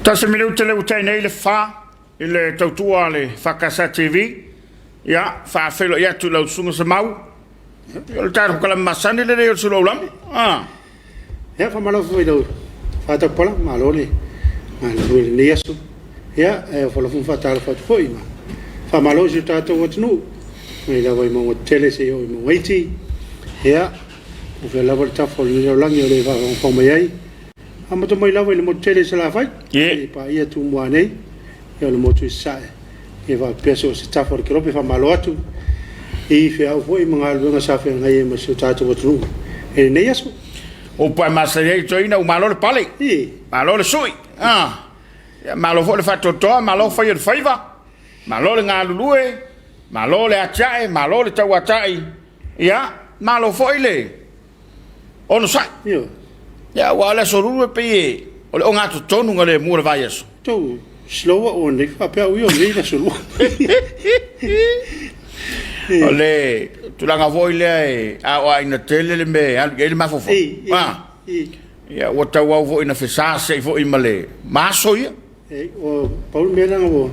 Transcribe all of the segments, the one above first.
Tasi minute lea ua tai nei le fa i le tautua a le EFKS TV. Ia, faafeiloai atu i lau Susuga Semau. Ia, o le tatou kalame masani lenei o le Sulu Aulama. Ah. Ia, faamalo foi i lau faatapala, malo le galulue i lenei aso. Ia, e ofo alofa ma faatalofa atu foi ma faamalo i si o tatou atunuu, mai lava i mauga tetele seia oo i mauga iti. Ia, po o fea lava le tafa o lenei lalolagi o lo o faafogafoga mai ai. Amata mai lava i le motu tele i Salafai, seia paia Tumua nei, ia o le motu i Sasae, ia faapea so o se tafa o le kelope. Faamalo atu i feau foi ma galuega sa feagai ai ma si o tatou atunuu i lenei aso. Upu a masani ai toeaina ua malo le pale, malo le sui, ia malo foi le faatoatoa, malo fai o le faiva, malo le galulue, malo le atiae, malo le tauatai, ia malo foi le onosai. Ioe. Ia, aua o le Aso Lulu e pei e, o le ogatotonu na lemu o le vaiaso. Tou slow au nei faapea au ia nei le Aso Lua. O le tulaga foi lea e aoaina tele le mea e alu i ai le mafaufau. Ah. Ia, ua tauau foi ina fesasai foi ma le ma aso ia. Ua pau le mea leaga ua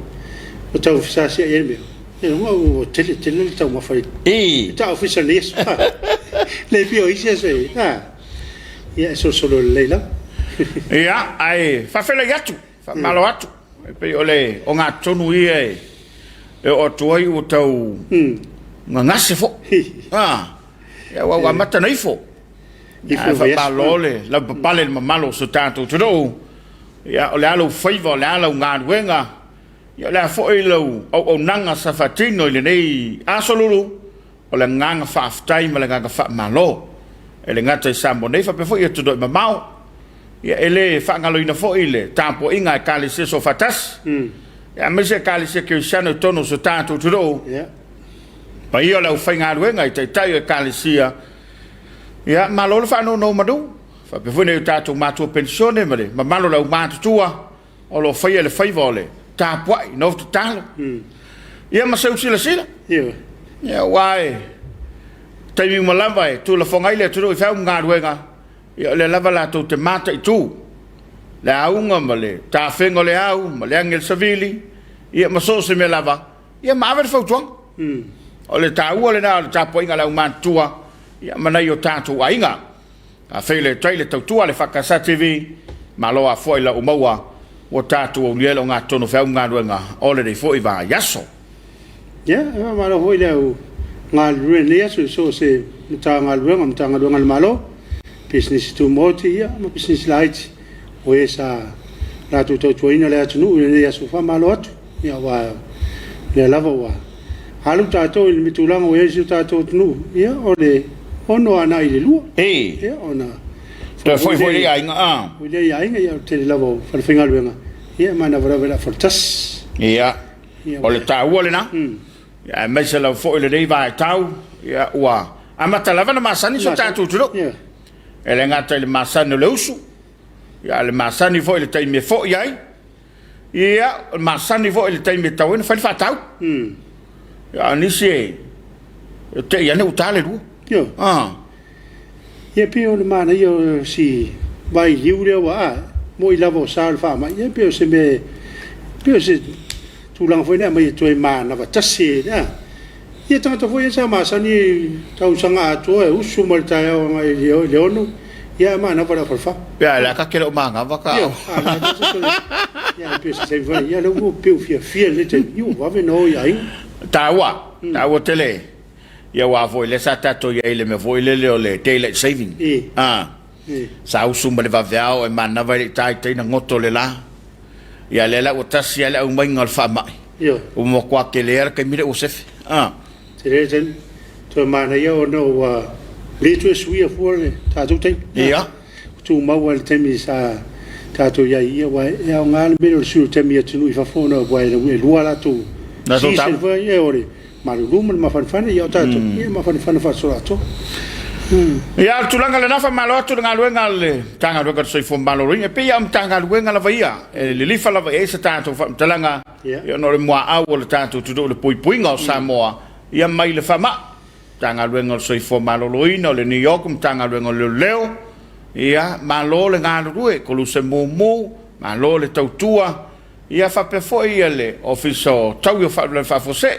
tau fesaseai ai le mea, ia luga ua tele tele le taumafa i ta ofisa i lenei aso. Le pei o isi aso e, ia e solosolo lelei lava. Ia, ae faafeiloai atu, faamalo atu. E pei o le ogatotonu ia e oo atu ai ua tau gagase foi. Ia, ua amata ona ifo. Ae faamalo le lavapapale i le mamalu o si o tatou atunuu. Ia, o le a lou faiva, o le a lau galuega, ia, o le a foi lau auaunaga sa faatino i lenei aso lulu, o le agaga faafetai ma le agaga faamalo. E le gata i Samoa nei, faapea foi i atunuu e mamao. Ia, e le faagaloina foi le tapuaiga a Ekalesia Soofaatasi, ia, aemaise Ekalesia Kerisiano i totonu o si o tatou atunuu. Paia o le aufaigaluega i taitai o Ekalesia, ia, malo le faanonomanu. Faapea foi nai o tatou matua penisione ma le mamalu o le aumatutua o lo o faia le faiva o le tapuai, nofo tatalo. Ia ma seu silasila. Ia, aua e taimi uma lava e tulafoga ai le atunuu i feau ma galuega, ia o lea lava latou te mataitu le auga ma le tafega o le au ma le agi a le savili, ia ma so o se mea lava, ia ma ave le fautuaga. O le taua lena o le tapuaiga a le aumatutua ia ma nai o tatou aiga. Afei le tai le tautua le EFKS TV, malo afoa i lau maua ua tatou aulia ai le ogatotonu o feau ma galuega o lenei foi vaiaso. Ia, e faamalo foi le au galulue i lenei aso i so o se Matagaluega, Matagaluega a le Malo, pisinisi tumaoti, ia, ma pisinisi laiti, o e sa latou tautuaina le atunuu i lenei aso. Faamalo atu. Ia, aua o lea lava ua alu tatou i le tulaga ua i ai si o tatou atunuu, ia, o le 6 agai i le 2. Ia, ona toe foi foi lea i aiga, a. Foi lea i aiga, ia, o le tele lava o falefaigaluega, ia, e manavanava i le afa tasi. Ia, o le taua lena, ia, aemaise lava foi lenei vaitau, ia, ua amata lava ona masani si o tatou atunuu. E le gata i le masani o le usu, ia, a o le masani foi i le taimi e foi ai, Ia, e masani foi i le taimi e tatau ai ona fai le faatau. Ia, a o nisi e e te i ane ua ta le lua. Ioe. Ah. Ia pei o le manaia o si vailiu lea ua a, moi lava o sa o le faamai, ia pei o se mea, pei o se tulaga foi lea e aumai e toe manava tasi e, a. Ia tagata foi ia sa masani i tausaga atoa e usu mai le taeao agai i le 6, ia ae manava i le afa Ia, le aka ke le o manava ka. Ia, a la ta se ia pe se taimi foi, ia lea ua pei ua fiafia i lenei taimi, ia ua vave ona o i aiga. Taua, taua tele. Ia aua foi lea sa tatou i ai i le mea foi lele o le daylight saving. Ah. Sa usu ma le vaveao e manava e le i ta i tai na goto le la. Ia lea la ua tasi lava le aumaiga o le faamai. Ua matua tele lava le taimi lea ua sefe. Ah. Tele le taimi. Toe manaia ona ua le toe suia fua le tatou taimi. Ia. Ua tumau lava i le taimi sa tatou i ai, ia aua e aoga le mea lea o le sui o le taimi i atunuu i fafo ona aua e lua latou season foi ia o le malulu ma le mafanafana, ia o tatou, ia e mafanafana faasoloatoa. Ia, o le tulaga lena, faamalo atu i le galuega a le Matagaluega o le Soifua Maloloina. E pei lava o Matagaluega lava ia, e lilifa lava i ai se tatou faamatalaga, ia ona o le muaau o le tatou atunuu i le puipuiga o Samoa, ia mai le faamai. Matagaluega o le Soifua Maloloina, o le New York, Matagaluega o Leoleo, ia, malo le galulue, koluse mumu. Malo le tautua, ia faapea foi le Ofisa o Taui o Faalavelave Faafuasei,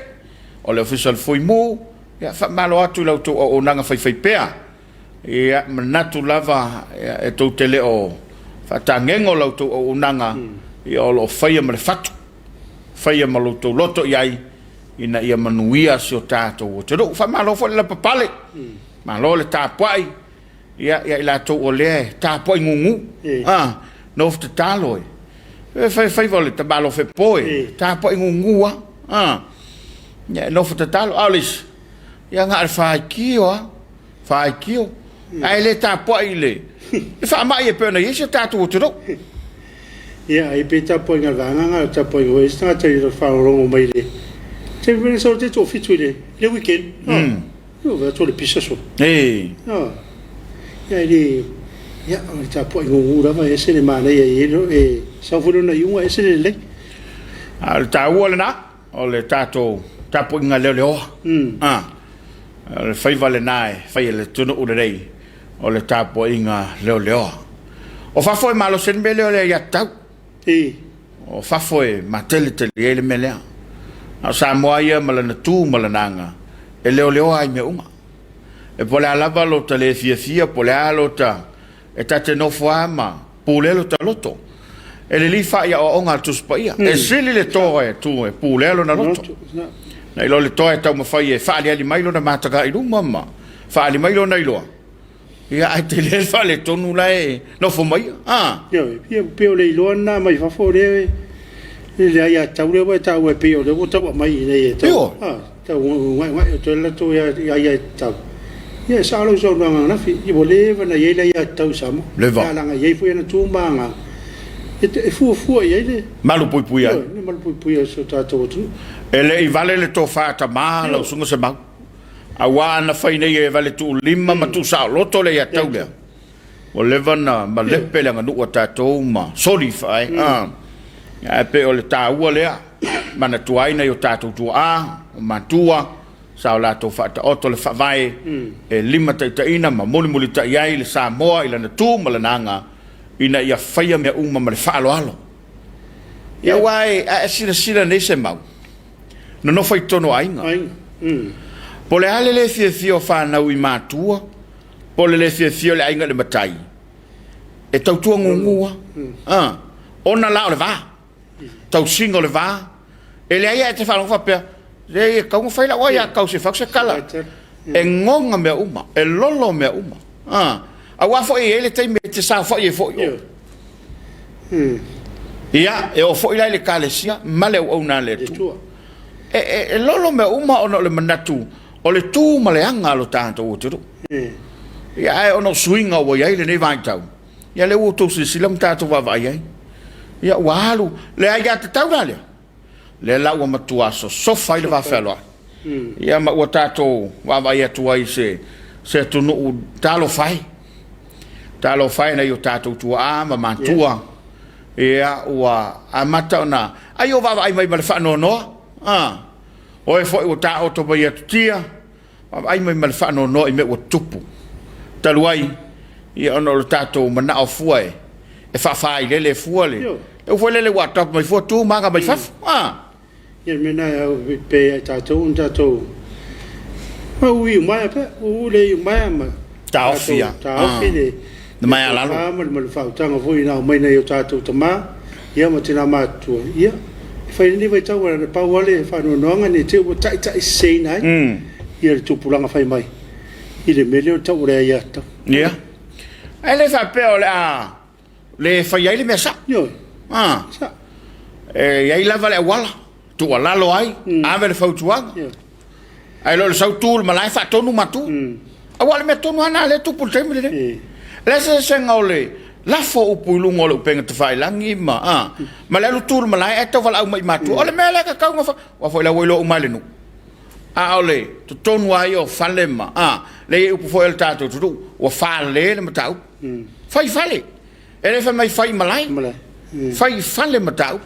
o le Ofisa o le Fuimu, ia faamalo atu i la outou auaunaga faifaipea. Ia manatu lava e tou te le o faatagego la outou auaunaga, ia o lo o faia ma le fatu, faia ma lo outou loto i ai ina ia manuia si o tatou atunuu. Faamalo foi le lavapapale, malo le tapuai ia i latou o lea e tapuai gugu, nofo tatalo e fai faiva o le tamaloa fepo e tapuai gugu lava, ia e nofo tatalo. A o le isi, ia na o le faitio lava, faitio, ae le tapuai i le faamai e pei ona i ai si o tatou atunuu. Ia, ai pei tapuaiga a le vaega lena, o le tapuaiga foi a isi tagata i le faalogologo mai i le taimi foi lea sau ai le toafitu i le weekend. Ua vaai atu o le pisa solo. Ia, e le, ia, o le tapuai gugu lava e ese le manaia e i ai, e sau foi lona iuga e ese le lelei. A o le taua lena, o le tatou tapuaiga leoleoa. O le faiva lena e fai e le atunuu lenei, o le tapuaiga leoleoa. O fafo e malosi ai le mea lea o le aiatatau. O fafo e mateletele ai le mea lea. A o Samoa ia ma lana tu ma lana aga, e leoleoa ai mea uma. E po o le a lava lo ta le fiafia, po o le a lo ta... e ta te nofo lava ma pulea lo ta loto. E lelei fai aoaoga a le Tusi Paia. E sili le toa e tu e pulea lona loto, nai lo le toa e taumafai e faaaliali mai lona mataga i luma ma faaali mai lona iloa. Ia, ae tele le faaletonu la e nofo maia. Ioe, ia pei o le iloa lena mai fafo lea e le aiatatau lea ua e taua e pei o lea ua tau aumai i inei e tau tau ugaeugae atu ai le latou aiatatau. Ia e sao lau saunoaga ananafi, ua leva ona i ai le aiatatau i Samoa. Leva. Ia leaga e i ai foi ana tu ma aga e fuafua i ai le malupuipuia ai. Ioe, le malupuipuia o si o tatou atunuu. E le i vale le tofa a tama lau Susuga Semau. Aua ana fai nei e vale tuulima ma tuusaoloto le aiatatau lea, ua leva ona malepe le aganuu a tatou ma soli faae. Ae pei o le taua lea, manatua ai nai o tatou tuaa, o matua, sa o latou faataoto le faavae e limataitaiina ma mulimulitai ai le Samoa i lana tu ma lana aga ina ia faia mea uma ma le faaaloalo. Ia aua a e silasila nei Semau, nonofo i totonu o aiga. Po o le a le le fiafia o fanau i matua, po o le le fiafia o le aiga i le matai, e tautua gugu lava. Ona la o le va, tausiga o le va, e leai lava e te faalogo faapea, leai e tatau ona fai lau aiatatau se i fai atu se tala. E goga mea uma, e lolo mea uma. Aua foi e i ai le taimi e te saofai ai foi oe. Ia, e oo foi la i le Ekalesia ma le auauna a le Atua. E lolo mea uma ona o le manatu o le tu ma le aga a lo tatou atunuu. Ia, ae ona o suiga ua i ai lenei vaitau, ia lea ua outou silasila ma tatou vaavaai ai. Ia, ua alu le aiatatau la lea, lea la ua matua sosofa ai le vafealoai. Ia ma ua tatou vaavaai atu ai i se atunuu talofa e. Talofa e nai o tatou tuaa ma matua. Ia ua amata ona ai o vaavaai mai ma le faanoanoa. Oe foi ua taoto mai atutia, vaavaai mai ma le faanoanoa i mea ua tutupu. Talu ai, ia ona o le tatou manao fua e faafailele fua le le foi lele ua tap mai fua tu ma aga mai fafo. Ia le mea lena e au pe ia i tatou ona tatou ui umaea pea, uu le iumaea ma taofi taofi le le maea lalo ma le faautaga foi na aumai nai o tatou tama ia ma tina matutua. Ia e fai lenei vaitau na pau lava le faanoanoaga ne i te i ua taitaiseseina ai ia le tupulaga fai mai i le mea lea o le tau o le aiatatau. Ia. Ae le faapea o le a le fai ai le mea sao. Ioe. Sao. E i ai lava le auala, tuualalo ai, ave le fautuaga. Ioe. Ae le o le sau tu i le malae faatonu matua. Aua o le mea tonu lava lena o lea e tupu i le taimi lenei. O le eseesega o le lafo o upu i luga o le upega tafailagi ma, ma le alu tu i le malae ae tau valaau mai i matua. O le mea lea e tatau ona fai, aua foi la ua iloa uma e le nuu. A o le totonu lava ia o fale ma, lea e i ai upu foi a le tatou atunuu, ua fale le mataupu. Fai i fale. E le fai mai fai i malae. Fai i fale mataupu.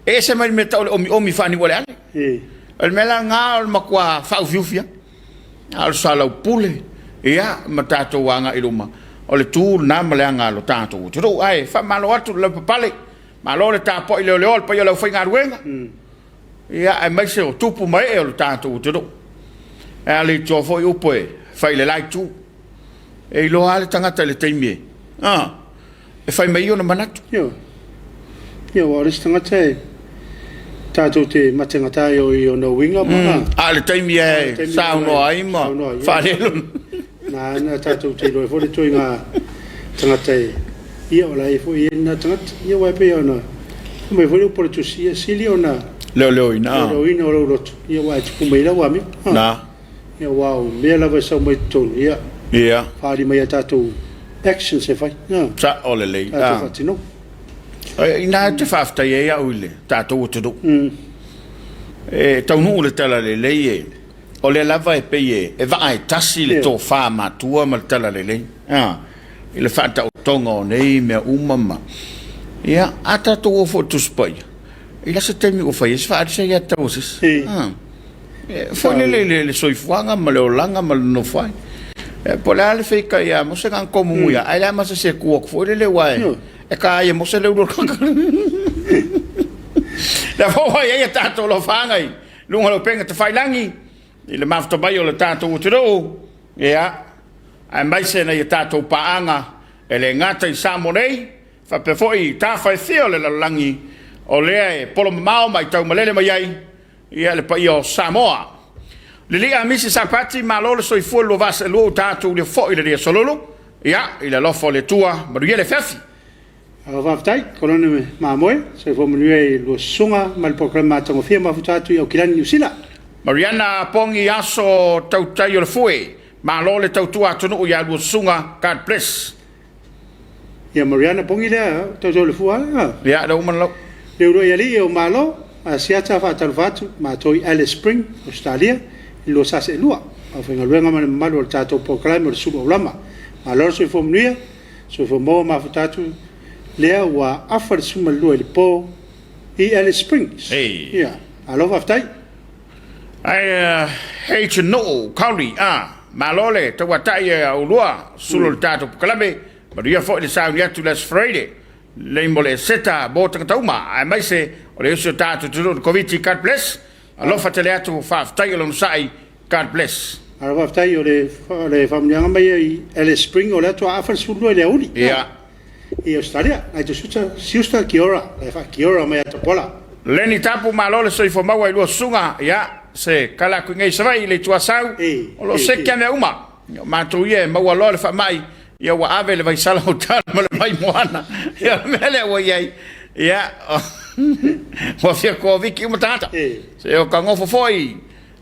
E ese mai le mea tau o le omiomi faaniualeale. O le mea la lena o le matua faaufiufi lava. A o le soalaupule, ia, ma tatou agai i luma. O le tu lena ma le aga a lo tatou atunuu. Ae faamalo atu le laupapale, malo le tapuai leoleoa i le paia o le aufaigaluega, ia, aemaise o tupu ma ee o lo tatou atunuu. E a leitoa foi upu e fai i le la itu. E iloa lava le tagata i le taimi e, a, e fai mai ai ona manatu. Ioe. Ia, aua o le isi tagata e tatou te mategata ai i ona uiga ma ona... A o le taimi e saunoa ai ma faaali ai lona... Na na tatou te iloa ai foi le ituaiga tagata e, ia, o la e foi e i ai lena tagata. Ia, aua e pei ona fai mai foi le upu a le Tusi, ia sili ona leoleoina, leoleoina o lou loto, ia aua e tupu mai ai lau amio. Na. Ia, aua o mea lava e sau mai totonu, ia, faaali mai ia tatou actions e fai. Ia. Sao lelei. Tatou faatinoga. Ina ou te faafetai ai au i le tatou atunuu. E taunuu le talalelei e, o lea lava e pei e vaa e tasi le tofa matua ma le talalelei i le faataotoga o nei mea uma ma... Ia, a tatou o foi i le Tusi Paia, e le o se taimi ua fai ai se faalisa ia te au o se isi. Foi lele i le soifuaga ma le olaga ma le nonofo ai. Po o le a le feita ia Mose na ona tomumu ia, ae le a ma se se tu atu foi lele aua e ta ai e Mose le ulu o le tagata. Lea foi ua i ai a tatou alofaga i luga o le upega tafailagi i le mafuta mai o le tatou atunuu, ia, aemaise nai a tatou paaga e le gata i Samoa nei, faapea foi i tafa e fia o le lalolagi, o lea e polo mamao ma aitau malele mai ai ia le paia o Samoa. Lili'a Misi Sapati, malo le soifua i le 2022 ua tatou lia foi i le aso lulu. Ia, i le alofa o le Atua, manuia le afiafi. Malo faafetai, Kolone Mamoe, soifua manuia i lua susuga ma le polokalame matagofie mafuta atu i Aukilani, Niu Sila. Mariana Pongi Aso Tautai o le Fue, malo le tautua atunuu ia lua susuga, God bless. Ia Mariana Pongi lea, tautai o le Fua a? Ia, lea ua uma ona lau. Le uluai alii o Malo, Asiata faatalofa atu, matou i Alice Spring, Ausetalia, i lua sa seelua. Aufaigaluega ma le mamalu o le tatou polokalame o le Sulu Aulama. Malo le soifua manuia. Soifua maua mafuta atu lea ua afa le 12 i le po i Alice Springs. Hey. Ia, malo faafetai. Ai hei nuu kauli a malo le tauatai e aulua sulu le tatou polokalame manuia foi le sauni atu le Aso Faraile lei mo le Eseta mo tagata uma aemaise o le usi o tatou atunuu i le Koviti. God bless. Alofa tele atu, faafetai o le onosai. God bless. Malo faafetai o le o le faamanuiaga mai i Alice Spring o lea toa afa le 12 i le aoauli. Ia. I Australia. Nai te suta siusta kia ora. Lai fa kia ora mai a Tapola. Leni Tapu malo le soifua maua i lua susuga. Ia, se kala atu i nei i Savaii i le Itu Asau, o lo o seki lava mea uma. O matou ia e maua loa le faamai, ia ua ave le vaisala o tala ma le vai moana. Ia o le mea lea ua i ai. Ia, ua fia Koviti uma tagata. Se o ka nofo foi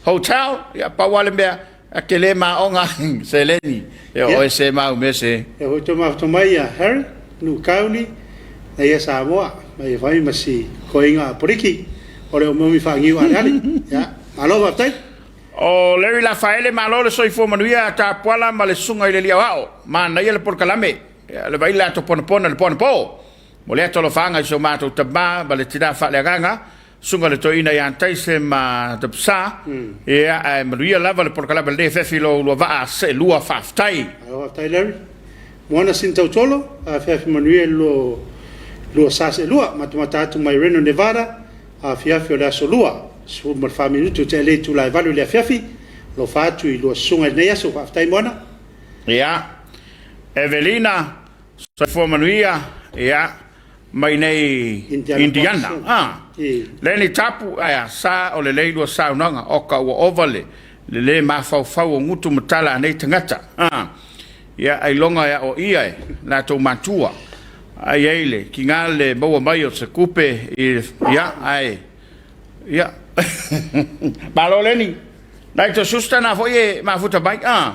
Hotel, ia pau lava le mea, a te le maoga seleni, ia oe se mau mea se. Ia foi toe mafuta mai ia Harry, Nukauli, na ia Samoa, ma ia fai ma si koiga a Poliki, o le omiomi faaniu aleale. Ia, malo faafetai. O Larry Lafaele, malo le soifua manuia a Tapuala ma le susuga i le Alii Aoao. Manaia le polokalame. Ia, le vaila ato ponapona i le po anapo. Mo le atu alofaga i so matou tama ma le tina faaleagaga, Susuga le Toeaina ia Taise ma Tapsa, ia ae manuia lava le polokalame lenei afiafi i lo ulua vaa seelua faafetai. Malo faafetai Larry. Moana Sini Tautolo, afiafi manuia i lo lua sa seelua, matamata atu mai Reno Nevada, afiafi o le aso lua, 14 minute o tea lea itula e 8 i le afiafi, alofa atu i lua susuga i lenei aso, faafetai Moana. Ia, Evelina, soifua manuia, ia, mai nei Indiana. Ah, Leni Tapu, ae sa o lelei lua saunoaga, oka ua ova le le le mafaufau o gutu ma tala a nei tagata. Ah, ia ailoga e aoaia e latou matua. Ai ai le kiga le maua mai o se kupe i ia ae ia malo Leni. Nai to susta na foi e mafuta mai. Ah.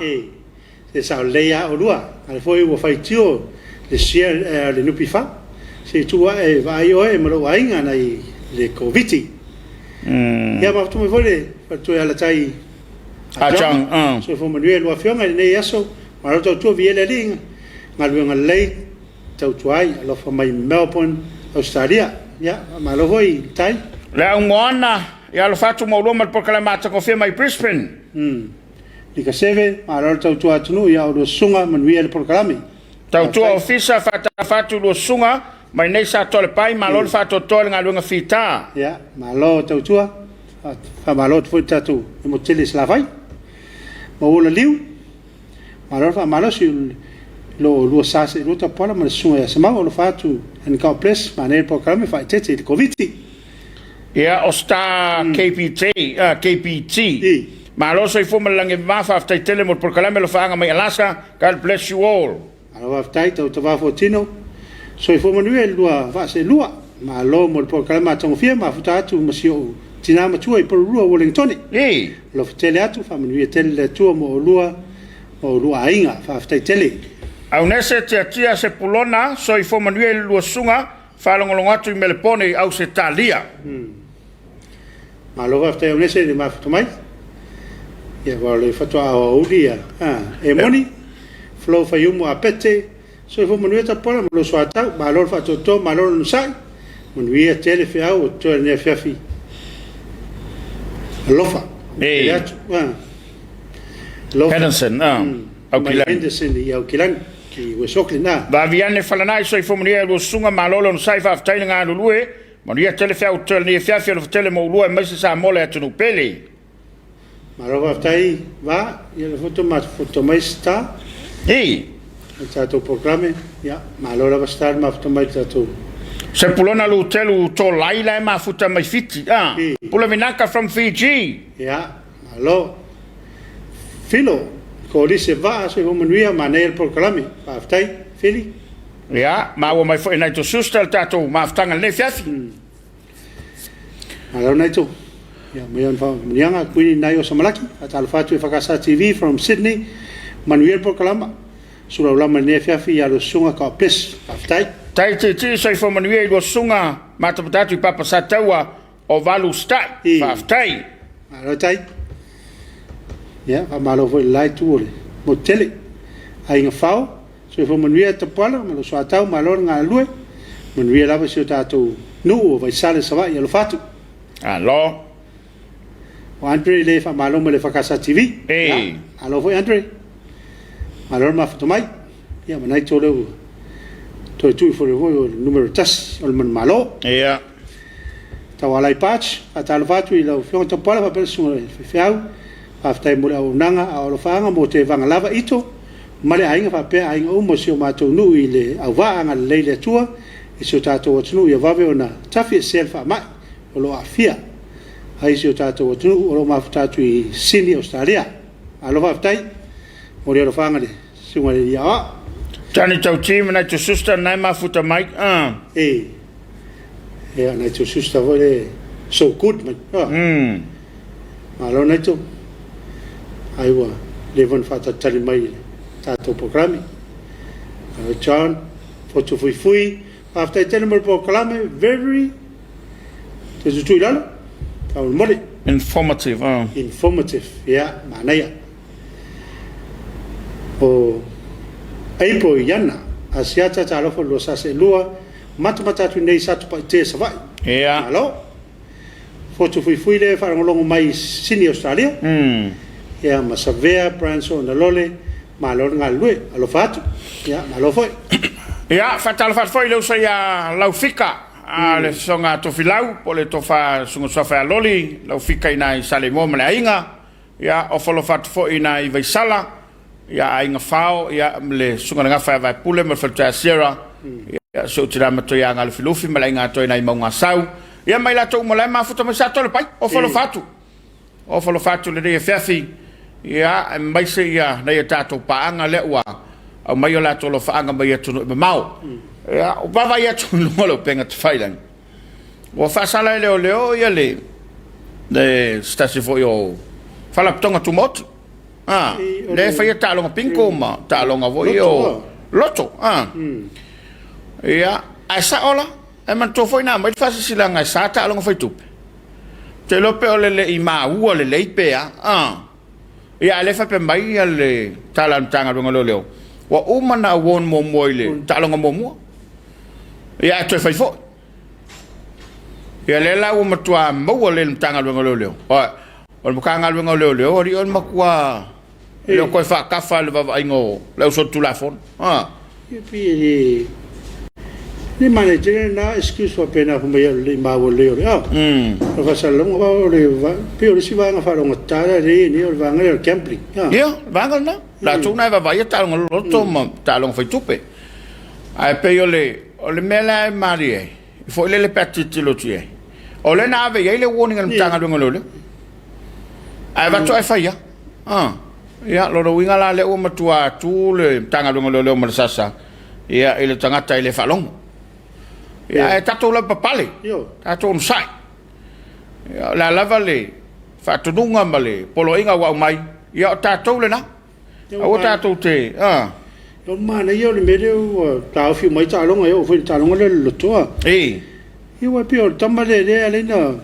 Se sao lelei lava oulua, a lea foi ua faitio le share a le NPF, se i tuu ae e vaai oe ma lou aiga nai le Koviti. Ia mafuta mai foi le faletua ia Alatai a John. Soifua manuia i lua afioga i lenei aso, malo tautua viia le Alii, galuega lelei tautua ai, alofa mai Melbourne, Australia. Ia malo foi i tai. Le au moana ia alofa atu ma oulua ma le polokalame matagofie mai Brisbane. Nikaseve, malo le tautua atunuu ia oulua susuga, manuia le polokalame. Tautua Ofisa, faatalofa atu i lua susuga mai nei Satoalepai, malo le faatoatoa i le galuega fita. Ia, malo tautua, faamalo atu foi i le tatou motu tele i Salafai. Maua Laliu, malo le faamalosi i lo oulua sa seelua Tapuala ma le susuga ia Semau, alofa atu and God bless, manaia le polokalame faaeteete i le Koviti. Ia, o Star KPT, KPT. Malo soifua ma le lagi e mama, faafetai tele mo le polokalame alofaaga mai Alaska. God bless you all. Malo faafetai, tautava fuatino. Soifua manuia i le lua vaaseelua. Malo mo le polokalame matagofie, mafuta atu ma si ou tina matua i Porirua, Wellingtone. Alofa tele atu, faamanuia tele le Atua mo oulua ma oulua aiga. Faafetai tele. Aunese Tiatia Sepulona, soifua manuia i le lua susuga, faalogologo atu i Melepone i Ausetalia. Malo faafetai Aunese i le mafuta mai. Ia aua o le faatoa aoauli ia. E moni, Flo Faiumu Apete, soifua manuia Tapuala ma lou soatau. Malo le faatoatoa, malo le onosai. Manuia tele feau o totoe i lenei afiafi. Alofa. Tele atu. Alofa. Henderson, Aukilani. Henderson i Aukilani. I West Auckland. Vaviane Falanai, soifua manuia i lua susuga, malo le onosai, faafetai le galulue. Manuia tele feau o totoe i lenei afiafi, alofa tele mo oulua aemaise Samoa le atunuu pele. Malo faafetai Va, ia lea foi ua mafuta mai Star. Le tatou polokalame, ia malo lava Star le mafuta mai le tatou. Sepulona Lutelu Tolai la e mafuta mai Fiti. Pule Vinaka from Fiji. Ia, malo. Filo, Kolise Vaa, soifua manuia, manaia le polokalame. Faafetai, Fili. Ia, maua mai foi e Naito Schuster le tatou mafutaga i lenei afiafi. Malo Naito. Ia, mai ona faamanuiaga, Kuini Nai o Samalaki, faatalofa atu i Fakasa TV from Sydney. Manuia le polokalama. Sulaulama i lenei afiafi ia lua susuga, God bless. Faafetai. Tai Tiitii, soifua manuia i lua susuga, matamata atu i Papa Sataua o Valu Stai. Faafetai. Malo tai. Ia, faamalo foi i le la itu o le motu tele. Aiga Fao, Soifua manuia Tapuala ma lou soatau, malo le galulue, manuia lava si o tatou nuu o Vaisala Savaii, alofa atu. Malo. O Andre le faamalo mai le Fakasa TV. Ei. Malo foi Andre. Malo le mafuta mai. Ia manaitu o lea ua toe tuu ifo foi o le numero 1 o le manumalo. Ia. Taualai Patch, faatalofa atu i lau Afioga Tapuala faapea le susuga i le faifeau. Faafetai mo le auaunaga a o alofaaga mo tevaga lava ito ma le aiga faapea aiga uma o si o matou nuu i le auvaa agalelei le Atua i si o tatou atunuu ia vave ona tafiesea le faamai o lo o aafia ai si o tatou atunuu o lo o mafuta atu i Sini Ausetalia. Malo faafetai mo le alofaaga i le susuga i le Alii Aoao. Tani Tauti ma Naito Susta na e mafuta mai. E. Ia, Naito Susta foi le so good man. Malo Naito. Ai ua leva ona faatalitali mai i le tatou polokalame. Malo John, Fotu Fuifui, faafetai tele mo le polokalame, very toe tutu i lalo, faamolemole. Informative. Informative, ia, manaia. O April Iana, Asiata Talofa 242, matamata atu nei i Satupaitea Savaii. Ia. Malo. Fotu Fuifui lea e faalogologo mai i Sini Australia. Ia ma Savea Brian Soonalole, malo le galulue, alofa atu. Ia, malo foi. Ia, faatalofa atu foi i le uso ia Laufika, le Fesoga Tofilau, po o le Tofa Susuga Suafa ia Loli, Laufika i ina i Saleimoa ma le aiga. Ia, ofo alofa atu foi i ina i Vaisala, ia Aiga Fao, ia ma le Susuga i le Gafa ia Vaepule ma le Faletua ia Sierra, ia si ou tina matua ia Galufilufi ma le aiga atoa i ina i Maugasau, ia ma i latou uma la e mafuta mai Satoalepai. Ofo alofa atu. Ofo alofa atu i lenei afiafi, ia, aemaise ia nai a tatou paaga lea ua aumai o latou alofaaga mai atunuu e mamao. Ia, ua vaavaai atu i luga o le upega tafailagi, Ua faasala e leoleo ia le se tasi foi o Faalapotopotoga Tumaoti. Ah, lea e faia taaloga bingo ma taaloga foi o loto. Ah. Ia, ae sao la, e manatua foi na aumai le faasilasilaga e sa taaloga fai tupe. Ou te iloa pe o le le i maua lelei pe a. Ah. Ia, a o lea e faapea mai ia le tala a le Matagaluega o Leoleo, ua uma ona award muamua i le taaloga muamua. Ia, ae toe fai foi. Ia, lea la ua matua maua lelei e le Matagaluega o Leoleo. O le Matagaluega o Leoleo, alii o le matua, e le o toe faatafa i le vaavaaiga o le ausolitulafono. Ia pei e le le manaia tele lena excuse faapena fai mai au e le i maua lelei o le a. O le faasalalauga o le pei o le isi vaega faalogogata lea e i ai nei o le vaega lea o le gambling. Ia, vaega lena. Latou na e vaavaaia taaloga loloto ma taaloga faitupe. Ae pei o le o le mea la e malie ai, foi lele pe a tilotilo atu i ai, o lea na ave i ai le warning a le Matagaluega o Leoleo. Ae avatu ae fai lava. Ah. Ia, lona uiga la lea ua matua tu le Matagaluega o Leoleo ma le Sasa ia i le tagata e le faalogo. Ia, ae tatou lavapapale, tatou onosai. Ia, o le a lava le faatonuga ma le poloaiga ua aumai, ia o tatou lena. Aua tatou te... Ah. O le manaia o le mea lea ua taofi uma ai taaloga, e oo foi i le taaloga lea o le lotoa. Ei. Ia aua e pei o le tama lea lea e ala ai ona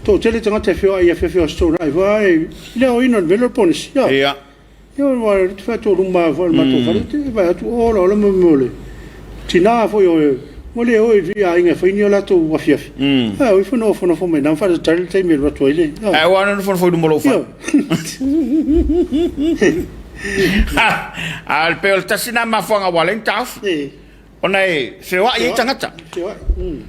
toatele tagata e feoai i afiafi o Aso Toonai foi a i le aoina o le mea lea o le ponesi. Ia. Ia aua ou te fai atu o luma foi o le matou fale, e vaai atu o olaola mo mea o le tina foi o ua le o i aiga e fai ni o latou afiafi. Ae o ifo nofonofo mai i ina ma faatalitali le taimi e alu atu ai le. Ae ua nofonofo i luma o lou fale. A pei o le tasi lena mafuaaga ua ala ai ona taofi. Ona e feoai ai tagata.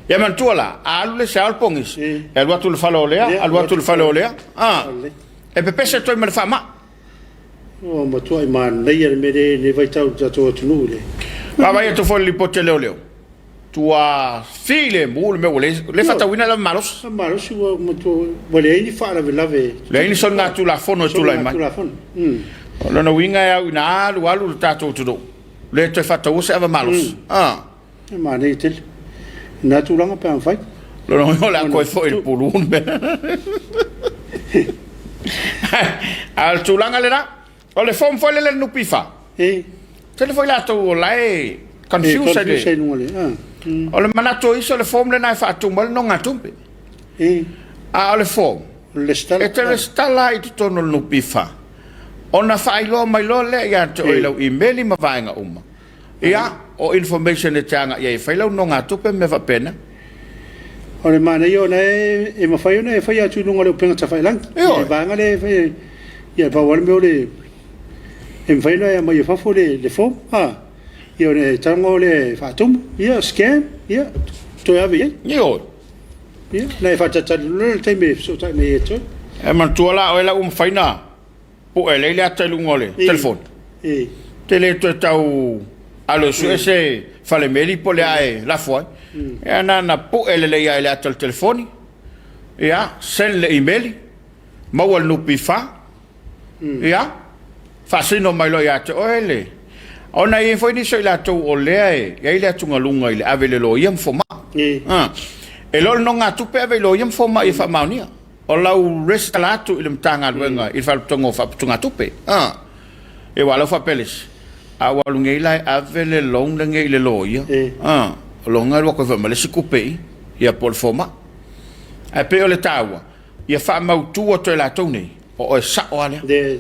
Ia manatua la, a alu le isi ao le pogisi, e alu atu i le fale o lea, alu atu i le fale o lea, e pepese atu ai ma le faamai. Ua matuai manaia le mea lea i lenei vaitau i le tatou atunuu i le. Vaavaai atu foi i le lipoti a leoleo, tua filemu le mea ua le faatauina lava malosi. Malosi ua matua ua leai ni faalavelave. Leai ni soligatulafono e tulai mai. O lona uiga e au ina alu alu le tatou atunuu, le toe faataua se ava malosi. Ah. E manaia tele. Na tulaga pe a mafai. Lona uiga o le a toe foi i le pulu le mea. A o le tulaga lena, o le form foi lele a le NPF. E. Tele foi latou o la e confuse ai le. O le manatu o isi o le form lena e faatumu ai le nogatupe. E. A o le form, e te resitala i totonu o le NPF. Ona faailoa mai loa lea ia te oe i lau imeli ma vaega uma. Ia, o information e te agai ai e fai lau nogatupe ma mea faapena. O le manaia ona e mafai ona e faia atu i luga o le upega tafailagi. Ioe. Le vaega lea e fai, ia pau lava le mea o le, e mafai ona e aumai i fafo le form, ia ona e tago lea e faatumu, ia scan, ia toe ave i ai. Ioe. Ia, ona e faatalitali loa lea i le taimi e fesootai mai ai ia te oe. E manatua la oe la ua mafai ona pue lelei le ata i luga o le telefoni. Te le toe tau alu e sue se fale meli po o le a e lafo ai. Ia na ona pue lelei lava i le ata o le telefoni, ia send le imeli, maua le NPF, ia faasino mai loa ia te oe le... Ona e i ai foi nisi o i latou o lea e i ai le atugaluga i le ave i le loia ma fomai. E le o le nogatupe e ave i loia ma fomai e faamaonia. O lau resitala atu i le Matagaluega i le Faalapotopotoga o Faaputugatupe. Ia aua o la ua faapea le isi, a ua alu nei la e ave le loan lenei i le loia, o lona e alu atu ai foi ma le isi tupe i i, ia po o le fomai. Ae pei o le taua, ia faamautu atu e latou nei, o oe sao lava lea.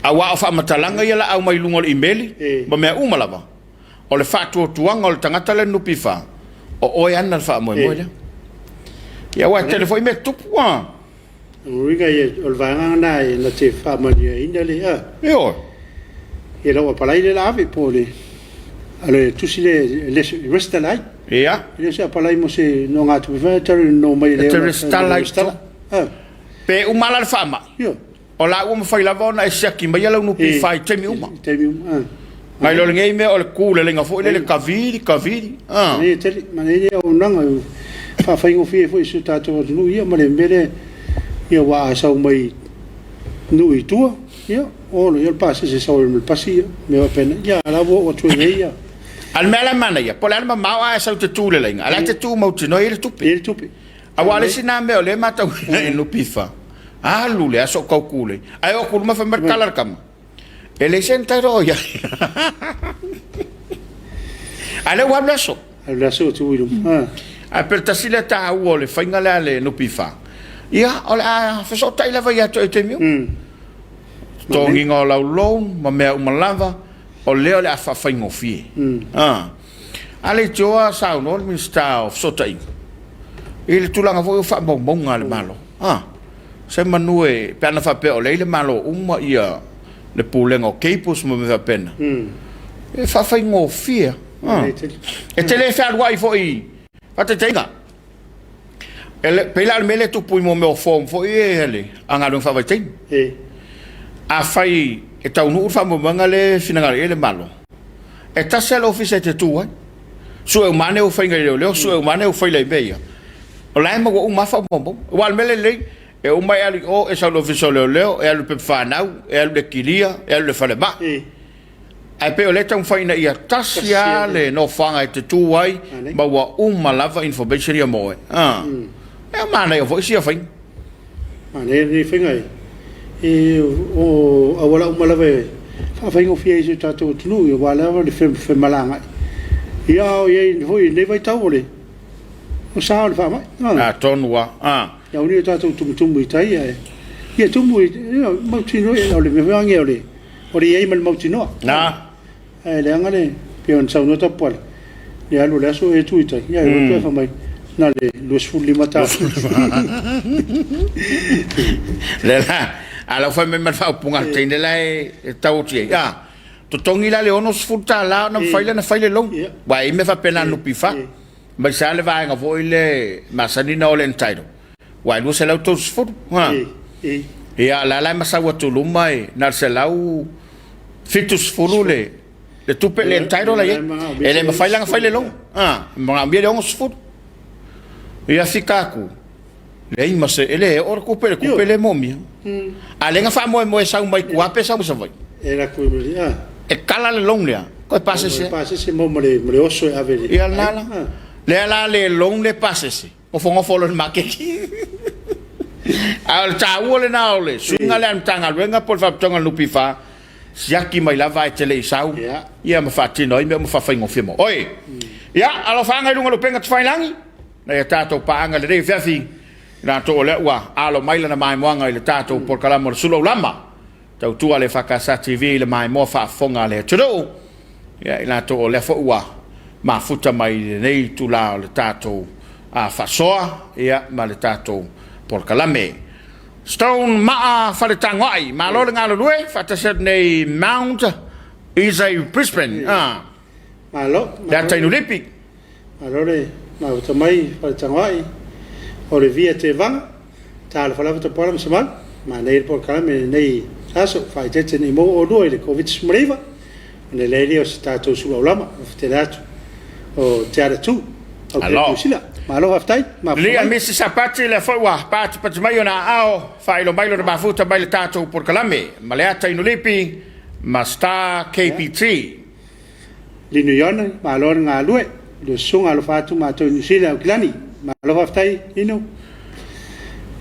Aua o faamatalaga ia o le a aumai i luga o le imeli ma mea uma lava, O le faatuatuaga o le tagata lea NPF, o oe ana le faamoemoe lea. Ia aua e tele foi mea tutupu a. O uiga ia, o le vaega lena e na te faamanuiaina le a. Ioe. Ia lau apalai lea la ave po o le a le tusi lea e resitala ai. Ia. E le o se apalai mo se nogatupe foi e tau no mai le. E te resitala ai. Pe uma la le faamai. Ioe. O la ua mafai lava ona e siaki maia lau NPF i taimi uma. I taimi uma. Nai lo lenei mea o le kulelega foi lele kavili, kavili. Manaia tele, manaia lenei auaunaga e faafaigofie ai foi i si o tatou atunuu ia ma le mea lea ia aua a sau mai nuu i tua, ia olo ia le pasese e sau ai ma le pasi ia, mea faapena. Ia a la ua oo atu ai nei ia. A o le mea la e manaia, po o le a le mamao ae sau i te tulelega, a o la e te tu mautinoa e i ai le tupe. E i ai le tupe. Aua o le isi lena mea o lea e matauina i le NPF, alu le aso o tau kule, ae oo atu i luma fai mai le tala a le tama, e leai se entitle o i ai. A o lea ua alu le aso. Alu le aso ua tuu i luma. Ae pe o le tasi lea taua o le faiga lea a le NPF, ia o le a fesootai lava ia te oe i taimi uma. Totogiina o lau loan ma mea uma lava, o lea o le a faafaigofie. A leitioa saunoa le Minisita o Fesootaiga i le tulaga foi o faamaumauga a le Malo. A, se manu e, pe ana faapea o lea i le Malo uma ia le pulega o cables ma mea faapena. E faafaigofie. E te le fealuai foi, faataitaiga, e pei la o le mea lea e tupu i mea o form foi ia a galuega faavaitaimi. Afai e taunuu le faamoemoega lea e finagalo i ai le Malo, e tasi lava le ofisa e te tu ai, sue uma ane au faiga i leoleo, sue uma ane au faila i mea ia, o la e maua uma lava faamaumauga. Aua o le mea lelei, e uma e alu i o, e sau i le ofisa o leoleo, e alu i le pepa fanau, e alu i le kilia, e alu i le falemai. Ae pei o lea e taumafai ina ia tasi lava le nofoaga e te tu ai ma ua uma lava information ia mo oe. E manaia foi sia faiga. Manaia lenei faiga e o auala uma lava e faafaigofie ai i si o tatou atunuu aua lava le femalagaai. Ia a o i ai foi i lenei vaitau o le sa o le faamai. Atonu lava. Ia aua ne i o tatou tumutumu i tai ae ia tumu i mautinoa o le mea foi lea o le i ai ma le mautinoa. Na. Ae leaga le, pei ona saunoa Tapuala, le alu o le aso e tu i tai, ia e o atu ae fai mai, na o le $25. Lea la, a lau fai mai ma le faaupuga a le teine la e tau atu i ai, a, totogi la le $60 ona mafai lea ona fai le loan. Aua e i ai mea faapena a le NPF. Aemaise lava le vaega foi lea masani ona o le entitle, aua e 230. Ia, o la la e masau atu i luma e na o le 170 le tupe le entitle la i ai. E le mafai la ona fai le loan. E manaomia le 60. Ia fika atu, leai ma se, e le oo le tupe, le tupe lea e moomia. A lea na faamoemoe e sau mai tua pe sau mai Savaii. E kala le loan lea, toe pasese. Pasese mo ma le oso e ave. Ia lena la. Lea la le loan le pasese. Nofonofo loa i le maketi. A o le taua lena o le suiga lea a le Matagaluega po o le Faalapotopotoga a le NPF, siaki mai lava ae te le i sau, ia ma faatino ai mea uma faafaigofie mo oe. Ia, alofaaga i luga o le upega tafailagi, nai a tatou paaga i lenei afiafi, i latou o lea ua alo mai lana maimoaga i le tatou polokalame o le Sulu Aulama. Tautua le EFKS TV i le maimoa faafofoga a le atunuu. Ia, i latou o lea foi ua mafuta mai i lenei itula o le tatou faasoa ia, ma le tatou polokalame. Stone Maa Faletagoai, malo le galulue, faatasi atu nei Mount Isa i Brisbane. Ah. Malo. Le Tainu Lipi. Malo le mafuta mai Faletagoai, o le Via Tevaga. Talofa lava Tapuala ma Samalu, manaia le polokalame i lenei aso, faaeteete nei maua oulua i le Koviti-19, ona e leai lea o se tatou suluaulama, alofa tele atu o Te Aratū, Aukele Niu Sila. Malo faafetai, mafuta Lia mai. Misi Sapati, lea foi ua patipati mai ona aao, faailo mai lona mafuta mai le tatou polokalame, ma le ata Inulipi ma Star KPT. Lino Iona, malo le galue, le susuga alofa atu matou i Niu Sila, Aukilani. Malo faafetai Lino.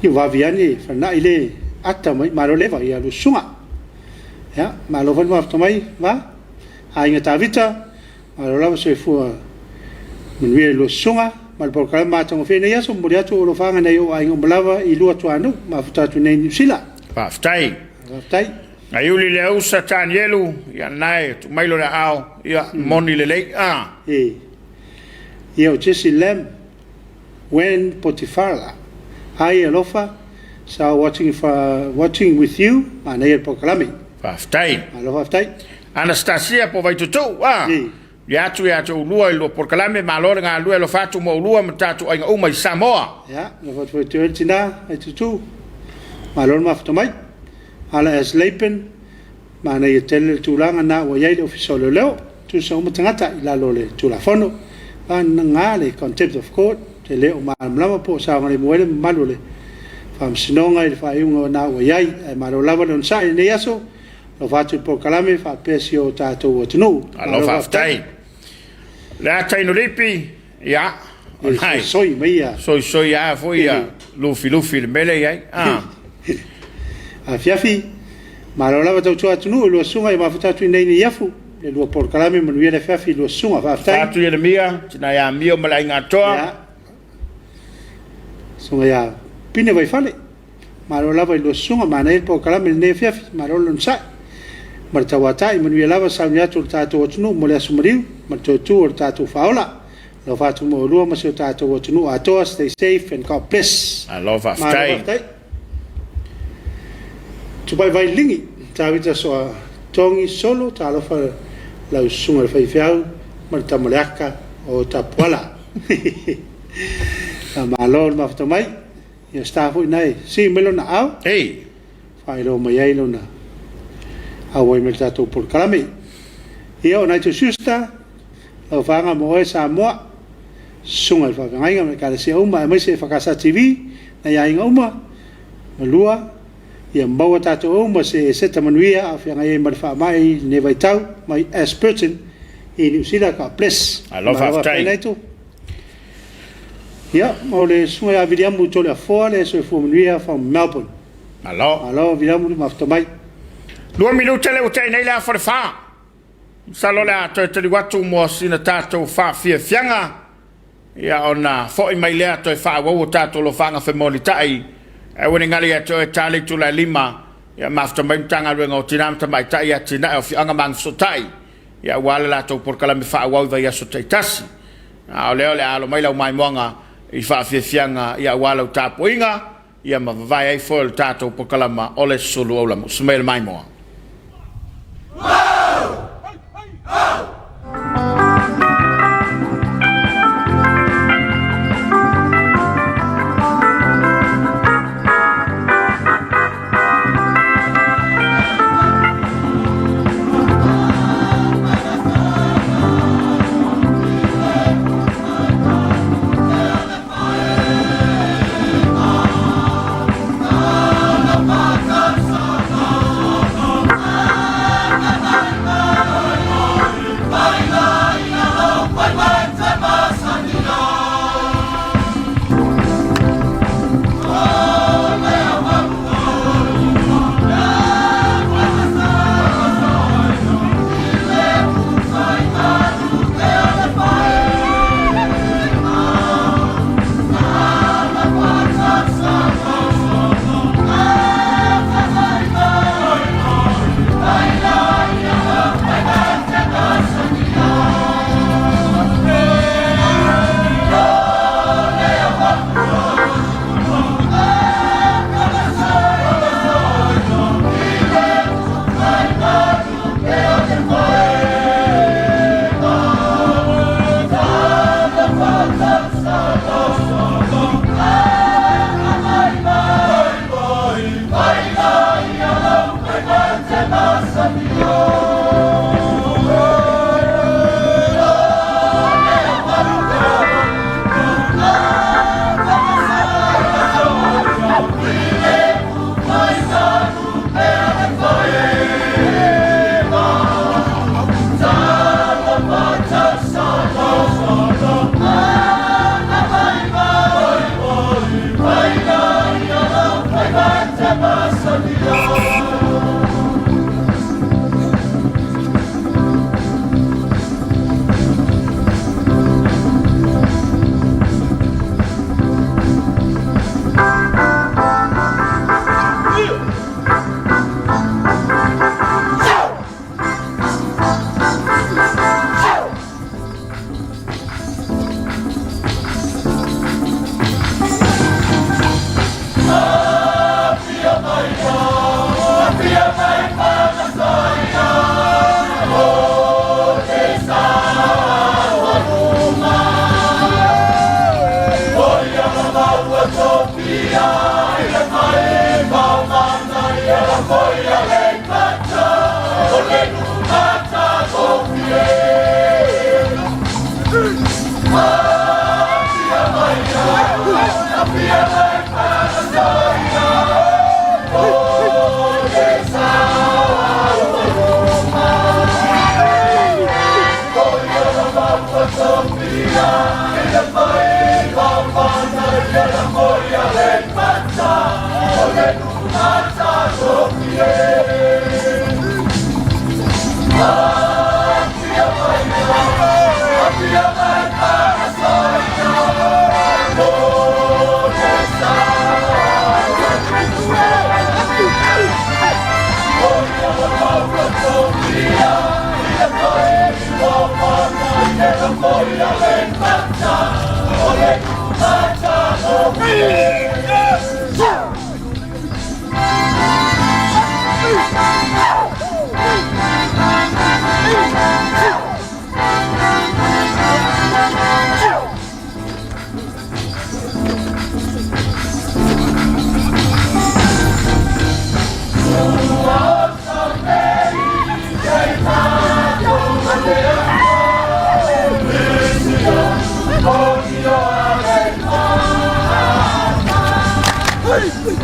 Ia vave ane fanai le ata mai, malo leva ia lua susuga. Ia, malo foi le mafuta mai, va. Aiga Tavita, malo lava soifua manuia i lua susuga ma le polokalame matagofie i lenei aso. Momoli atu ou alofaga nai ou aiga uma lava i lua tuanuu, mafuta atu nei i Niu Sila. Faafetai. Faafetai. Naiuli le ausa Tanielu, ia lena e tuu mai lona aao, ia moni lelei. A. E. Ia o Jesse Lam, Wen Potifara, Ai alofa, sa watching, watching with you, manaia le polokalame. Faafetai. Malo faafetai. Anastasia po Vaitutuu, a. E. Ia atu ia te oulua i lua polokalame, malo le galulue, alofa atu mo oulua ma tatou aiga uma i Samoa. Ia, alofa atu foi te oe le tina, Vaitutuu, malo le mafuta mai. Ala S. Lapen, manaia tele le tulaga na ua i ai le Ofisa o Leoleo, tusa uma tagata i lalo o le Tulafono, vagana le Contempt of Court, e le o malamalama po o saogalemu ai le mamalu o le Faamasinoga i le faaiuga na ua i ai, ae malo lava le onosai i lenei aso, alofa atu i le polokalame faapea si o tatou atunuu. Malo faafetai. Le ata Inulipi, ia, o nai. Soisoi mai ia. Soisoi lava foi ia Lufilufi i le mea lea e i ai. Ah. Afiafi, malo lava tautua atunuu i lua susuga i mafuta atu i nei Neiafu, le lua polokalame manuia le afiafi i lua susuga. Faafetai. Atu Ieremia, tina ia Amio ma le aiga atoa. Ia. Susuga ia Pine Vaifale. Malo lava i lua susuga, manaia le polokalame i lenei afiafi, malo le onosai ma le tauatai, manuia lava sauni atu o le tatou atunuu mo le aso maliu ma le toe tu o le tatou faaola. Alofa atu mo oulua ma si o tatou atunuu atoa, stay safe and God bless. Malo faafetai. Malo faafetai. Tupai Vailigi, Tavita Soa Togi Solo, talofa lau susuga i le faifeau ma le tama leaka o Tapuala. Faamalo le mafuta mai. Ia star foi na e sii mai lona aao. Ei. Faailoa mai ai lona auai mai le tatou polokalame. Ia o Nigel Schuster, lau faaga mo oe Samoa, susuga i le faafeagaiga ma ekalesia uma aemaise EFKS TV, nai aiga uma, malua, ia maua tatou uma se eseta manuia a o feagai ai ma le faamai i lenei vaitau mai Ashburton i Niu Sila. God bless. Malo faafetai. Nigel. Ia, o le susuga ia Viliamu Toleafoa le soifua manuia from Melbourne. Malo. Malo Viliamu le mafuta mai. 2 minute le ua tea nei le afa o le 4. Masalo o le a toe taliu atu mo sina tatou faafiafiaga. Ia ona foi mai lea toe faaauau o tatou alofaga femolitai. Ae ua ne i galo ia te oe ta le itula e 5. Ia mafuta mai Matagaluega o Tina ma Tamaitai, Atinae o Afioaga ma Agafesootai, ia aua le latou polokalame faaauau i vaiaso taitasi. A o lea o le a alo mai lau maimoaga i faafiafiaga ia aua lau tapuaiga ia ma vavae ai foi o le tatou polokalama o le Sulu Aulamu. Usu mai le maimoa.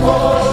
Hey!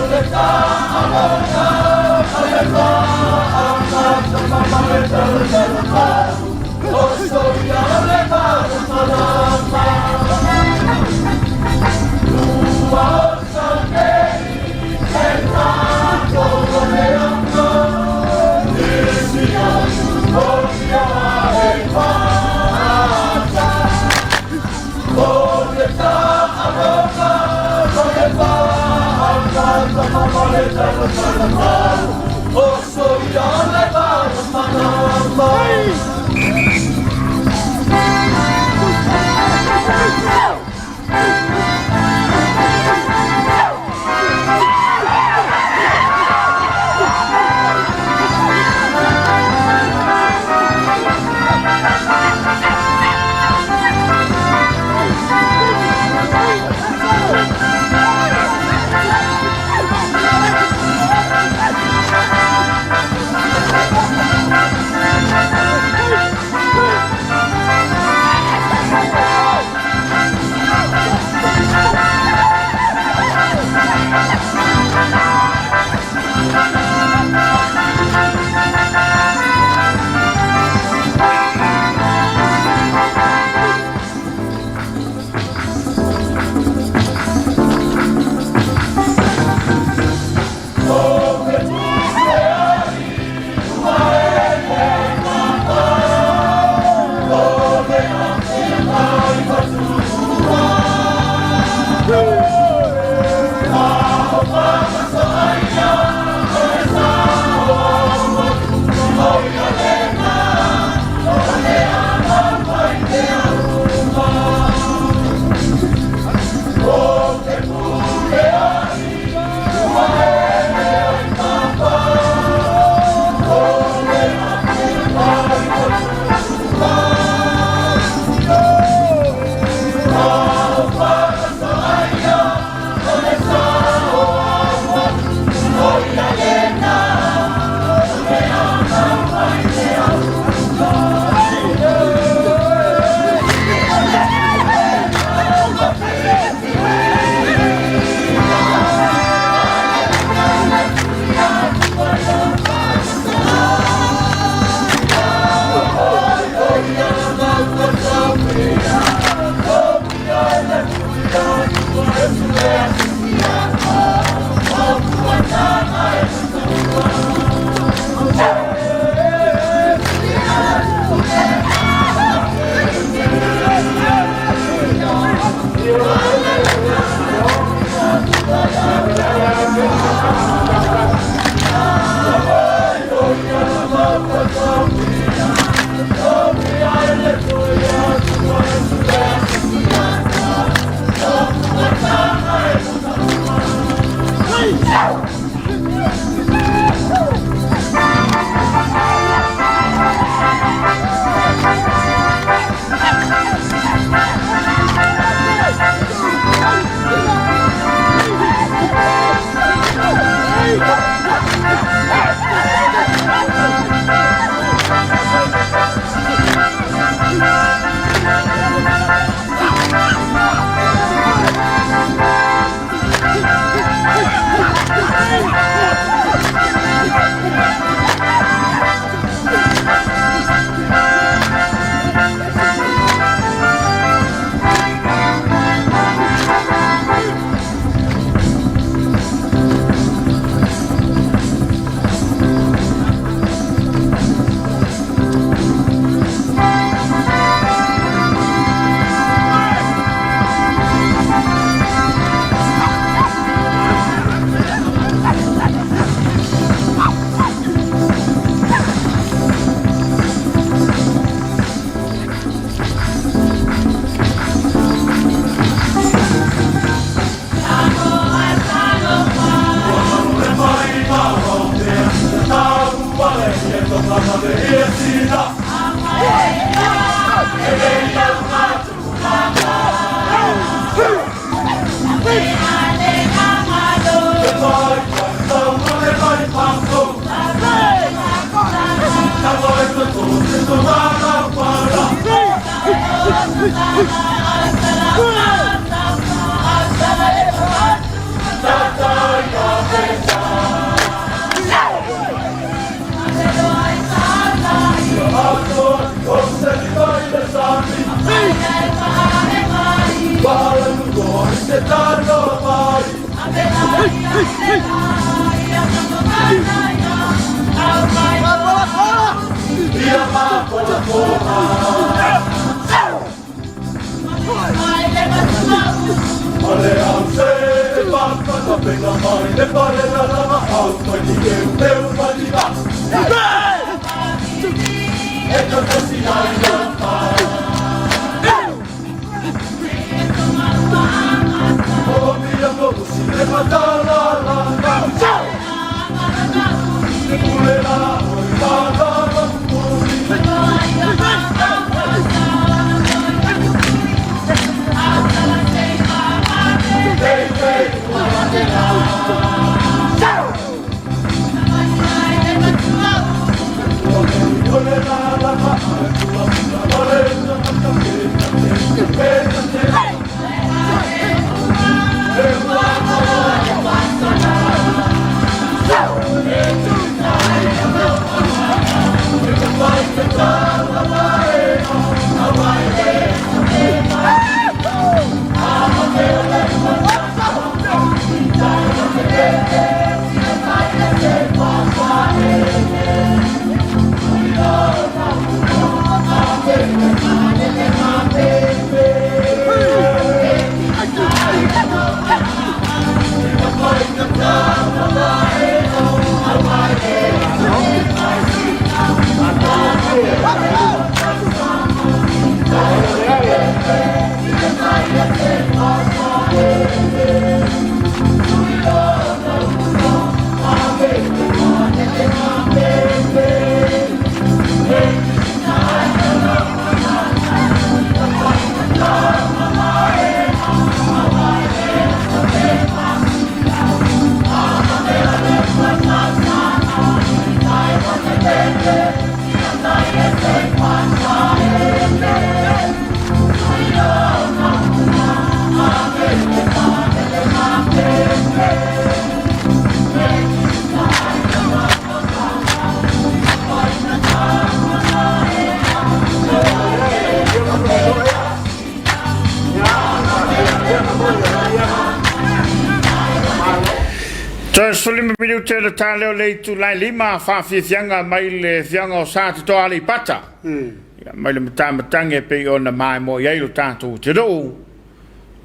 Toe 15 minute le ta leo le itulai lima faafiafiaga mai le afioaga o Satitoa Aleipata. Ia, mai le matamatagi e pei ona maimoa i ai lo tatou atunuu.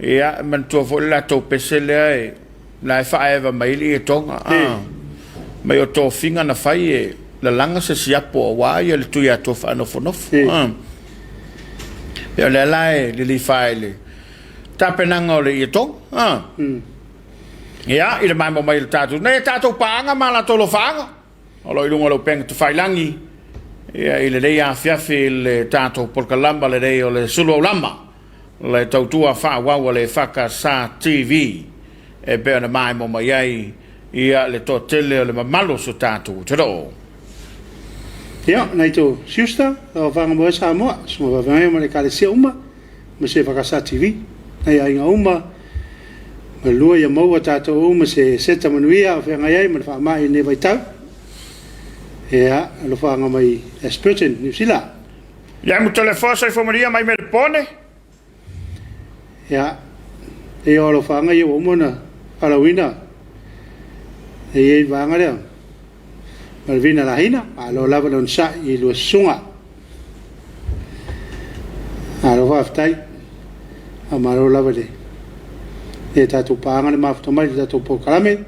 Ia, e manatua foi le latou pese lea e la e faaeva mai ai le ietoga. Ah, mai o tofiga na fai e lalaga se siapo aua ia le Tuiatua faanofonofo. Ah. Ia, o lea la e lilifa ai le tapenaga o le ietoga. Ah. Ia, i le maimoa mai o le tatou, nei tatou paaga ma latou lofaaga o lo o i luga o le upega tafailagi, ia, i lenei afiafi i le tatou polokalama lenei o le Sulu Aulama, le tautua faaauau a le EFKS TV, e pei ona maimoa mai ai ia le toatele o le mamalu o si o tatou atunuu. Ia, nai tou siusta, lau afanga moe Samoa, susuga faafeagaiga ma le Ekalesia uma, ma se EFKS TV, nai aiga uma, malua ia maua tatou uma se seta manuia o feagai ai ma le faamai i lenei vaitau. Ia, alofaga mai Ashburton, Niu Sila. Ia Mutalefoa soifua manuia mai Melepone. Ia, e o alofaga ia ua uma ona falauina e i ai le vaega lea. Malvina Lahina, malo lava le onosai i lua susuga. Malo faafetai. Faamalo lava i le tatou paaga le mafuta mai i le tatou polokalame.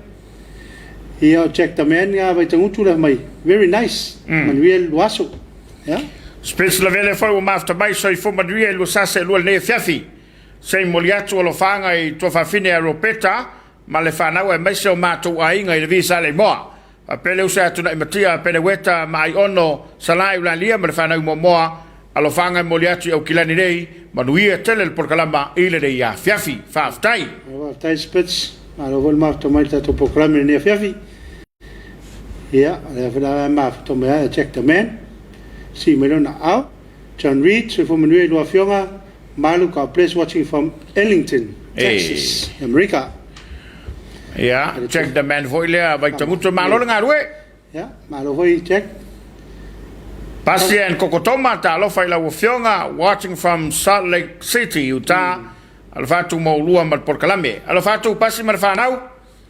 Ia, o Jack the Man nga Vaitagutu le mai. Very nice. Manuia le lua aso. Yeah. Spitz Lavele foi ua mafuta mai, soifua manuia i lua sasa e lua lenei afiafi. Se i momoli atu alofaga i tuafafine a Ropeta ma le fanau aemaise o matou aiga i le Visa Leimoa. Faapea le uso ia Tunaimatia, Peneweta ma Aiono, Salai Ulalia ma le fanau i Moamoa. Alofaga e momoli atu i Aukilani nei. Manuia tele le polokalama i lenei afiafi. Faafetai. Faafetai Spitz, malo foi le mafuta mai i le tatou polokalame i lenei afiafi. Ia, o lea foi la e mafuta mai lava Jack the Man, sii mai lona aao. John Reid, soifua manuia i lua afioga. Malu, God bless watching from Ellington, Texas, America. Ia, Jack the Man foi lea, Vaitagutu, malo le galue. Ia, malo foi Jack. Pasi and Kokotoma, talofa i lau afioga, watching from Salt Lake City, Utah. Alofa atu ma oulua ma le polokalame. Alofa atu Pasi ma le fanau.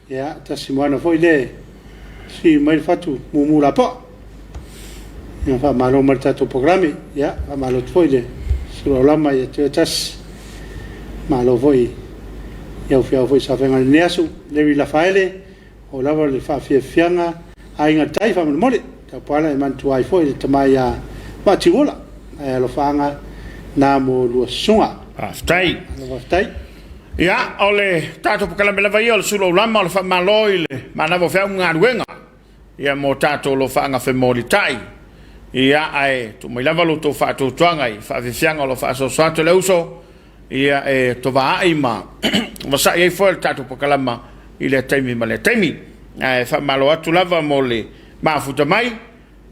Ia, tasi moana foi le sii mai le fatu mumu lapoa. Ia, faamalo mai le tatou polokalame. Ia, faamalo atu foi le suluaulama ia te oe tasi. Malo foi i au fiau foi sa feagai i lenei aso. Larry Lafaele, o lava le faafiafiaga aiga tai faamolemole. Taupuala e manatua ai foi le tama ia Vaatiuola. Ae alofaaga na mo lua susuga. Faafetai. Malo faafetai. Ia, o le tatou polokalame lava ia o le Sulu Aulama, o le faamalo i le manava o feau ma galuega, ia, mo tatou alofaaga femolitai. Ia, ae tuu mai lava lo outou faatuatuaga i faafiafiaga o lo o faasoasoa atu e le uso, ia, e tovaai ma vasai ai foi le tatou polokalama i lea taimi ma lea taimi. Ae faamalo atu lava mo le mafuta mai.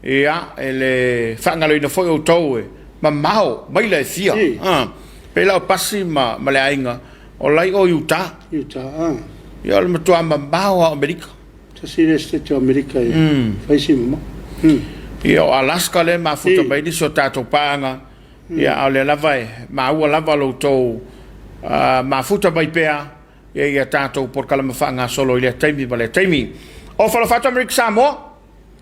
Ia, e le faagaloina foi outou e mamao maila e fia. Ah, pei la o Pasi ma le aiga, o la i o Utah. Utah, ah. Ia, o le matua mamao lava o Amerika. Tasi lea state o Amerika e fai si mamao. Ia, o Alaska lea e mafuta mai nisi o tatou paaga. Ia, a o lea lava e maua lava lo outou mafuta mai pea ia i a tatou polokalama faagasolo i lea taimi ma lea taimi. O Falofa atu Amerika Samoa.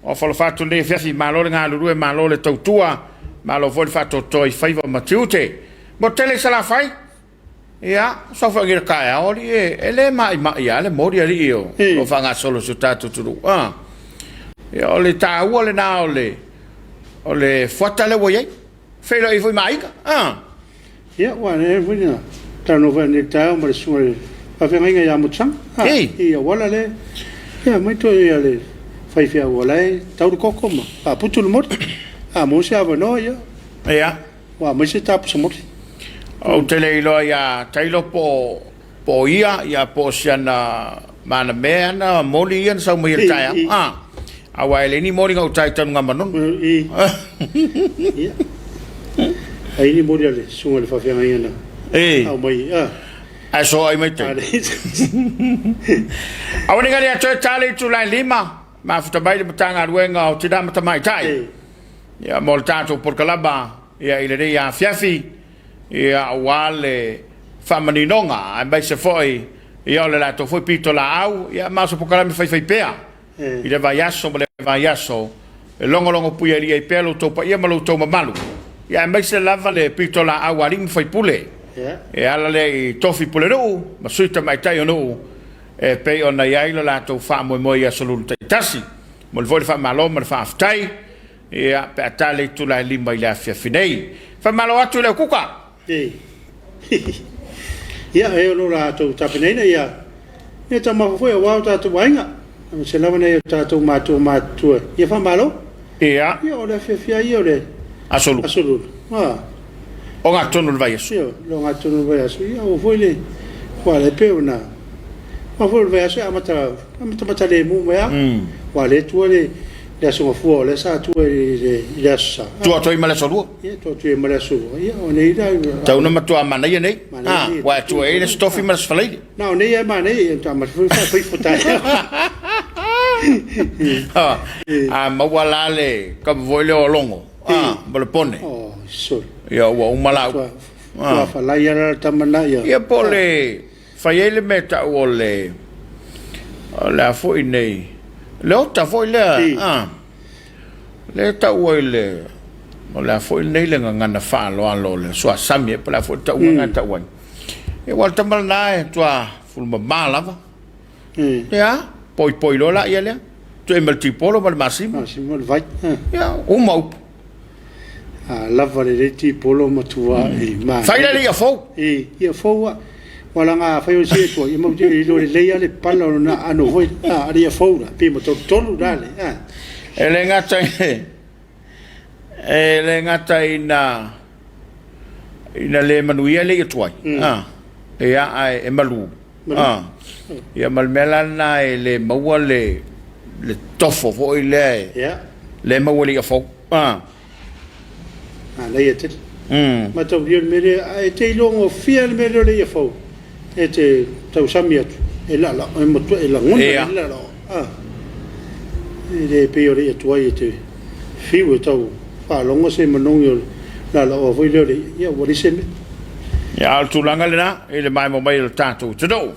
O falofa atu lenei afiafi, malo le galulue, malo le tautua, malo foi le faatoatoa i faiva ma tiute. Mo tele i Salafai, ia, saofai le taeao, alii e, e le maimai lava le moli alii o lo faagasolo si o tatou atunuu. Ah. Ia, o le taua lena o le, o le fuata lea ua i ai. Feiloai foi ma aiga. Ah. Ia, ua lea foi na talanoa foi nei taeao ma le susuga i le faafeagaiga ia Motusaga, a, i auala le, ia mai toe ia le faifeau o la e tau le koko ma faaputu le moli. A maua se avanoa, ia, Ia. ua aumai se tapusa moli. Ou te le iloa ia Tailo po o ia, ia po o si ana manamea ana moli ia na sau mai i le taeao. A, aua e leai ni moli gauta i Tanugamanono. Ia. Ai ni moli a le susuga i le faafeagaiga na aumai. A. Ae soai mai tai. Aua ne i gani atoa e ta le itula e 5, mafuta mai le Matagaluega o Tina ma Tamaitai. Ia, mo le tatou polokalama ia i lenei afiafi, ia aua le faamaninoga aemaise foi ia o le latou foi pitolaau, ia ma o se polokalame faifaipea i le vaiaso ma le vaiaso e logologo puialii ai pea lo outou paia ma lo outou mamalu, ia aemaise lava le pitolaau a alii ma faipule e ala lea i tofi pulenuu ma sui tamaitai o nuu e pei ona i ai lo latou faamoemoe i aso lulu taitasi. Momoli foi le faamalo ma le faafetai ia pe a ta le itula e 5 i le afiafi nei. Faamalo atu i le au kuka. Ia, e o lo latou tapenaina ia mea taumafa foi aua o tatou aiga, aemaise lava nai o tatou matua matutua. Ia faamalo. Ia. Ia, o le afiafi lava ia o le Aso Lulu. Aso Lulu. Ah. Ogatotonu o le vaiaso. Ia, le ogatotonu o le vaiaso. Ia, aua foi le, aua o lea e pei ona, aua foi o le vaiaso e amata, amatamata lemu mai lava. Aua o lea e tua le Aso Gafua, o lea sa tua i le Aso Sa. Tua atu ai ma le Aso Lua. Ia, tua atu ai ma le Aso Lua. Ia, o nei la. Tau na matua manaia nei. Ah, ua e tua ai le Aso Tofi ma le Aso Faraile. Na o nei e manaia, ia ta ma foi fa foi taeao. A maua la le kava foi lea o logo, ah, ma le pone. Oh, sorry. Ia, ua uma lau. Tua falai ala le tama na ia. Ia, po le fai ai le mea tau o le o le a foi nei le ota foi lea a le tau ai le o le a foi nei le gagana faaaloalo o le suasami e po le a foi le tauga na tau ai. Ia, ua o le tama lena e tua fulumama lava. Ia, poipoi loa la ia lea. Tuai ma le tipolo ma le masima. Masima le vai. Ia, uma upu. A lava lelei tipolo ma tua'i manaia. Fai la le ia fou. I, ia fou a. Ua laga afai o se atua, ia mau te iloa lelei a le pala o lona aano foi, a, le ia fou la, pe matolutolu la le, a. E le gata i, e le gata ina, ina le manuia le ia tuai, a, ia, ae e malu. A, ia ma le mea la lena e le maua le, le tofo foi lea e, Ia. le maua i le i'a fou. A. Manaia tele. Mataulia le mea lea, ae te iloagofie le mea lea o le i'a fou, e te tausami atu, e lala, e matua, e lagona Ia. le lalaoa. A. E le pei o le i'a tuai e te fiu e tau faalogo se manogi o le lalaoa foi lea o le i'a, ia ua leai se mea. Ia, a o le tulaga lena i le maemo mai o le tatou atunuu.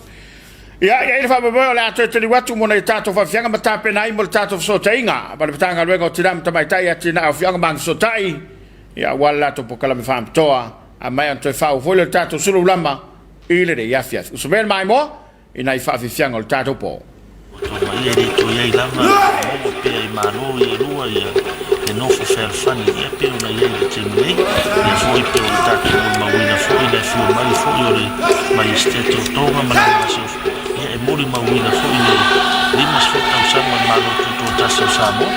Ia, e i ai le faamoemoe o le a toe taliu atu mo nai a tatou faafiafiaga ma tapena ai mo le tatou fesootaiga ma le Matagaluega o Tina ma Tamaitai, Atinae o Afioaga ma Agafesootai, ia, aua le latou polokalame faapitoa a maea ona toe faaauau foi lea o le tatou suluulama i lenei afiafi. Uso mea le maimoa i nai faafiafiaga o le tatou po. Ua tou maia e le toe i ai lava e maua pea i Malo ia e lua ia le nofo fealofani ia pei ona i ai i le taimi nei. Ia foi pei o le tatou molimauina foi le afio mai foi o le Maiesitete o Toga ma lana masiofo ia e molimauina foi le 50 tausaga o le Malo Tutoatasi o Samoa.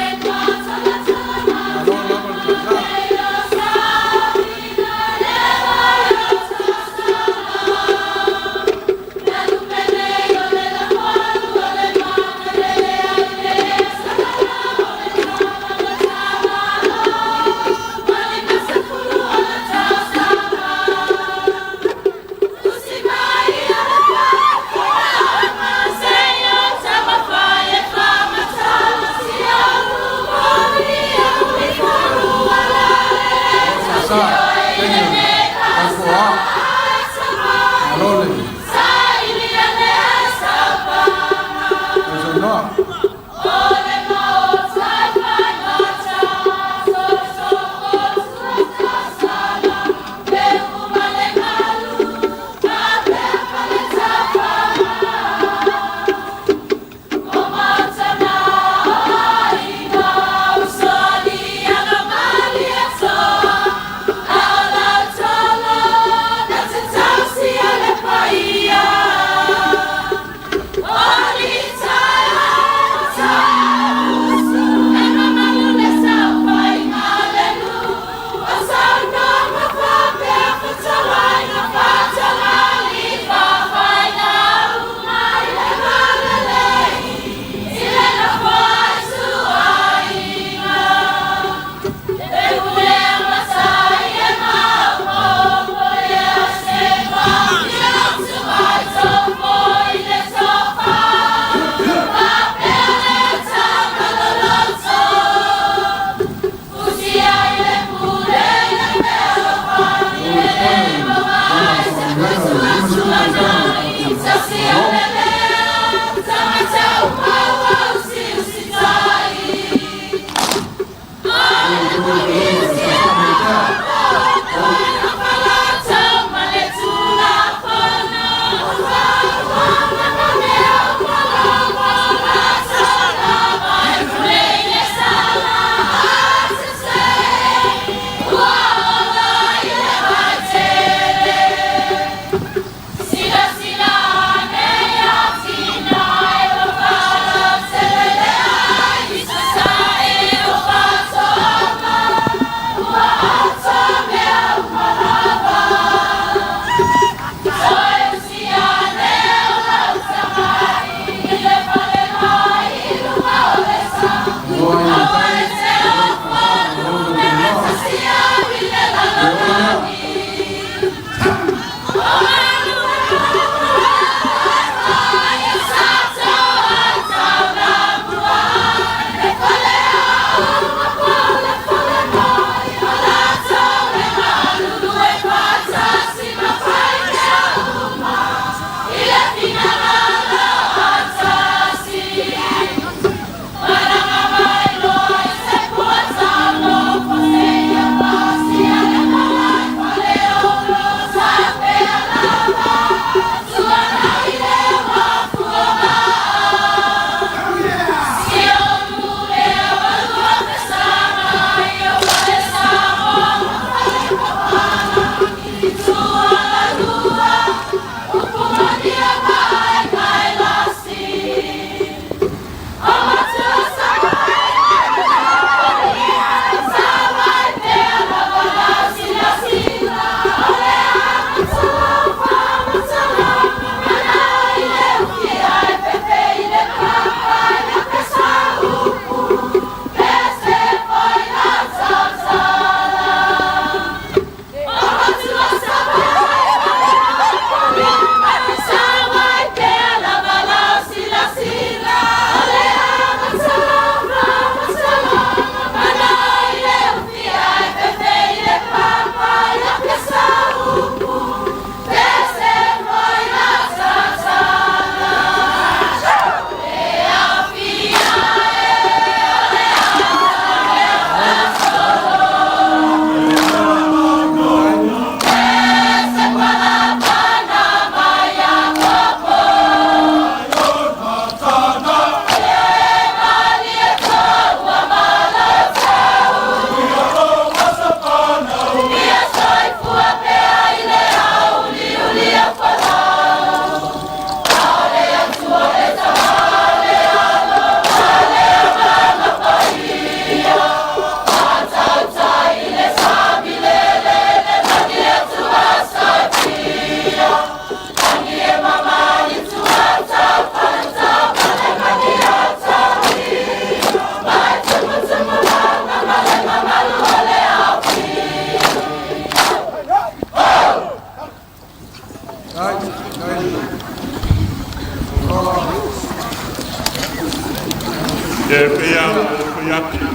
E pei lava ona ou fai atu,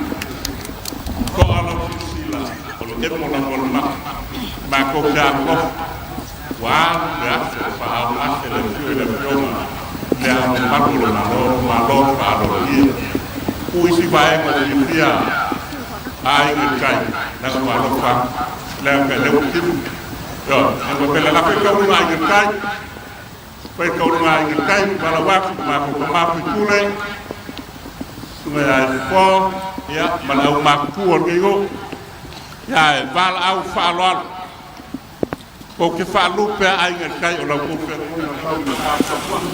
to'a lau silasila, o le emo lava o le mata. Matou te alolofa, ua alu le aso o faaaaogase le afio i le Afioga i Le Ao Mamalu o le Malo, malo le faaaloalogia. Tuu isi vaega o fiafia a Aiga i le Tai, leaga ua alofa atu, leaga o lea ua timu. Ioe, e faapea le lafo i taunuuga a Aiga i le Tai, fai taunuuga a Aiga i le Tai, valaau atu i matou tama faipule, susuga ia Ifo, ia, ma le aumatutua o lenei nuu, ia e valaau faaaloalo. Tou te faalupe a Aiga i le Tai o la outou feagaiga mau i le va tapuai.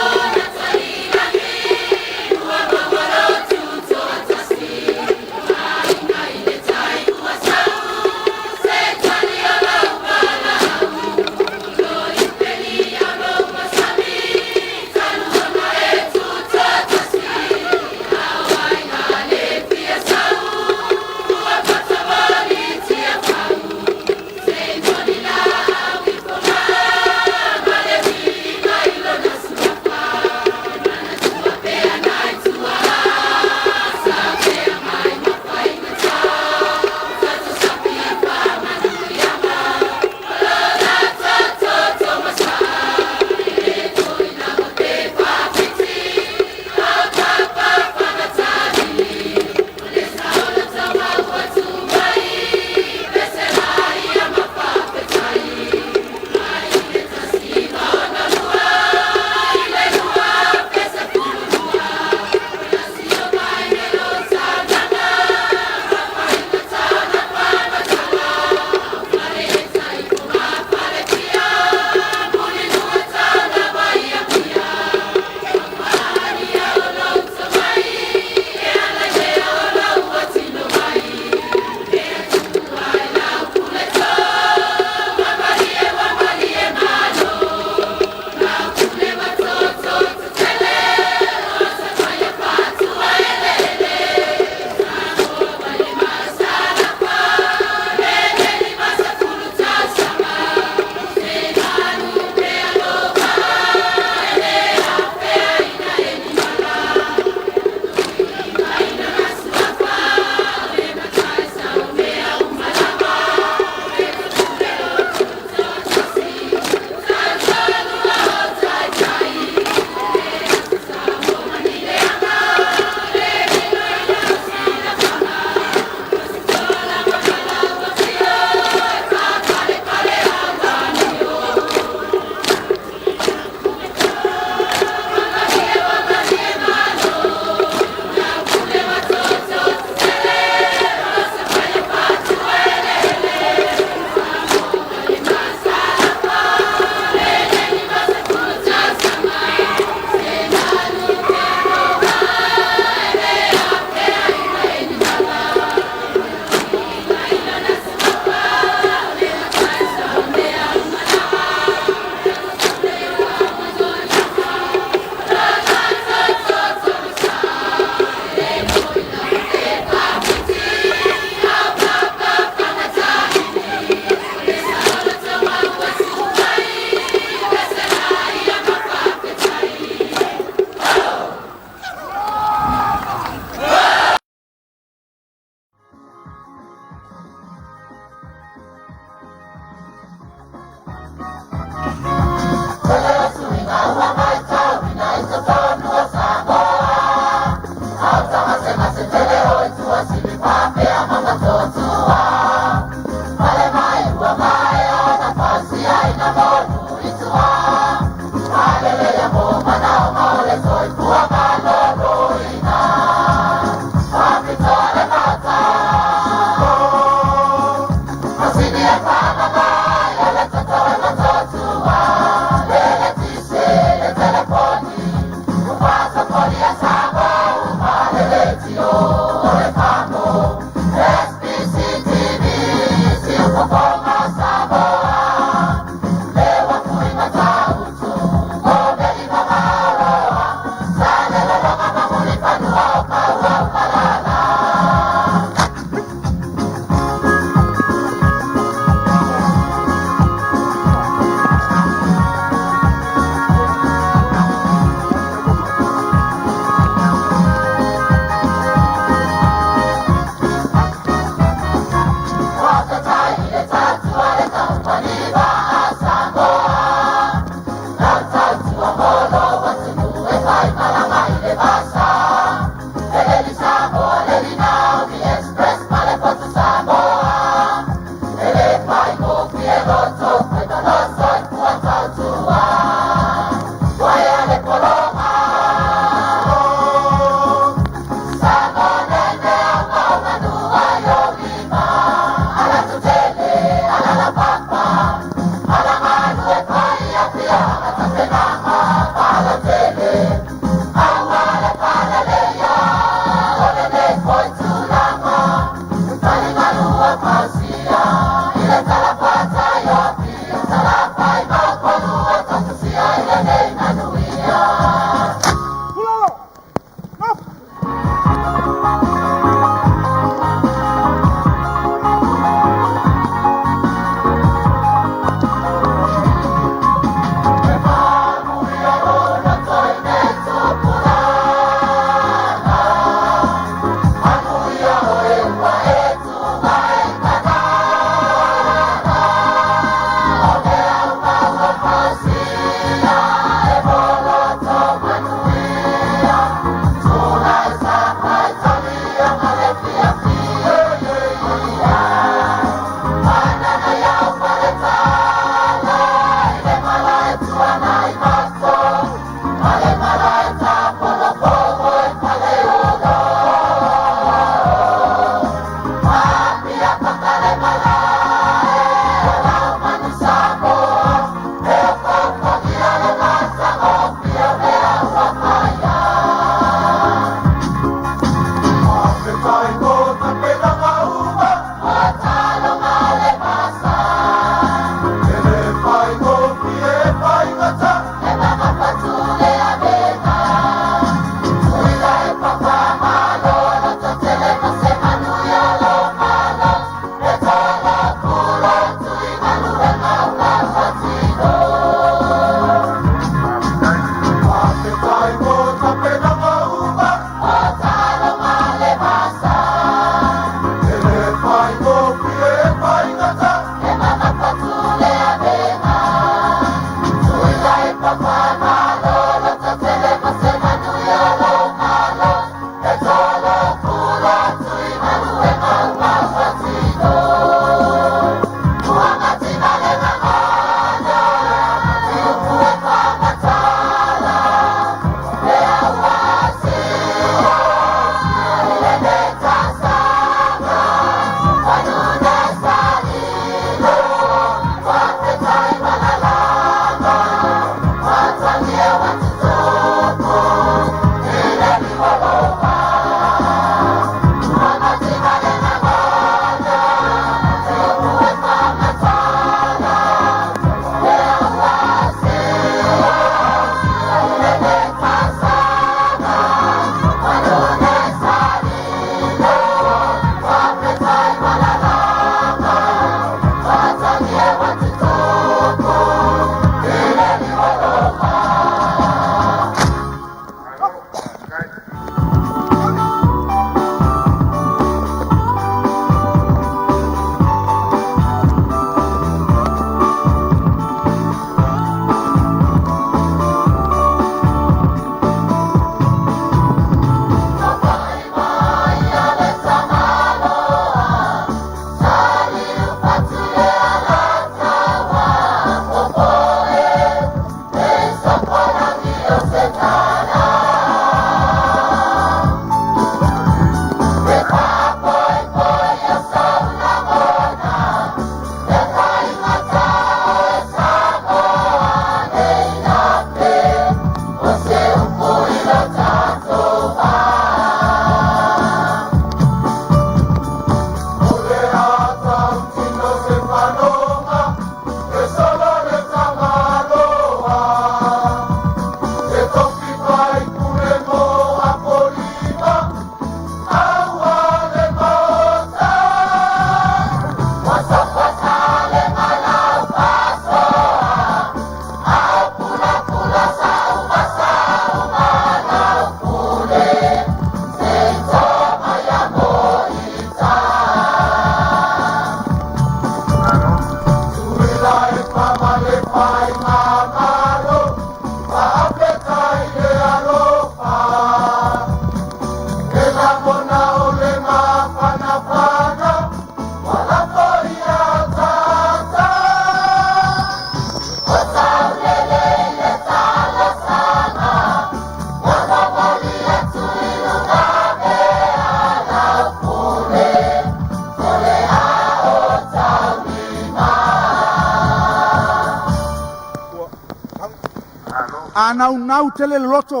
A naunau tele le loto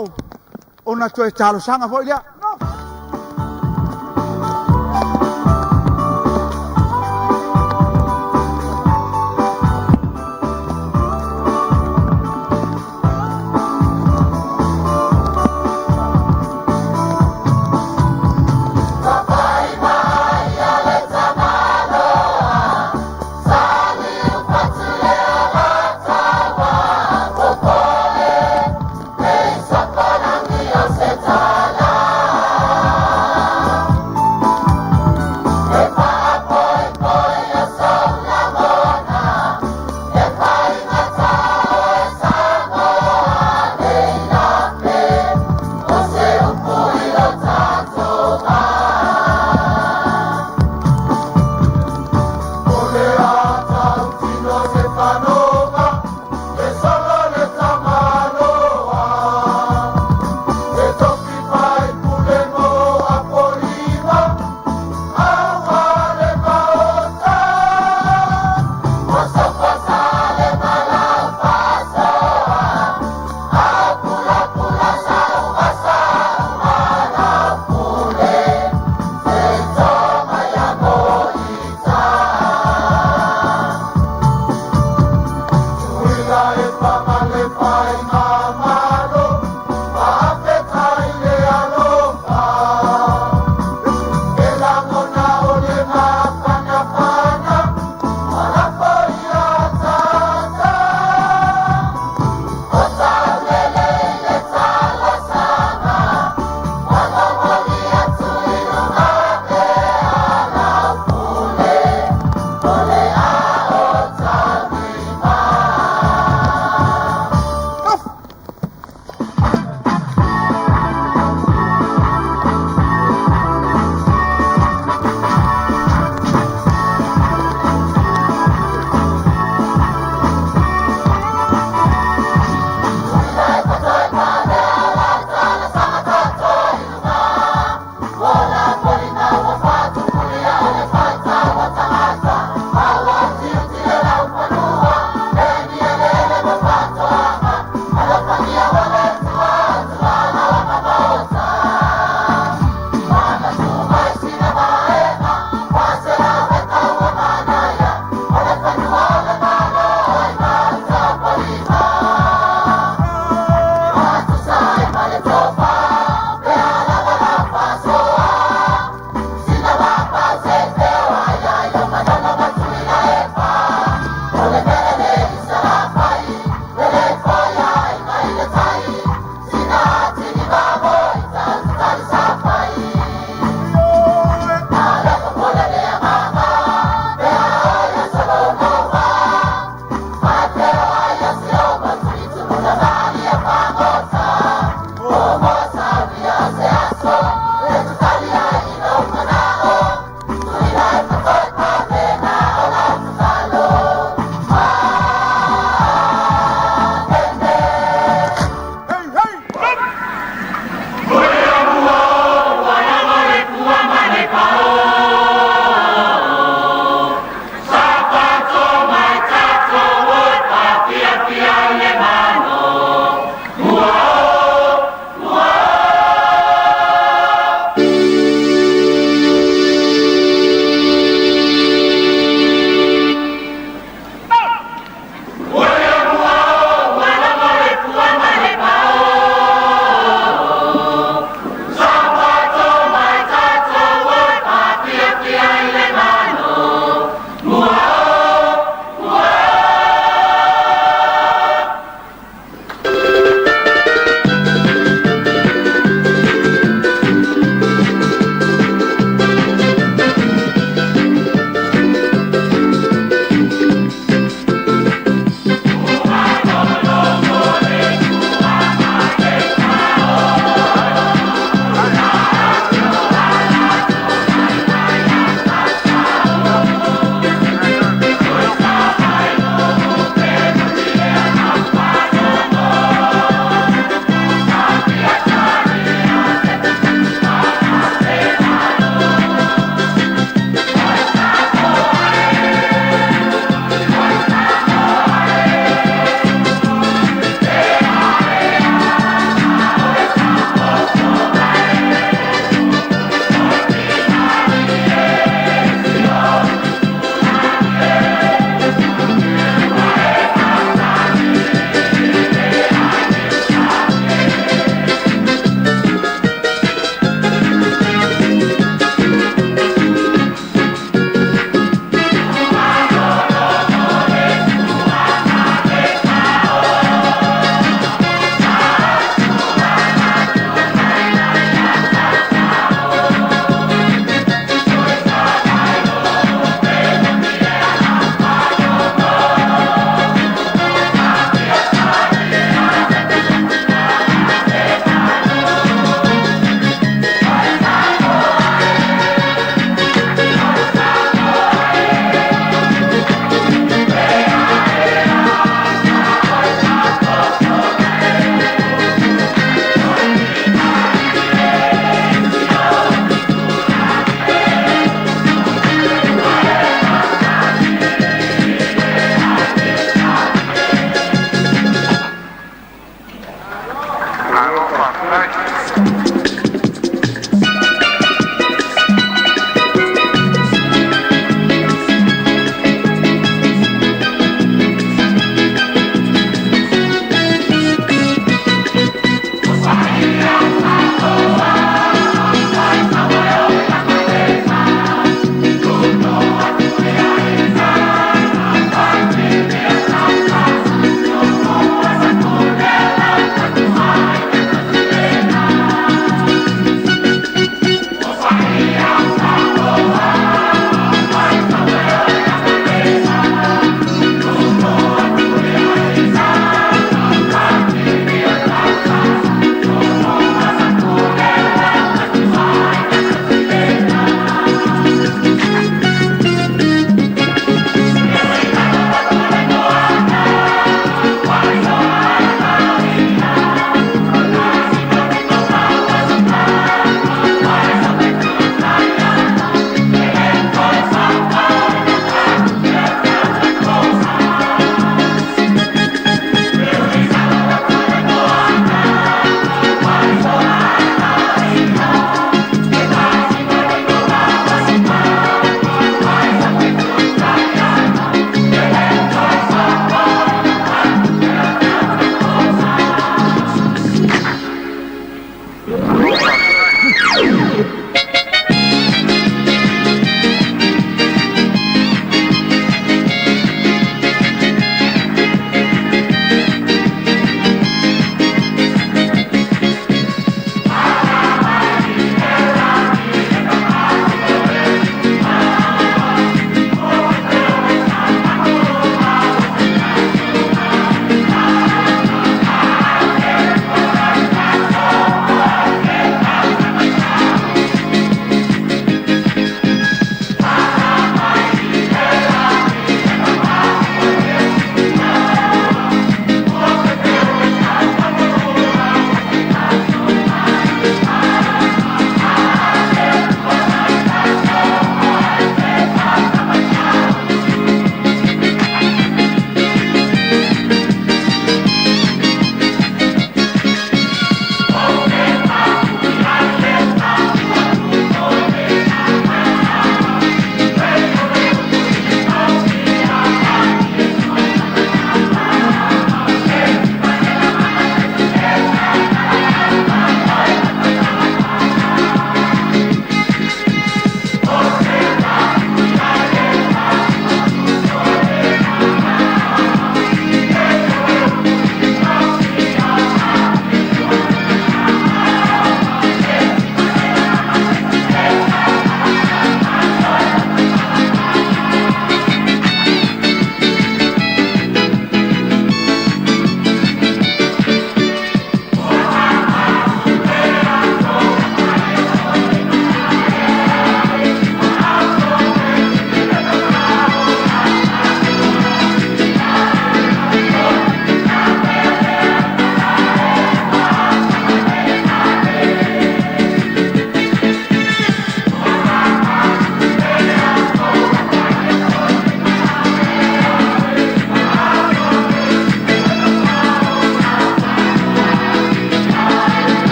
ona toe talosaga foi lea.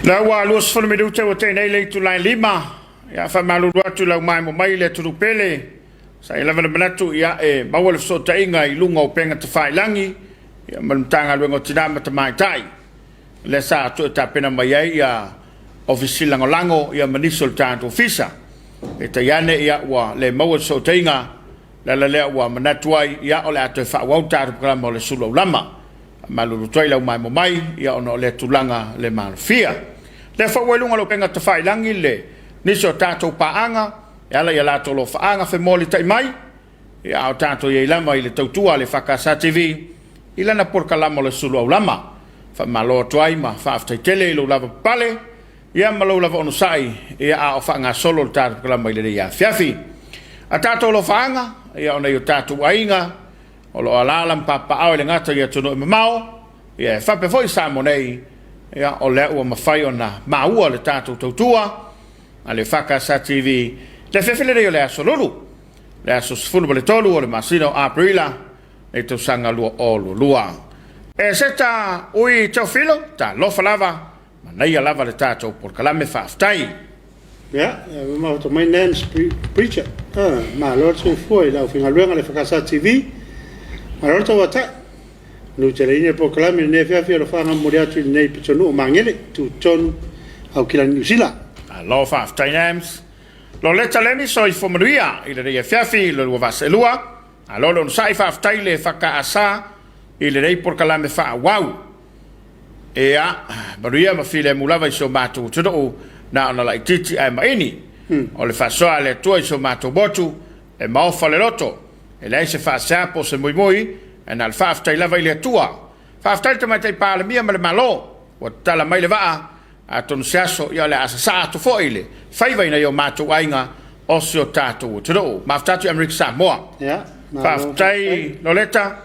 Lea ua 20 minute ua tea nei le itula e 5, ia faamalulu atu i lau maemo mai le atunuu pele, sa i ai lava le manatu ia e maua le fesootaiga i luga o upega tafailagi ia ma le Matagaluega o Tina ma Tamaitai, lea sa toe tapena mai ai ia Ofisa Sili Lagolago ia ma nisi o le tatou Ofisa. Peitai ane ia ua le maua le fesootaiga, le ala lea ua manatu ai ia o le a toe faaauau le tatou polokalame o le sulu aulama. Faamalulu atu ai i lau maemo mai ia ona o lea tulaga le malofia. Lea foi ua i luga o le upega tafailagi le nisi o tatou paaga e ala i a latou alofaaga femolitai mai, ia a o tatou i ai lava i le tautua a le EFKS TV i lana polokalama o le sulu aulama. Faamalo atu ai ma faafetai tele i lou lavapapale ia ma lou lava onosai ia a o faagasolo le tatou polokalama i lenei afiafi. A tatou alofaaga ia o nai o tatou aiga o lo o alaala ma papaaao i le gata i atunuu e mamao, ia e faapea foi i Samoa nei, ia o lea ua mafai ona maua le tatou tautua a le EFKS TV i le afiafi lenei o le aso Lulu, le aso 13 o le masina o Aperila nei tausaga 2022. E seta ui Teofilo, talofa lava, manaia lava le tatou polokalame, faafetai. Ia, e mafuta mai Nance Preacher. Malo le soifua i le aufaigaluega a le EFKS TV. Malo le tauatai. Manuteleina le polokalame i lenei afiafi alofaaga momoli atu i lenei pitonuu o Magele, tutotonu Aukilani Niu Sila. Malo faafetai Nance. Loleta Leni soifua manuia i lenei afiafi i le lua vaa seelua. Malo le onosai faafetai le EFKS i lenei polokalame faaauau. Ia, manuia ma filemu lava i si o matou atunuu, na ona laitiiti ae maini. O le faasoa a le Atua i si o matou motu, e maofa le loto, e leai se faasea po o se muimui, ae na o le faafetai lava i le Atua. Faafetai i le Tamaitai Palemia ma le Malo, ua tatala mai le vaa, atonu se aso, ia o le a sasaa atu foi le faiva i nai o matou aiga o si o tatou atunuu. Mafuta atu i Amerika Samoa. Ia, malo Faafetai faafetai. Loleta.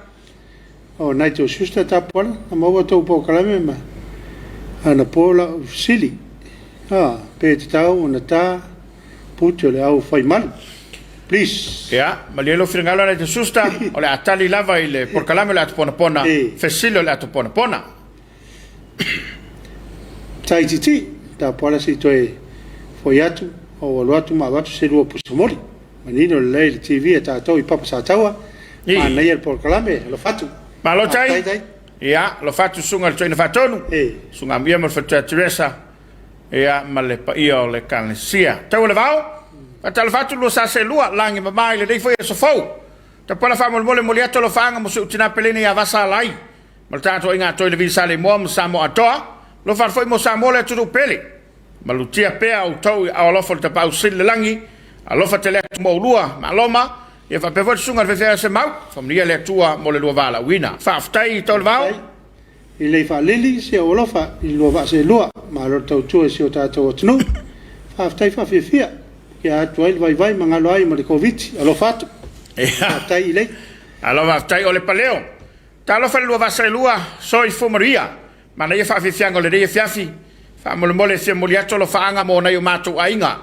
O Nigel Schuster Tapuala, na maua tou polokalame ma anapo lau fesili, a, pe tatau ona ta puti o le au fai malu? Please. Ia, malie lou finagalo Nigel Schuster, o le a tali lava i le polokalame o le ato ponapona, fesili o le ato ponapona. Tahititi, Tapuala se i toe foi atu, ou alu atu ma avatu se lua pusa moli. Manino lelei le TV a tatou i Papa Sataua. Manaia le polokalame, alofa atu. Malo tai. Ia, alofa atu susuga i le Toeaina Faatonu, Susuga Amuia ma le Faletua Teresa, ia ma le paia o le Ekalesia. Tau o le vao, faatalofa atu lua sa seelua, lagi mama i lenei foi aso fou. Tapuala faamolemole momoli atu alofaaga mo si ou tina pele nei ia Vasa Alai, ma le tatou aiga atoa i le Vili Saleimoa ma Samoa atoa. Alofa atu foi mo Samoa le atunuu pele. Malutia pea outou i aao alofa o le Tapaau Sili i le lagi, alofa tele atu mo oulua, malo ma, ia faapea foi le susuga i le faifeau Semau, faamanuia le Atua mo le lua valaauina. Faafetai Taulevao. Faafetai i lei faalili si ou alofa i lua vaa seelua, malo le tautua i si o tatou atunuu. Faafetai faafiafia, kia atu ai le vaivai ma galo ai ma le Koviti, alofa atu. Faafetai i lei. Malo faafetai Ole Paleo. Talofa i le lua vaa seelua, soifua manuia. Manaia faafiafiaga o lenei afiafi. Faamolemole e fia momoli atu alofaaga mo nai o matou aiga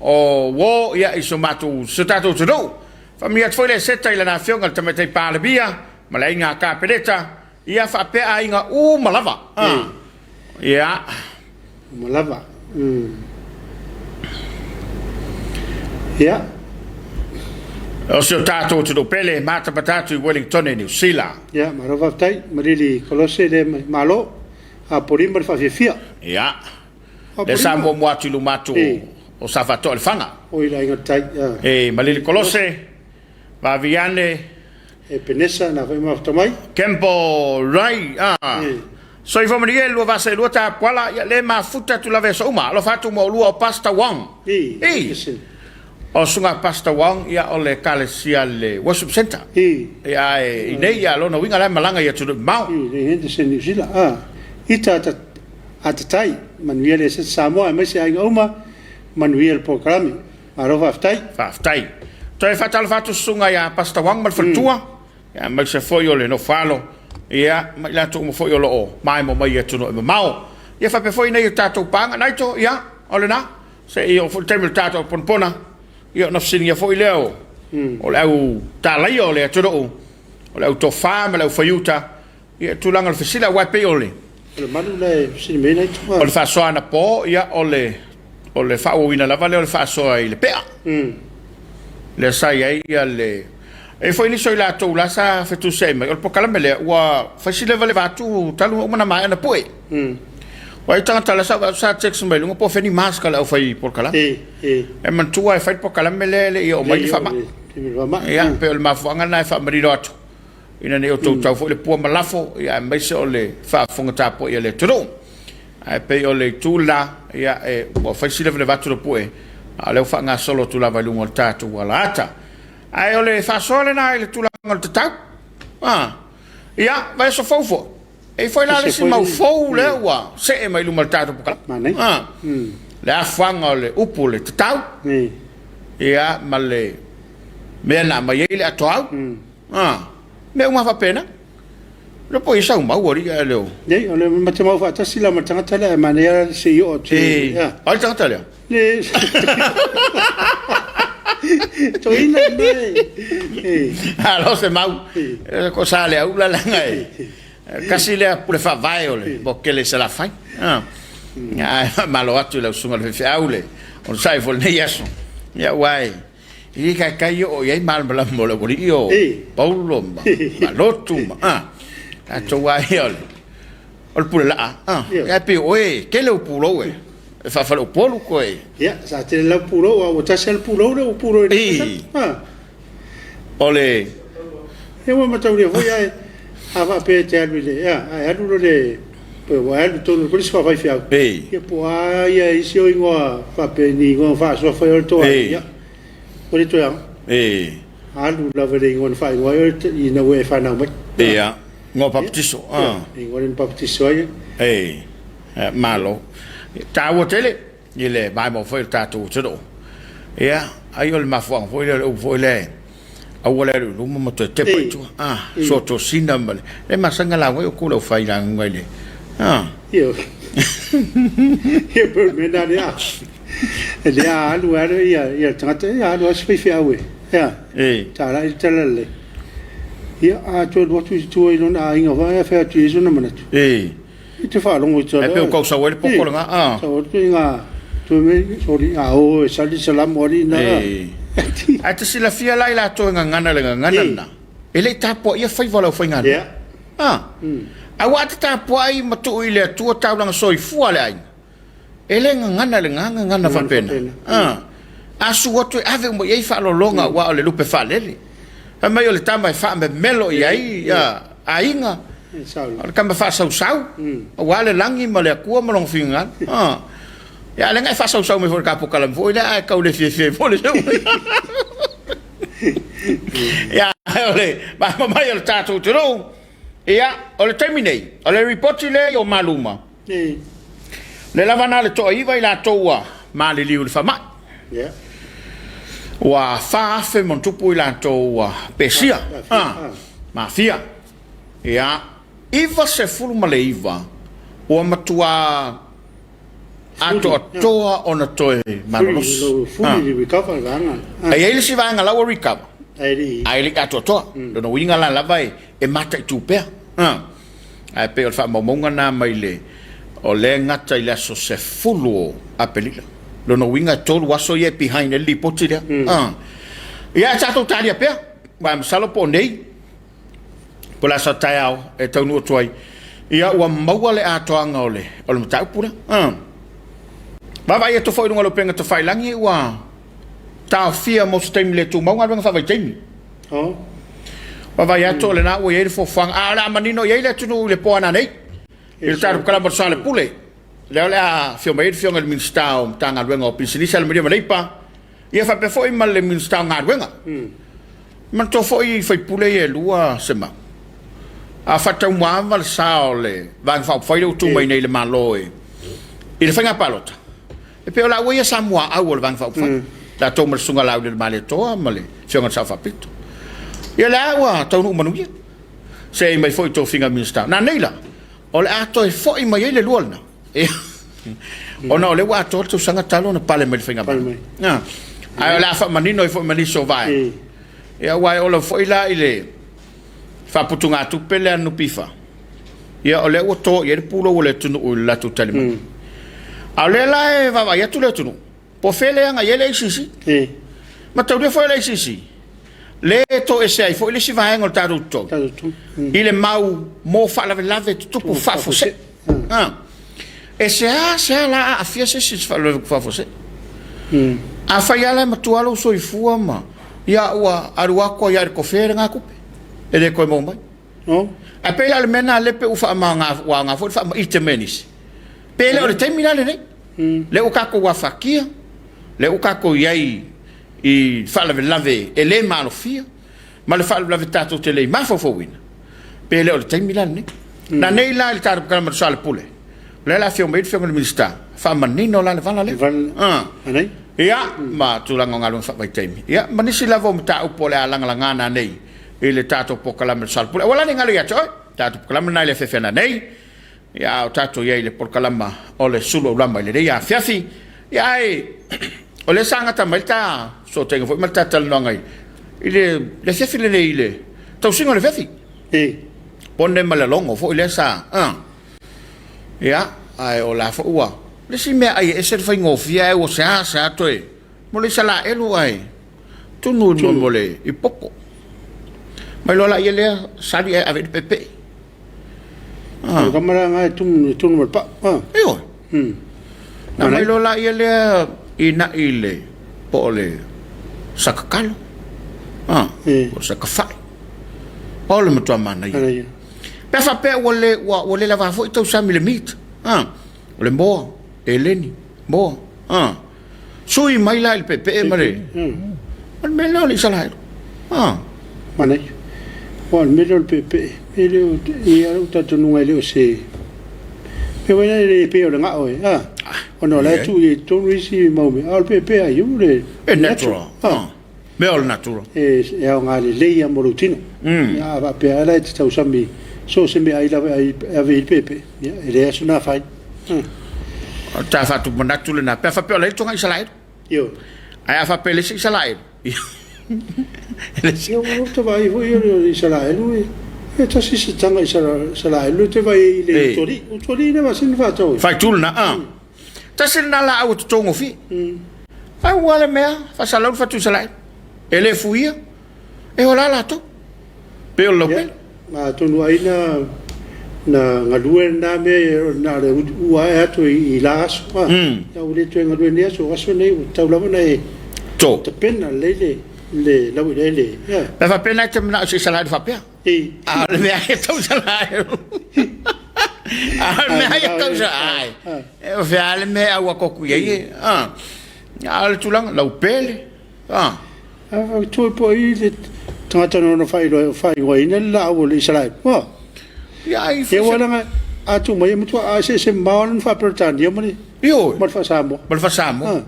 o uo ia i so matou si o tatou atunuu. Faamanuia atu foi le Eseta i lana afioga i le Tamaitai Palemia ma le aiga Kapeneta ia faapea aiga uma lava. Ia. Uma lava. Ia. O si o tatou atunuu pele, matamata atu i Wellingtone, Niu Sila. Ia, malo faafetai. Malili Kolose le malo. Apolima le faafiafia. Ia. Le sa muamua atu i luma atu o Safaatoa i Lefaga. Oi le aiga tai. E, Malili Kolose, Vaviane. Epenesa na foi mafuta mai. Kempo Rai. Ah. Soifua manuia i le lua vasa e lua tapuala, ia le mafuta atu lava i aso uma. Alofa atu mo oulua o Pastor Wong. I. O susuga Pastor Wong, ia o le Ekalesia le Worship Centre. I. Ia ae i nei ia lona uiga la e malaga i atunuu mamao. I, le Henderson Niu Sila. A. Ita ata atatai, manuia le Esete Samoa aemaise aiga uma, manuia le polokalame. Malo faafetai. Faafetai. Toe faatalofa atu susuga ia Pastor Wong ma le faletua. Aemaise foi o le nofo-alo, ia, ma i latou uma foi o lo o maemo mai i atunuu e mamao. Ia faapea foi nei o tatou paaga, Naito, ia, o lena, se i oo foi le taimi o le tatou ponapona, ia ona fesiligia foi lea o, o le au talaia o le atunuu, o le au tofa ma le au faiuta, ia, tulaga o le fesili, aua e pei o le, O le malu la e fesili mai ai nai O le faasoa anapo, ia, o le, o le faaauauina lava lea o le faasoa i le pea. Lea sa i ai ia le... E i ai foi nisi o i latou la sa fetusiai mai, o le polokalame lea ua fai si levaleva atu talu ona uma ona maea ona pue. Ua i ai tagata la sa ou vaai atu sa text mai i luga po o fea ni mask a le aufai polokalame. E manatua e fai le polokalame lea e le i oo mai le faamai. Ia, pei o le mafuaaga lena e faamanino atu ina ne i outou tau foi le pua ma lafo, ia aemaise o le faafofoga tapuai a le atunuu. Ae pei o le itu lena, ia, e, ua fai si levaleva atu le pue, a o lea ua faagasolo atu lava i luga o le tatou alaata. Ae o le faasoa lena i le tulaga o le tatau. A, ia, vaiaso fou foi. E i ai foi la le isi mau fou lea ua see mai luma o le tatou polokalame. A, le afuaga o le upu o le tatau, ia, ma le mea na aumai ai le atoau. A, mea uma faapena. Le po i sau mau alii ae le o. Nei, o le ma te mau faatasi la ma le tagata lea, e manaia la se i oo atu. E, ai le tagata lea? Le Toeaina lena e. Alo se mau, ko sa le aula langa e. Kasi lea pule faavae o le mokele i Salafai. Ae faamalo atu i lau susuga i le faifeau le onosai foi i lenei aso. Ia aua e E le taitai oo i ai malamalama o le aualii o Paulo ma Lotu ma a tatou lava ia o le o le pule laa a ia pei o oe e tele ou pulou e e faafaleupolu koe. Ia sa tele lau pulou a ua tasi lava le pulou lea ua pulou ai a o le Ia ua mataulia foi ae a faapea e te alu i le a ae alu loa le pe ua alu i totonu o le kolisi faafaifeau ia po o a ia isi o igoa faapea ni igoa faasuafa ai o le toa ia ua le toe aoga. Alu lava i le igoa na faaigoa ai oe ina ua e fanau mai. Ia, igoa papatiso. Ia, igoa lea na papatiso ai. Malo. E taua tele i le vaimau foi o le tatou atunuu. Ia, ai o le mafuaaga foi lea o le upu foi lea, aua le alu i luma ma toe tepa i tua. Ah, suatosina ma le... Le masani ona lauga ai outou le aufaigaluega i le... Ah. Ia, ia pei o le mea lena lea. Lea a alu lava ia le tagata, ia alu lava si faifeau e, ea, talai le tala lelei. Ia, a toe alu atu i tua i lona aiga foi, ae fai atu i ai sona manatu. E te faalogo i tala. E pei ua tau sau ai le poto lena. Sau atu i ngā, toe me, sorry, a o e sali salamu alii na. Ae te silafia la i latou e gagana i le gagana lena, e le i tapuaia faiva o le aufaigaluega. Aua a te tapuai ma tuu i le Atua taulaga soifua a le aiga, E le gagana i le ga gagana faapena. A, a su atu e ave uma i ai faaaloaloga aua o le lupe faalele. Fai mai o le tama e faamemelo i ai aiga, o le tama faasausau, aua le lagi ma le Atua ma lona finagalo. A, ia a o lea na e faasausau mai foi i le ta polokalame foi lea ae tau le fiafia ai foi le sau. Ia, o le maima mai o le tatou atunuu. Ia, o le taimi nei, o le ripoti lea i o Maluma, lea lava na o le toaiva i latou ua maliliu i le faamai. Ua 4,000 ma ona tupu i latou ua pesia, ma aafia. Ia, 99 ua matua atoatoa ona toe malolosi. E i ai le isi vaega la ua recover, ae le i atoatoa. Lona uiga la lava e mataitu pea. Ae pei o le faamaumauga lena mai le, o lea e gata i le aso 10 o Aperila. Lona uiga e 3 aso ia e behind ai le lipoti lea. Ia ae tatou talia pea, aua masalo po o nei, po o le aso a taeao e taunuu atu ai, ia ua maua le atoaga o le, o le mataupu lea. Vaavaai atu foi i luga o le upega tafailagi ua taofia mo se taimi le tumau galuega faavaitaimi. Oh. Vaavaai atu o lena ua i ai le fuafuaga, a o le a manino i ai le atunuu i le po a nanei, i le tatou kalama o le Soalepule, lea o le a afio mai ai le Afioga i le Minisita o Matagaluega o Pisinisi, Alamanuia ma Leipa, ia faapea foi ma le Minisita o Galuega. Manatua foi sui usufono ia e lua Semau, a faataumuaava le sa o le Vaega Faaupufai lea ua tu mai nei i le Malo i le faiga palota, E pei o laua ia sa muaau o le Vaega Faaupufai, latou ma le Susuga Laaulialemalietoa ma le Afioga i le Sao Faapito. Ia lea ua taunuu manuia, seei mai foi i tofiga Minisita. Nanei la, o le a toe foi mai ai le lua lena, ia, ona o lea ua atoa le tausaga talu ona pale mai le faigamalo. Ae o le a faamanino ai foi ma nisi o vaega. Ia, aua e oo lava foi la i le faaputugatupe lea a le NPF, Ia o lea ua to i ai le pulou o le atunuu i le latou tali mai. A o lea la e vaavaai atu le atunuu, po o fea le agai i ai le ACC. Mataulia foi o le ACC, lea e toesea ai foi le isi vaega o le tatou totogi i le mau mo faalavelave tutupu faafuasei. E seasea la aafia se isi i se faalavelave faafuasei. Afai lava la e matua lou soifua ma ia ua alu atu ai lava i le tofe lena tupe, e le toe maua mai. Ae pei la o le mea lena lea pei ua faaaoga ua aoga foi le faamaite mai a nisi, pe le o le taimi la lenei, lea ua tatou afatia, lea ua tatou i ai i faalavelave e le maalofia ma le faalavelave tatou te le i mafaufauina, pe le o le taimi la lenei. Nanei la i le tatou Kalama Soalepule, o lea o le a afio mai ai le Afioga i le Minisita, faamanino la le vala lea. Ia, ma tulaga o galuega faavaitaimi, ia ma nisi lava o mataupu o le a lagalaga nanei i le tatou polokalame o le Soalepule. Aua la ne i galo ia te oe, tatou polokalame lena i le afiafi a nanei, ia a o tatou i ai i le polokalama o le sulu aulama i lenei afiafi. Ia ae o lea sa gata mai le ta fesootaiga foi ma le ta talanoaga i le afiafi lenei i le tausiga o le afiafi. Pone ma le logo foi lea sa, ia, ae o la foi ua, le isi meaai e ese le faigofie ae ua seasea toe, mo le Isaraelu ae tunu i mo le i popo. Mai loa laia lea sali ae ave i le peepee. Ah. Kama la ngai tunu tunu ma pa. Ah. Ioe. Na mai loa laia lea ina'i le po o le sakakalo. Ah. Po o le sakafai. O le matua manaia. Pe a faapea ua le ua le lava foi tausami le meat. Ah. O le moa, eleni, moa. Ah. Sui mai la i le peepee ma le O le mea lea o le Isaraelu. Ah. Manaia. Aua o le mea lea o le peepee, e le o, e i ai lou talitonuga e le o se mea foi lea e pei o le gao e, a, ona o la e tuu i ai i totonu isi mau mea, a o le peepee lava ia o le E natural. Ah. Mea o le natura. E aoga lelei lava mo lou tino. Ia, a faapea lava la e te tausami so o se meaai lava e ave i ai le peepee, ia, e leai lava sona afaina. O le ta faatupu-manatu lena, pe a faapea o la e i le toga Isaraelu. Ioe. Ae a faapea e leai se Isaraelu, ia, e leai se... Ia, ua ou vaai foi o le Isaraelu, e tasi se taga Isaraelu e te vaai ai i le utualii. Utualii le masini faatau ai. Faitū lena, a. Tasi lena laau e totogofie. Pau lava le mea, faasalau le fatu Isaraelu. E le fuia, e ola latou. Pei o le laupele. Ia, atonu ai na na galue lena mea na o le ua ae atu i la aso. Ia ua le toe galue i lenei aso, o aso nei ua tatau lava ona e tapena lelei le le laueleele. Ia. Pe faapea na e te manao i se Isaraelu faapea. A o le mea e tau Isaraelu. A o le mea e tau Isaraelu. E o fea le mea e au atu i ai. A o le tulaga, laupele. A tu po i le tagata na ona faailoaina le laau o le Isaraelu. Ia ai Ia ua laga a tu mai e matua a eseese mamao lava le faa-Peretania ma le Ioe. ma le faa-Samoa. Ma le faa-Samoa.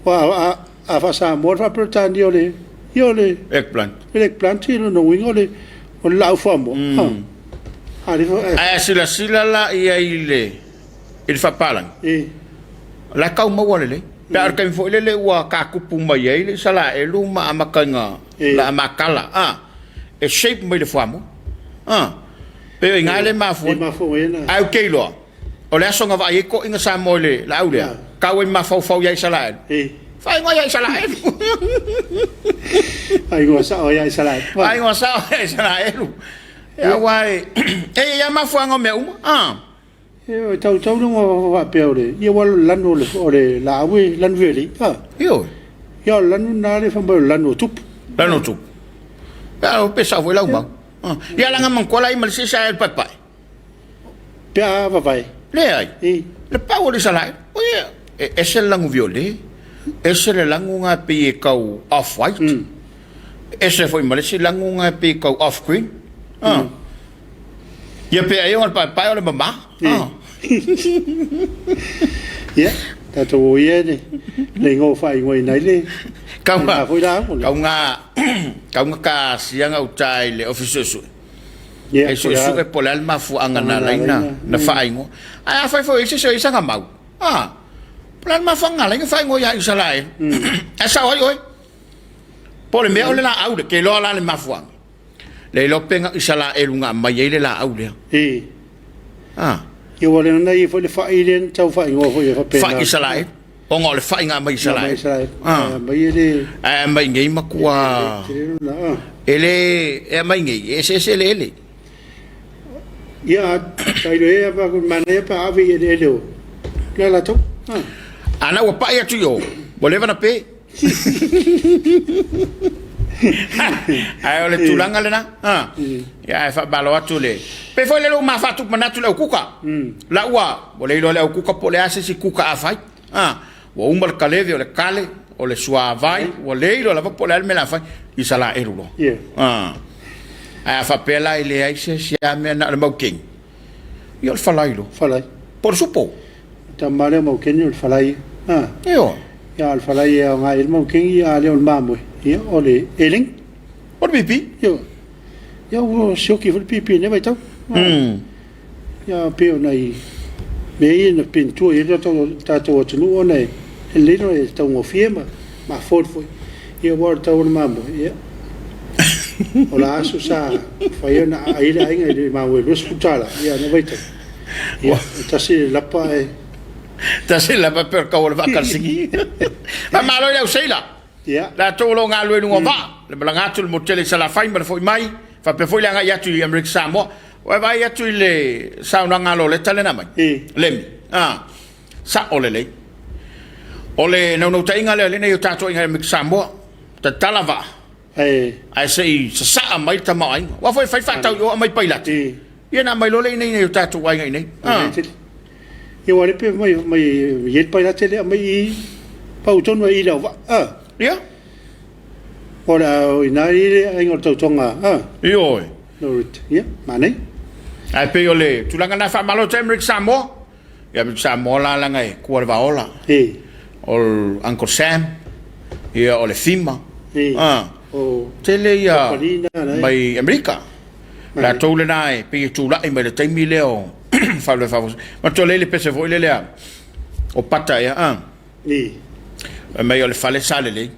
Aua a faa-Samoa le faa-Peretania o le ia o le eggplant. Le eggplant ia lona uiga o le o le laau fuamoa. A Ae a silasila la i ai i le i le faapalagi, o la e tau maua lelei. Pe a o le taimi foi lele ua tatupu mai ai le Isaraelu ma amata ina la makala, a, e shape mai le fuamoa. A, pei o i ina lea e mafua ai. Ae ou te iloa, o le aso na vaai ai toeaiina Samoa i le laau lea, tau ai mafaufau ia Isaraelu. Faaigoa ia Isaraelu. Faaigoa sao ia Isaraelu. Faaigoa sao ia Isaraelu. Aua e e i ai lava mafuaaga o mea uma. A. E tautau le faapea o le, ia aua o le lanu o le laau e lanu violei. A. Ioe. Ia o le lanu lena lea fai mai o le lanu o tupu. Lanu o tupu. Ia pe sao foi lau mau. Ia laga manatua la i ma le sisi ae paepae. Pe a vavae. Leai. Le pau o le Isaraelu. O ia, e ese le lanu violet, ese le lanu na e pei e tau off white, ese foi ma le isi lanu na e pei e tau off green. Ia pe ai o le paepae o le mama. Ia, tatou o ia le le igoa faaigoaina ai le Kau foi la kau nga kau nga ka sia nga uta i le ofisa suesue. E suesue po o le a le mafuaaga na ala ai na faaigoa. Ae afai foi o i ai se isi o i ai sana mau, a, po o le a le mafuaaga na ala ai na faaigoa ia Isaraelu. Ae sao ai oe. Po o le mea o le laau lea, ke iloa la le mafuaaga. Le iloa pe na Isaraelu na aumai ai le laau lea. A. Ia ua lena i foi le fai lea na tau faaigoa foi e faapena. Fai Isaraelu. Ona o le fai na aumai Isaraelu. Isaraelu. Ah. Mai e le Ae aumai nei matua e le e aumai nei e eseese eleele. Ia tailo e pa ku manaia pa ave i eleele o le latou. Ah. Ana ua pai atu i o, ua leva na pe. Ae o le tulaga lena. Ah. Ia ae faamalo atu le. Pe foi le lou mafa tu manatu le au kuka. La ua ua le iloa le au kuka po o le a se isi kuka a fai. Ah. Ua uma le kaleve o le kale, o le suavai, ua le iloa lava po o le a le mea o le a fai. Isaraelu loa. Yeah. Ah. Ae a faapea la e leai se isi a mea na o le maukeni. Ia o le falai loa. Falai. Po o le supo. Tama lea maukeni o le falai. Ah. Ioe. Ia o le falai e aoga i le maukeni a lea o le mamoe. Ia o le eleng. O le pipi. Ia. Ia ua sioki foi le pipi i lenei vaitau. Ia pei o nai mea ia na penitua i ai le tatou atunuu ona e lelei ona e taugofie ma afford foi. Ia aua o le tau o le mamoe, ia o la aso sa mafai ona aai le aiga i le mamoe $20, ia lena vaitau. Ia e tasi le lapa ae Tasi le lapa pei o le tau o le vaa Kalisiki. Faamalo i le au seila. Ia. Latou o lo o galulue i luga o vaa, le malaga atu i le motu tele i Salafai ma le foi mai, faapea foi le agai atu i Amerika Samoa. Ua e vaai atu i le saunoaga a Loleta lea na aumai? Lemi. A, sao lelei. O le naunautaiga lea o lenei o tatou aiga i Amerika Samoa, tatala vaa, ae se i sasaa mai le tamaoaiga. Aua foi e fai faatau i o aumai pailate, ia ona aumai loa lea i inei i o tatou aiga i inei. A. Ia ua le pe mai mai i ai le pailate lea aumai i pau tonu ai i le auvaa. A. Ia. O le a o ina i le aiga o le tautoga. A. Ioe. No, ia, manaia. Ae pei o le tulaga lena faamalo atu ai Amerika Samoa. Ia Amerika Samoa la leaga e tua le vaola. E. O le Uncle Sam, ia o le FEMA. E. A. O tele ia kamupani na la e. Mai Amerika. Latou lena e pei e tulai mai le taimi lea o faalavelave faafuasei. Manatua lelei le pese foi lele a o Pata ea a. E. Fai mai o le fale sa lelei.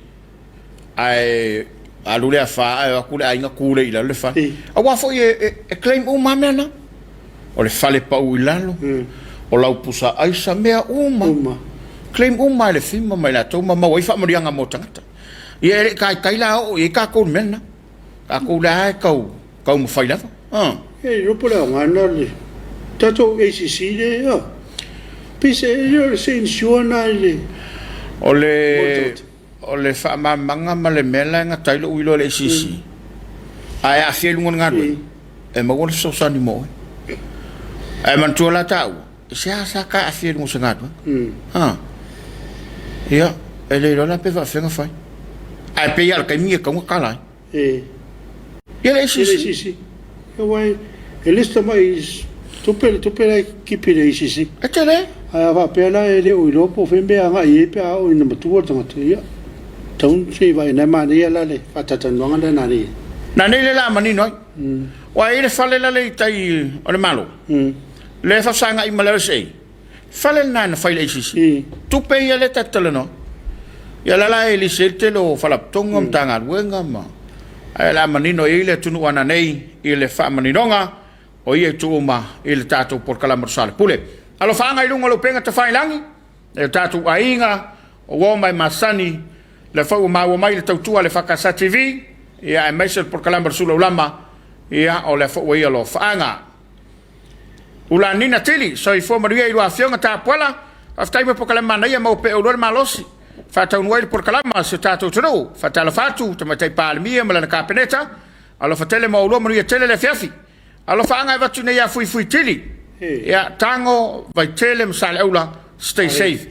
Ae alu le afa ae o atu le aiga tu lea i lalo le fale. Aua foi e claim uma lava mea na. O le fale pau i lalo, o lau pusa aisa, mea uma. Claim uma e le FEMA ma i latou ma maua ai faamanuiaga mo tagata. Ia e le i taitai la oo i ai tatou i le mea lena. Tatou lea lava e tau taumafai lava. E iloa po o le aoga lena o le tatou ACC lea, pei se, e le o se insure lena i le O le O le faamamaga ma le mea la e gata ai lou iloa i le ACC, a e aafia i luga o le galuega, e maua le fesoasoani mo oe. Ae manatua la taua, e seasea ta aafia i luga o se galuega. Ha. Ia, e le iloa la pe faafefea ona fai. Ae pei lava o le taimi e tatau ona tala ai. E. Ia le ACC. Le ACC. Aua e le se tamai tupe le tupe la e kipi i le ACC. E tele. Ae a faapea la e le o iloa po o fea mea e agai i ai pe a oo ina matua le tagata, ia, tatau ona se i vaai ina e manaia la le faatalatalanoaga lea nanei. Nanei lea la a manino ai. Aua e i ai le fale la le i tai o le Malo, lea e faafesagai ma le RSA, Fale lena na fai i le ACC. Tupe ia lea ta te talanoa. Ia la la e lisi ai le tele o faalapotopotoga, Matagaluega ma ae o le a manino i ai le atunuu a nanei i le faamaninoga o ia itu uma i le tatou polokalame o le Soalepule. Alofaaga i luga o le upega tafailagi e o tatou aiga o uo ma e masani lea foi ua maua mai le tautua a le EFKS TV ia aemaise o le polokalame o le Sulaulama ia o lea foi ua i alofaaga. Ulanina Tili, soifua manuia i lua afioga Tapuala, faafetai mo polokalame manaia maua pea e oulua le malosi faataunuu ai le polokalama a si o tatou atunuu. Faatalofa atu Tamaitai Palemia ma lana Kapeneta, alofa tele mo oulua manuia tele le afiafi. Alofaaga e avatu i nei ia Fuifui Tili, ia Tago, Vaitele ma Saleaula, stay safe.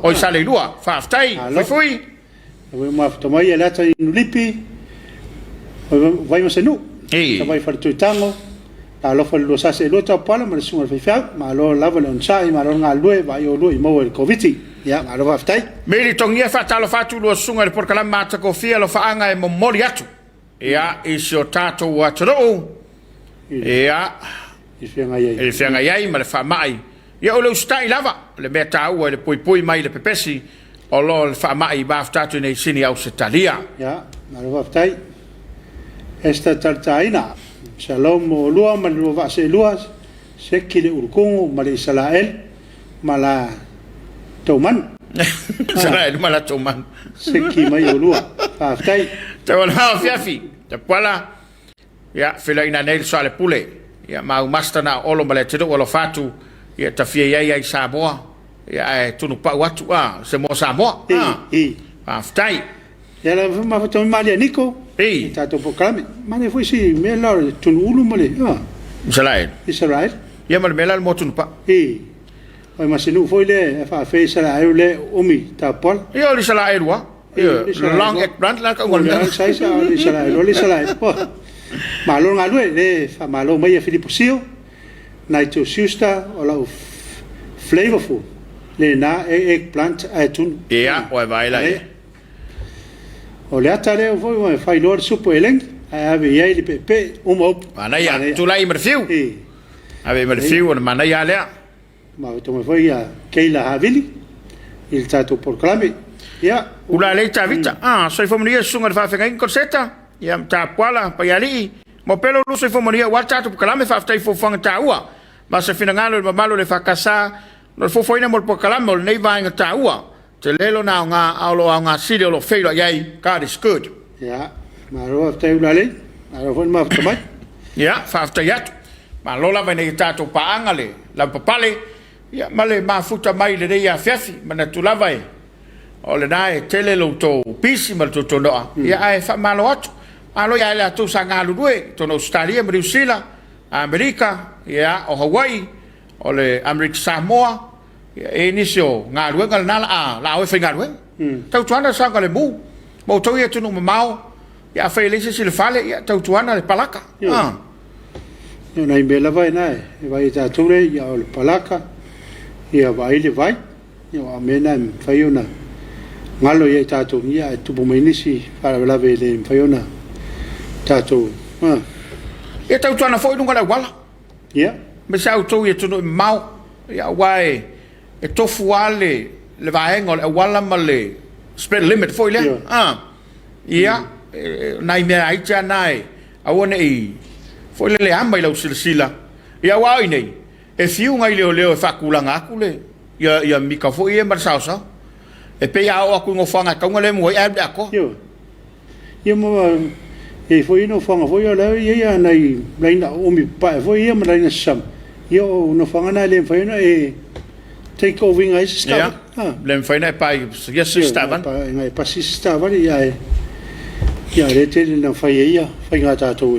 Oi Saleilua, faafetai Fuifui. Ua mafuta mai e Leata i Nulipi, o Vaimasanuu, Savai Faletoitago, Talofa i le lua sasi e lua taupala ma le susuga i le faifeau. Malo lava le onosai, malo le galulue, vaai oulua i maua i le Koviti. Ia, malo faafetai. Meli Togia Faatalofa atu lua susuga i le polokalame matagofie alofaaga e momoli atu ia i si o tatou atunuu ia i le feagai ai ma le faamai. Ia o le usitai lava le mea taua i le puipui mai i le pepesi o lo o le faamai mafuta atu i nei Sini Ausetalia. Ia, malo faafetai. Esther Talitaina, Shalom mo oulua ma le lua vaa seelua. Seki le ulukogo ma le Isalaele ma la tou manu. Isalaele ma la tou manu. Seki mai olua. Faafetai. Tauala afiafi. Tapuala. Ia, feiloaiga nei le Soalepule. Ia, ma au master na o Olo ma le atunuu alofa atu. Ia, tafia i ai ai Samoa. Ia, ae tunupau atu, a, se moa Samoa. A, faafetai. Ia, la mafuta mai Malia Niko. Ei. Tatou polokalame. Manaia foi si mea la o le tunuulu ma le, a. Israel. Israel. Ia, ma le mea la le moa tunupau. Ei. O ma se nuu foi lea e faafea Israel lea omi tapuala. Ia, o le Israel ua. Long eggplant la ka ungol. Le sai sa o le Israel, o le Israel. Malo le galue, le faamalo mai e Filipo Sio, Nigel Schuster, o lau flavorful lena e eggplant ae tunu. Ia, o e vai la ia. O le ata lea foi ua fai loa le supu eleni, ae ave i ai le peepee, uma upu. Manaia, tulai ma le fiu. Ave ma le fiu, o le manaia lea. Mafuta mai foi ia Keila Havili i le tatou polokalame. Ia. Ula lei Tavita. Ah, soifua manuia susuga i le faafeagaiga Koseta. Ia, Tapuala, Paialii. Mo pelo lu soifua manuia aua le tatou polokalame. Faafetai i fuafuaga taua. Ma se finagalo i le mamalu o le EFKS no le fuafuaina mo le polokalame o lenei vaega taua. Tele lona aoga, a o lo o aoga sili o lo o feiloai ai. God is good. Ia, malo faafetai Ulalei. Malo foi le mafuta mai. Ia, faafetai atu. Malo lava ina ia tatou paaga le lavapapale, ia, ma le mafuta mai i lenei afiafi. Manatu lava e, o lena e tele lo outou pisi ma le tuatuanoa, ia, ae faamalo atu. Malo ia i latou sa galulue i totonu o Ausetalia ma Niu Sila, Amerika, ia, o Hawaii, o le Amerika Samoa, Ia, e i ai nisi o galuega lena la a, la a o e faigaluega. Tautuana le saogalemu. Ma outou i atunuu mamao, ia afai e leai se isi i le fale, ia tautuana le palaka. Ioe. O nai mea lava na e vaai e tatou lea, ia o le palaka, ia vaai le vai, ia o mea na e mafai ona galo ia i tatou, ia ae tupu mai nisi faalavelave e le mafai ona tatou. Ia tautuana foi i luga o le auala. Ia. Aemaise lava outou i atunuu e mamao, ia, aua e, e tofu lava le, le vaega o le auala ma le speed limit foi lea. Ioe. Ah, ia, e, nai mea iti lava na e aua ne i foi lele ama i lau silasila. Ia aua o i inei, e fiu nai leoleo e faatulaga atu le, ia, ia mika foi ia ma le saosao. E pei a oo atu i nofoaga e tatau ona lemu ai, ae alu i le atoa. Ioe. Ia ma i ai foi nofoaga foi o la e i ai nai laina oomi papae foi ia ma laina sasama, ia o nofoaga na e le mafai ona e take over ina ai se isi taavale. Ia, le mafai ona e pai ia se isi taavale. Ia, e pasi se isi taavale, ia ae ia o lea e tele ina fai ai ia faiga a tatou.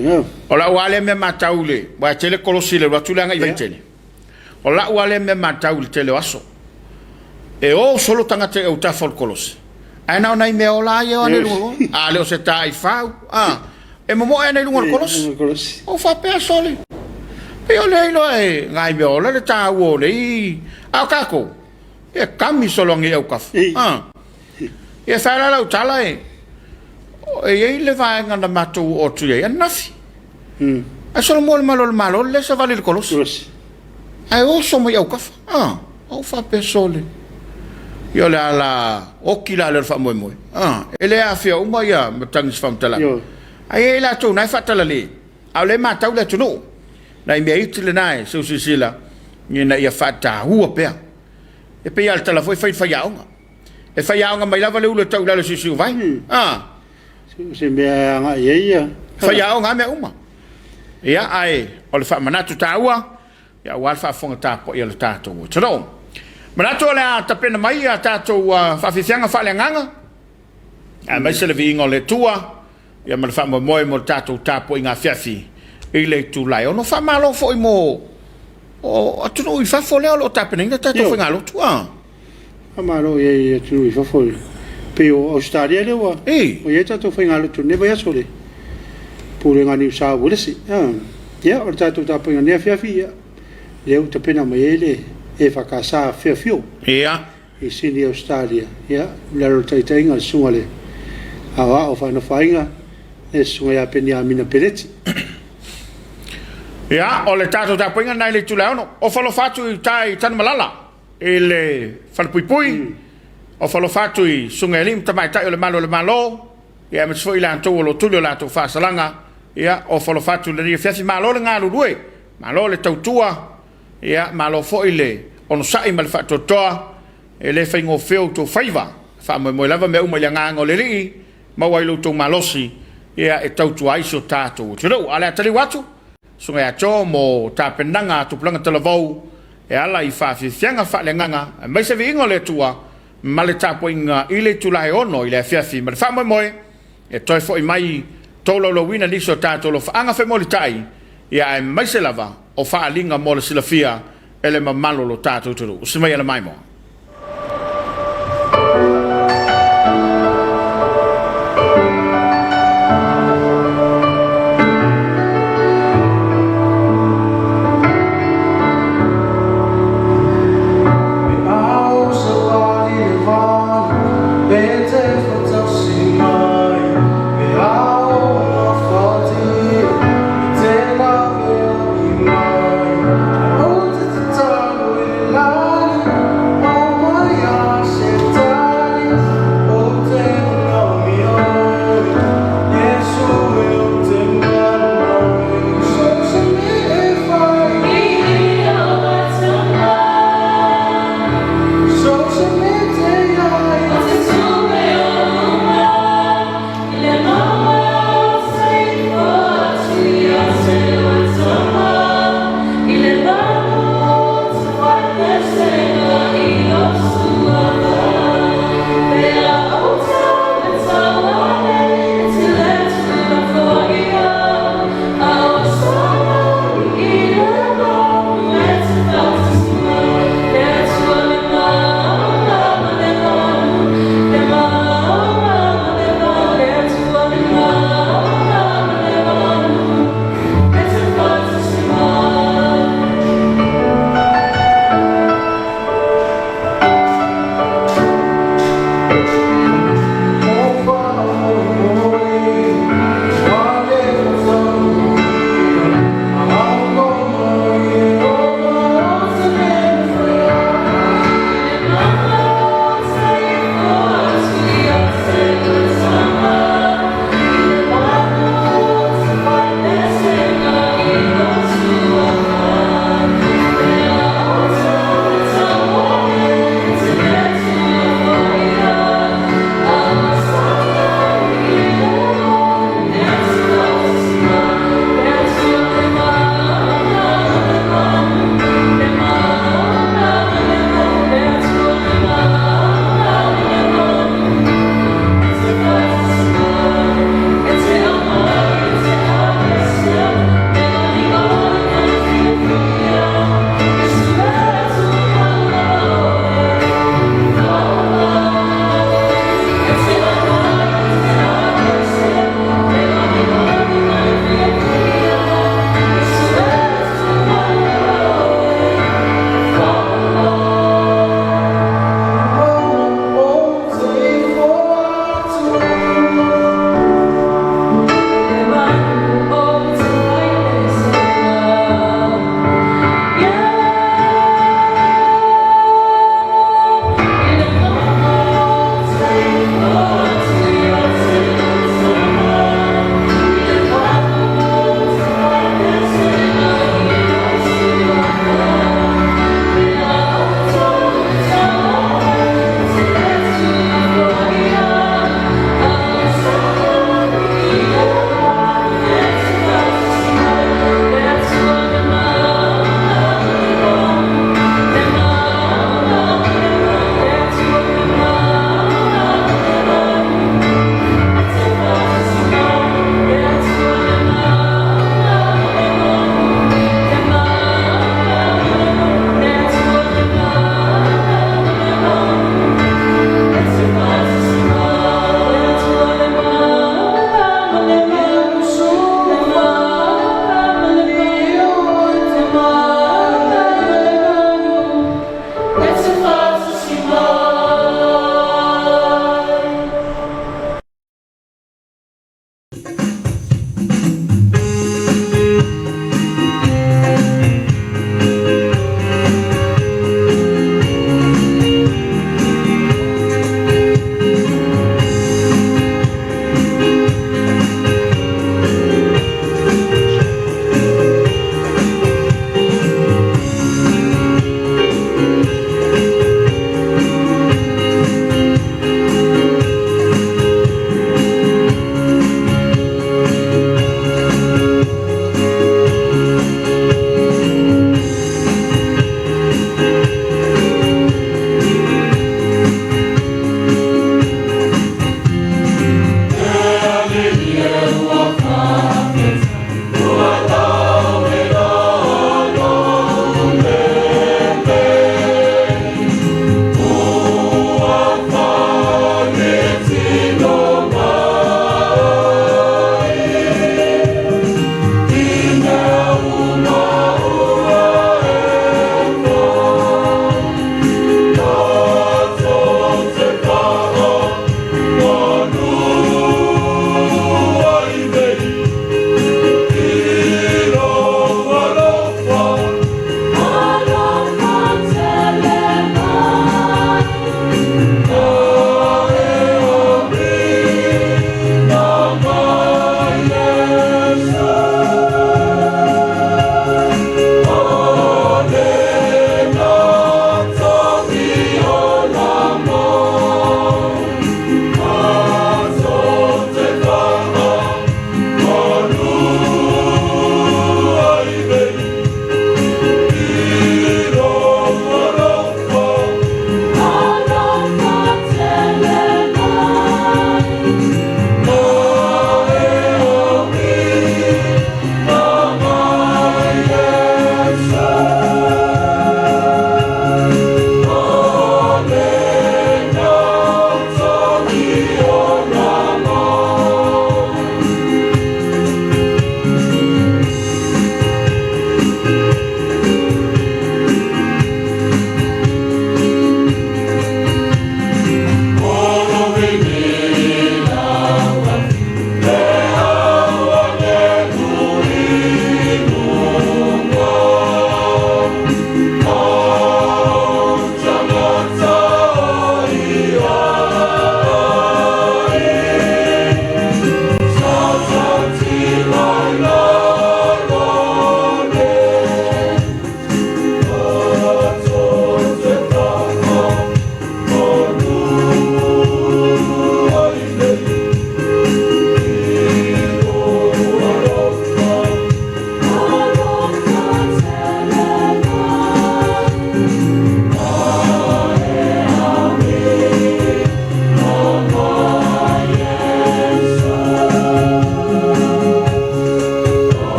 O lau lava lea mea matau i le, aua e tele kolosi i le alu atu lea agai i Vaitele. O lau lava lea mea matau i le tele o aso, e o solo tagata i autafa o le kolosi, ae na o nai mea ola lava ia e o ane i luga o le A le o se taifau, a, e momoe ane i luga o le kolosi. Ou faapea, sole, pei o lea iloa e nai mea ola le taua o nei, a o tatou, e kami solo ane i autafa. A, ia fai la lau tala e, e i ai le vaega na matou oo atu i ai ananafi. Ae solomua le malu o le Malo le savali i le kolosi. Ae oso mai autafa. Ah, ou faapea sole. Ia o le ala oki la lea o le faamoemoe. Ah, e le aafia uma ia matagi i se faamatalaga. Ae i ai latou na e faatalale, a o lea e matau le atunuu. Nai mea iti lena e seu silasila ina ia faataua pea. E pei lava o le tala foi e fai i le faiaoga. E faiaoga mai lava le ulu e tau i lalo i siusiuvai. Ah. O se mea e agai i ai ia. Faiaoga lava mea uma. Ia, ae o le faamanatu taua, ia, aua le faafofoga tapuai a le tatou atunuu. Manatu o le a tapena mai a tatou faafiafiaga faaleagaga, aemaise le viiga o le Atua, ia ma le faamoemoe mo le tatou tapuaiga afiafi i le itula e 6. Faamalo foi mo o atunuu i fafo lea o lo o tapenaina tatou faigalotu. Ah. Faamalo i ai i atunuu i fafo pei o Ausetalia lea ua i ai tatou faigalotu i lenei vaiaso le Pulega a Niu Sao Uelese. Ia, o le tatou tapuaiga nei afiafi, ia, lea ua tapena mai ai le EFKS Fairfield i Sini Ausetalia, ia, i lalo o le taitaiga a le Susuga i le Aoao Faanofo-aiga, le Susuga ia Peniamina Peleti. Ia, o le tatou tapuaiga lena i le itula e 6. Ofa alofa atu i uta i Tanumalala. I le falepuipui, ofa alofa atu i susuga i alii ma tamaitai o le malu o le Malo, ia aemaise foi i latou o lo o tuli o latou faasalaga, ia ofa alofa atu i lenei afiafi. Malo le galulue, malo le tautua, Ia, malo foi le onosai ma le faatoatoa, e le faigofie outou faiva. E faamoemoe lava mea uma i le agaga o le Alii, maua ai lo outou malosi, ia, e tautua ai si o tatou atunuu. A o le a taliu atu, Susuga ia Joe mo tapenaga a Tupulaga Talavou e ala i faafiafiaga faaleagaga, aemaise viiga o le Atua ma le tapuaiga i le itula e 6 i le afiafi ma le faamoemoe e toe foi mai tolaulauina nisi o tatou alofaaga femolitai, ia aemaise lava o faaaliga mo le silafia e le mamalu o lo tatou atunuu. Usi mai Alamaimoa.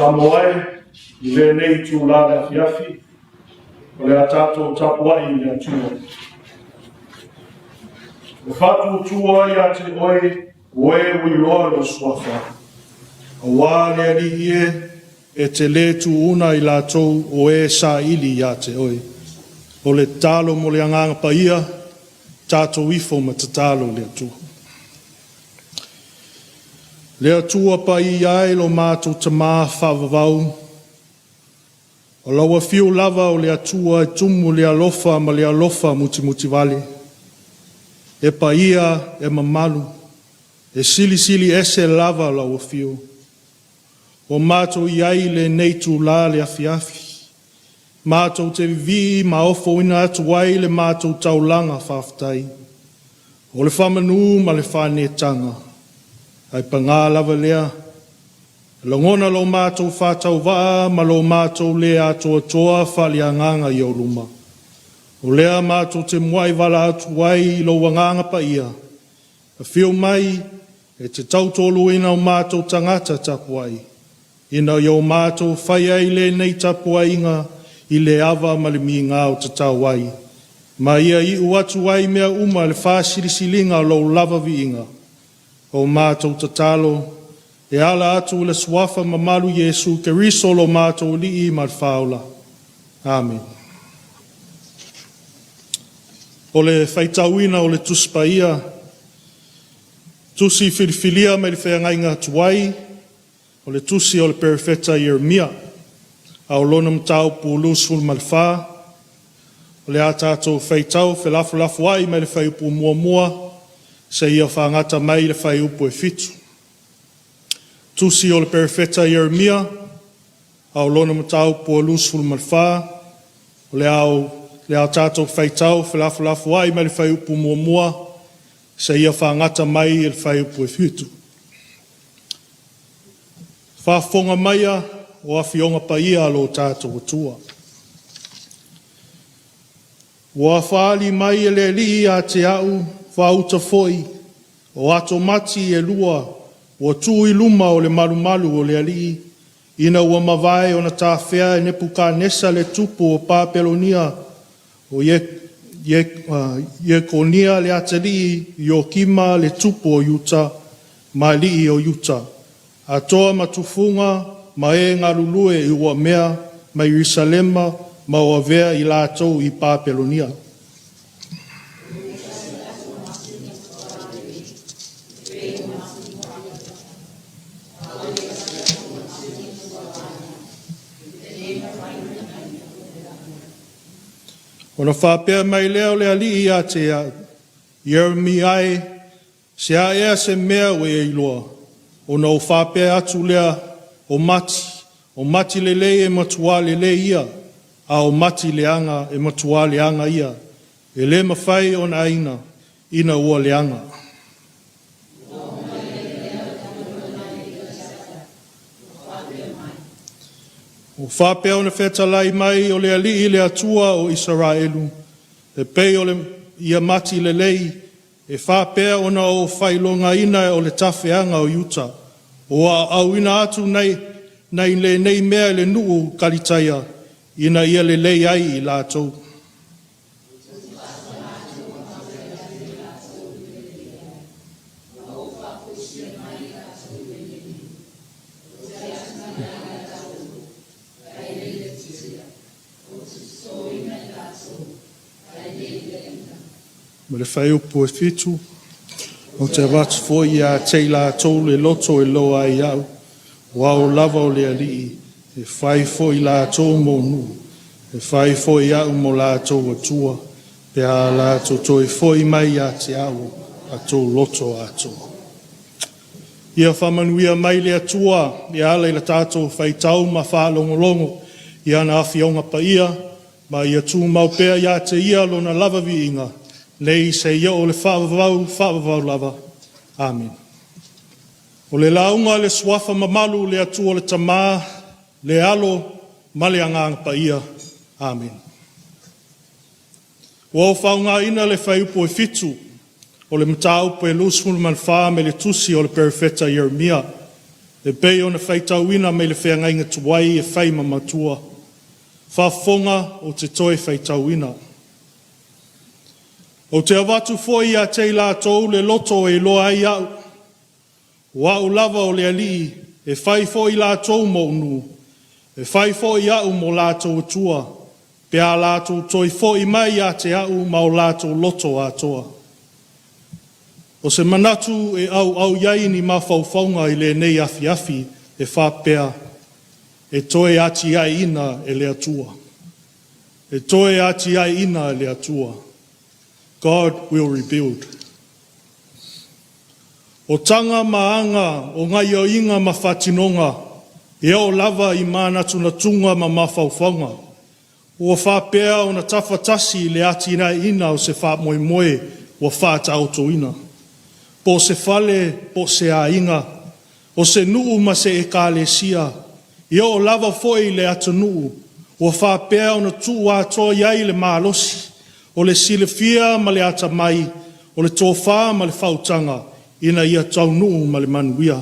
Samoa e, i lenei itulā i le afiafi, o le a tatou tapuai i le Atua. E faatuatua ia te oe, o e ua iloa lou suafa, auā le Alii e, e te lē tuuna i latou o e saili ia te oe. O le tatalo mo le Agaga Paia, tatou ifo ma tatalo i le Atua. Le Atua paia e lo matou Tamā faavavau, o lau afio lava o le Atua e tumu i le alofa ma le alofa mutimutivale, e paia e mamalu, e silisili ese lava lau afio. Ua matou i ai i lenei itulā le afiafi, matou te vivii ma ofoina atu ai le matou taulaga faafetai, o le faamanu ma le faaneetaga, ae paga lava lea, e lagona lo matou faatauvaa ma lo matou le atoatoa faaleagaga i ou luma. O lea matou te muai valaau atu ai i lou Agaga Paia, afio mai e te tautoaluaina o matou tagata tapuai, ina ia o matou faia ai lenei tapuaiga i le ava ma le migao tatau ai, ma ia iu atu ai mea uma i le faasilisiliga o lou lava viiga. O matou tatalo e ala atu i le suafa mamalu Iesu Keriso lo matou Alii ma le Faaola. Amene. O le faitauina o le Tusi Paia, tusi filifilia mai le feagaiga tuai, o le tusi o le perofeta Ieremia, a o lona mataupu 24, o le a tatou faitau felafolafoai mai le fuaiupu 1 seia fagata mai le fuaiupu e 7. Tusi o le perofeta Ieremia, a o lona mataupu 24, o le a tatou faitau felafolafoai mai le fuaiupu 1 seia fagata mai le fuaiupu e 7. Faafofoga maia o afioga paia a lo tatou Atua. Ua faaali mai e le Alii ia te a'u faauta foi o ato mati e lua ua tuu i luma o le malumalu o le Alii ina ua mavae ona tafea e Nepukanesa le tupu o Papelonia o Iekonia le atalii Iokima le tupu o Iuta ma alii o Iuta, atoa ma tufuga ma e galulue i ua mea mai Ierusalema ma o avea i latou i Papelonia. Ona faapea mai lea o le Alii ia te a'u, Ieremia e, se a ea se mea ua e iloa? Ona ou faapea atu lea, o mati, o mati lelei e matuā lelei ia, a o mati leaga e matuā leaga ia, e lē mafai ona aina ina ua leaga. Ua faapea ona fetalai mai o le Alii le Atua o Isaraelu, e pei o le ia mati lelei, e faapea ona ou faailogaina o le tafeaga o Iuta, ua auina atu nei, nei lenei mea i le nuu Kalitaia, ina ia lelei ai i latou. Ma le fuaiupu e 7, ou te avatu foi ia te i latou le loto e loa ai au, o au lava o le Alii, e fai foi latou mo nuu, e fai foi a'u mo latou Atua, pe a latou toe foi mai ia te a'u a tou loto atoa. Ia faamanuia mai le Atua e ala i la tatou faitau ma faalogologo i ana afioga paia, ma ia tumau pea ia te ia lona lava viiga, nei seia o le faavavau faavavau lava. Amene. O le lauga a le suafa mamalu le Atua le Tamā, le Alo ma le Agaga Paia. Amene. Ua ou faaaogaina le fuaiupu e 7 o le mataupu e 24 me le tusi o le perofeta Ieremia. E pei ona faitauina mai le feagaiga tuai e fai ma matua. Faafofoga ou te toe faitauina. Ou te avatu foi ia te i latou le loto e iloa ai au, o au lava o le Alii, e fai foi latou mou nuu, e fai foi au mo latou Atua, pe a latou toe foi mai ia te au ma o latou loto atoa. O se manatu e auau i ai ni mafaufauga i lenei afiafi e faapea, E toe atiaeina e le Atua. E toe atiaeina e le Atua. God will rebuild. O taga ma aga o gaioiga ma faatinoga, e oo lava i manatunatuga ma mafaufauga, ua faapea ona tafatasi i le atinaeina o se faamoemoe ua faataotoina, po o se fale, po o se aiga, o se nuu ma se ekalesia, e oo lava foi i le atunuu, ua faapea ona tuu atoa i ai le malosi, o le silafia ma le atamai, o le tofa ma le faautaga, ina ia taunuu ma le manuia.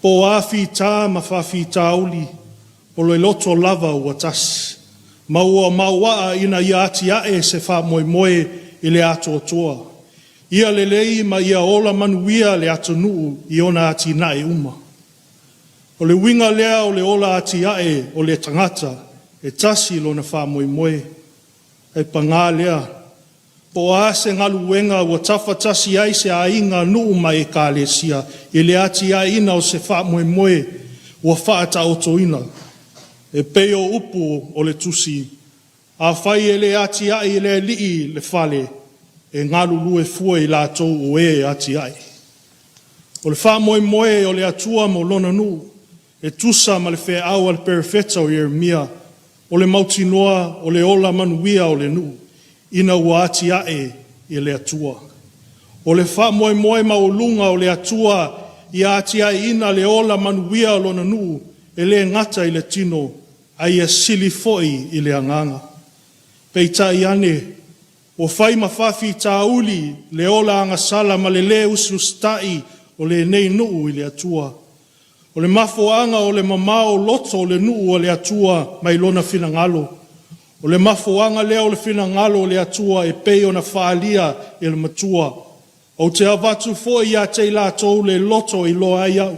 Po o a fita ma faafitauli, o le loto lava ua tasi, ma ua maoaa ina ia atiae se faamoemoe i le atoatoa. Ia lelei ma ia ola manuia le atunuu i ona atinae uma. O le uiga lea o le ola atiae o le tagata, e tasi lona faamoemoe. Ae paga lea, po o a se galuega ua tafatasi ai se aiga, nuu ma ekalesia i le atiaeina o se faamoemoe ua faataotoina, e pei o upu o le Tusi, Afai e le atiae e le Alii le fale, e galulue fua i latou o e e atiae. O le faamoemoe o le Atua mo Lona nuu, e tusa ma le feau a le Perofeta o Ieremia, o le mautinoa o le ola manuia o le nuu, ina ua atiae e le Atua. O le faamoemoe maualuga o le Atua ia atiaeina le ola manuia o Lona nuu, e le gata i le tino, a ia sili foi i le agaga. Peitai ane, ua fai ma faafitauli le ola agasala ma le lē usiusitai o lenei nuu i le Atua. O le mafuaaga o le mamao o loto o le nuu a le Atua mai Lona finagalo. O le mafuaaga lea o le finagalo o le Atua e pei ona faaalia e le Matua. Ou te avatu foi ia te i latou le loto e iloa ai au,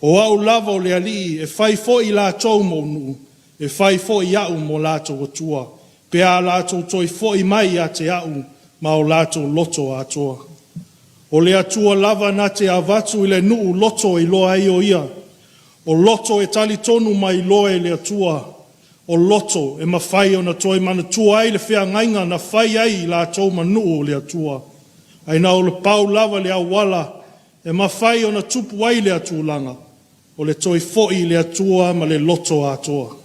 o au lava o le Alii, e fai foi i latou mou nuu, e fai foi au mo latou Atua, pe a latou toe foi mai ia te au ma o latou loto atoa. O le Atua lava na te avatu i le nuu loto e iloa ai o Ia, o loto e talitonu ma iloa i le Atua, o loto e mafai ona toe manatua ai le feagaiga na fai ai i latou ma nuu o le Atua. Ae na o le pau lava le auala e mafai ona tupu ai lea tulaga, o le toe foi i le Atua ma le loto atoa.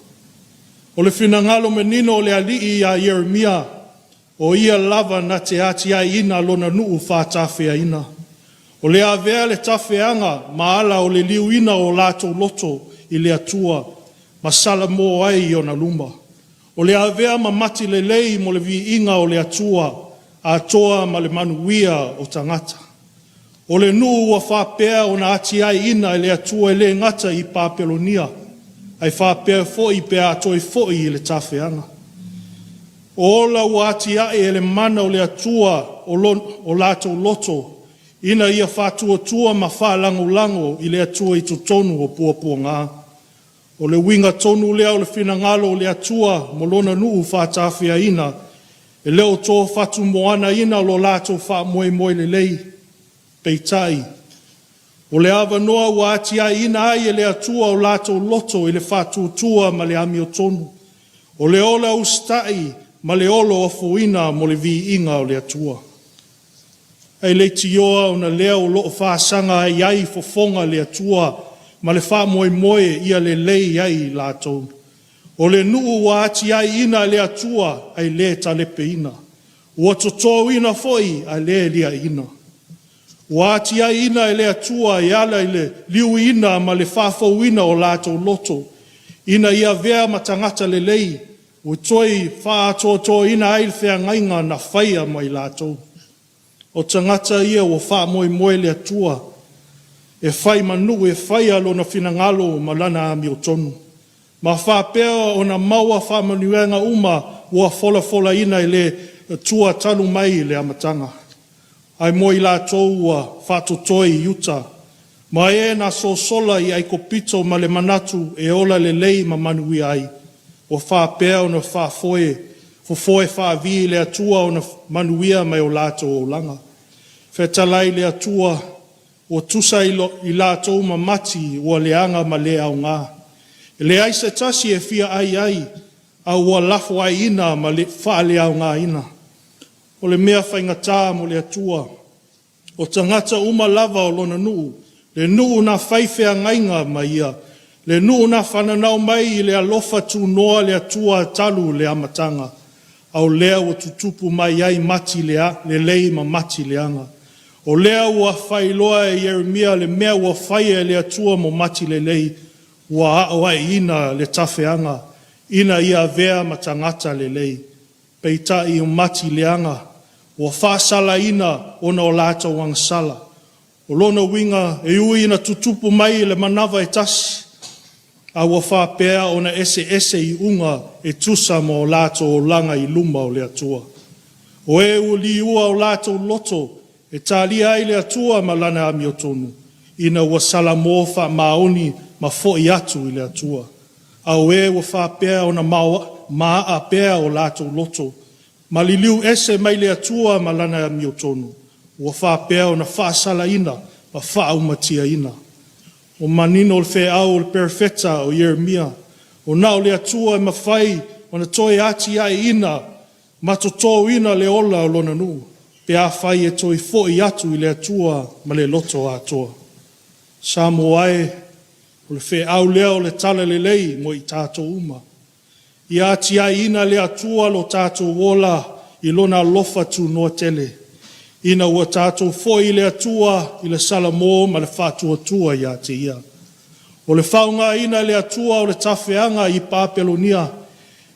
O le finagalo manino o le Alii iā Ieremia, o ia lava na te atiaeina lona nuu faatafeaina. O le avea le tafeaga ma ala o le liuina o latou loto i le Atua ma salamo ai i ona luma. O le avea ma mati lelei mo le viiga o le Atua atoa ma le manuia o tagata. O le nuu ua faapea ona atiaeina e le Atua e le gata i Papelonia, ae faapea foi pe a toe foi i le tafeaga. O ola ua atiae e le mana o le Atua o latou loto ina ia faatuatua ma faalagolago i le Atua i totonu o puapuaga. O le uiga tonu lea o le finagalo o le Atua mo Lona nuu faatafeaina, e le o toafatumoanaina lo latou faamoemoe lelei. Peitai, o le avanoa ua atiaeina ai e le Atua o latou loto i le faatuatua ma le amiotonu, o le ola usitai ma le olo ofoina mo le viiga o le Atua. Ae leitioa ona lea o lo o faasaga ai ai fofoga le Atua ma le faamoemoe ia lelei ai i latou. O le nuu ua atiaeina e le Atua ae le talepeina. Ua totoina foi ae le liaina. Ua atiaeina e le Atua e ala i le liuina ma le faafouina o latou loto, ina ia avea ma tagata lelei, ua toe faaatoatoaina ai le feagaiga na faia ma i latou. O tagata ia ua faamoemoe le Atua. e fai ma nuu e faia lona finagalo ma lana amiotonu, ma faapea ona maua faamanuiaga uma ua folafolaina e le Atua talu mai le amataga. Ae mo i latou ua faatotoe i uta, ma e na sosola i Aikupito ma le manatu e ola lelei ma manuia ai, ua faapea ona faafoe fofoe faavi le Atua ona manuia mai o latou olaga. Fetalai i le Atua, ua tusa i latou ma mati ua leaga ma le aoga. E leai se tasi e fia ai ai, a ua lafoaiina ma faaleaogaina. O le mea faigata mo le Atua, o tagata uma lava o Lona nuu, le nuu na fai feagaiga ma Ia, le nuu na fananau mai i le alofa tunoa le Atua talu le amataga, a o lea ua tutupu mai ai mati lelei ma mati leaga. O lea ua faailoa e Ieremia le mea ua faia e le Atua mo mati lelei, ua aoaiina le tafeaga ina ia avea ma tagata lelei. Peitai o mati leaga, ua faasalaina ona o latou agasala. O lona uiga, e ui ina tutupu mai i le manava e tasi, a ua faapea ona eseese iuga e tusa ma o latou olaga i luma o le Atua. O e ua liua o latou loto e talia ai le Atua ma Lana amiotonu, ina ua salamo faamaoni ma foi atu i le Atua. A o e ua faapea ona maaa pea o latou loto, ma liliu ese mai le Atua ma Lana amiotonu, ua faapea ona faasalaina ma faaumatiaina. Ua manino le feau o le Perofeta o Ieremia, ua na o le Atua e mafai ona toe atiaeina ma totōina le ola o Lona nuu, pe afai e toe foi atu i le Atua ma le loto atoa. Samoa e, o le feau lea o le talalelei mo i tatou uma. Ia atiaeina e le Atua lo tatou ola i Lona alofa tunoa tele, ina ua tatou foi i le Atua i le salamo ma le faatuatua ia te Ia. O le faaaogaina e le Atua o le tafeaga i Papelonia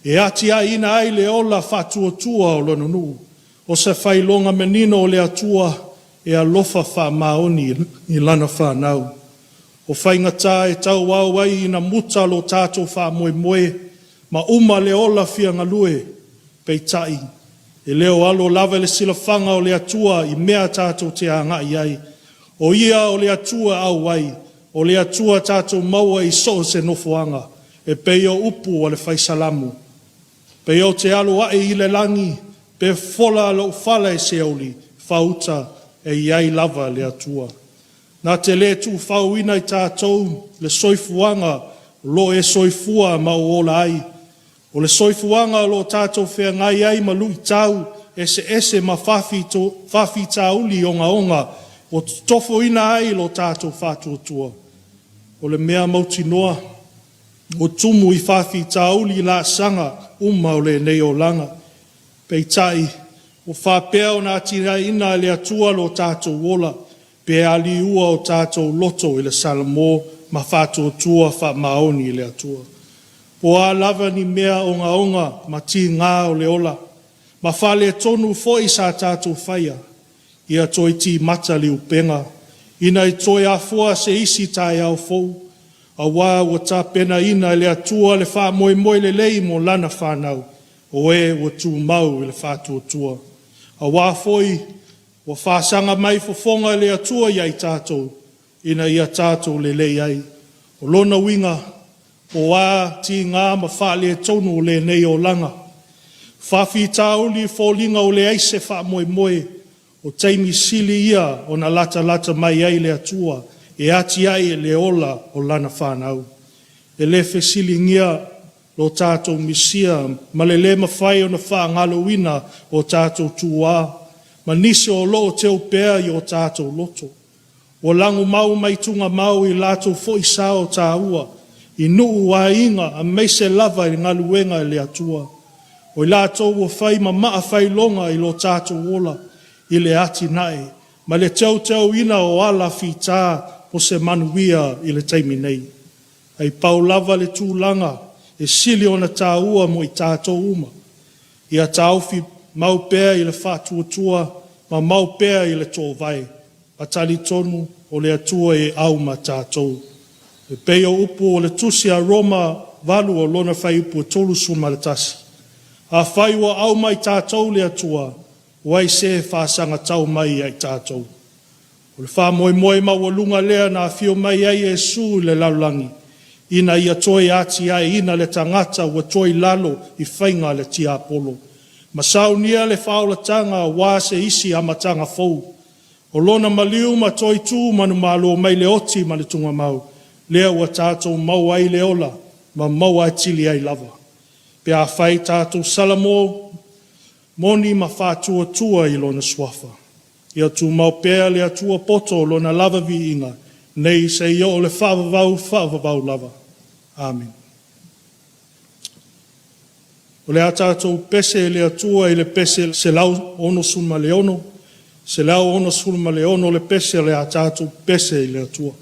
e atiaeina ai le ola faatuatua o Lona nuu, o se faailoga manino o le Atua e alofa faamaoni i Lana fanau. O faigata e tauau ai ina muta lo tatou faamoemoe ma uma le ola fia galue, peitai, e le o alo lava i le silafaga o le Atua i mea tatou te agai ai. O Ia o le Atua auai, o le Atua tatou maua i so o se nofoaga, e pei o upu a le Fai Salamo, Pe ou te alo ae i le lagi, pe fofola lou fala i Seoli, fauta e i ai lava le Atua. Na te le tuufauina i tatou le soifuaga o lo o e soifua ma ou ola ai. O le soifuaga o lo o tatou feagai ai ma luitau eseese ma faafitauli ogaoga ua totofoina ai lo tatou faatuatua. O le mea mautinoa, ua tumu i faafitauli laasaga uma o lenei olaga. Peitai, ua faapea ona atiaeina e le Atua lo tatou ola pe a liua o tatou loto i le salamo ma faatuatua faamaoni i le Atua. Po o a lava ni mea ogaoga ma tiga o le ola, ma faaletonu foi sa tatou faia, ia toe timata le upega ina ia toe afua se isi taeao fou, aua ua tapenaina e le Atua le faamoemoe lelei mo Lana fanau, o e ua tumau i le faatuatua. Aua foi ua faasaga mai fofoga o le Atua ia i tatou, ina ia tatou lelei ai. O lona uiga, po o a tiga ma faaletonu o lenei olaga, faafitauli foliga ua leai se faamoemoe, o taimi sili ia ona latalata mai ai le Atua e atiae le ola o Lana fanau. E le fesiligia lo tatou misia ma le le mafai ona faagaloina o tatou tuaa ma nisi o lo o teu pea i o tatou loto. Ua lagomau mai tugamau i latou foi sao taua i nuu, aiga aemaise lava i le galuega a le Atua. O i latou ua fai ma maa failoga i lo tatou ola i le atinae ma le teuteuina o ala fita mo se manuia i le taimi nei. Ae pau lava le tulaga e sili ona taua mo i tatou uma, ia taofi mau pea i le faatuatua ma mau pea i le toovae, ma talitonu. o le Atua e au ma tatou. E pei o upu o le Tusi a Roma 8 o lona fuaiupu e 31, Afai ua au ma i tatou le Atua, o ai se e faasagatau mai ia i tatou? O le faamoemoe maualuga lea na afio mai ai Iesu i le lalolagi, ina ia toe atiaeina le tagata ua toe i lalo i faiga a le tiapolo, ma saunia le faaolataga aua se isi amataga fou. O Lona maliu ma toe tu manumalo mai le oti ma le tugamau, lea ua tatou maua ai le ola ma maua atili ai lava, pe afai tatou salamo moni ma faatuatua i Lona Suafa. Ia tumau pea le Atua poto o Lona lava viiga, nei seia oo i le faavavau faavavau lava. Amene. O le a tatou pese i le Atua i le pese 166, 166 le pese o le a tatou pese i le Atua.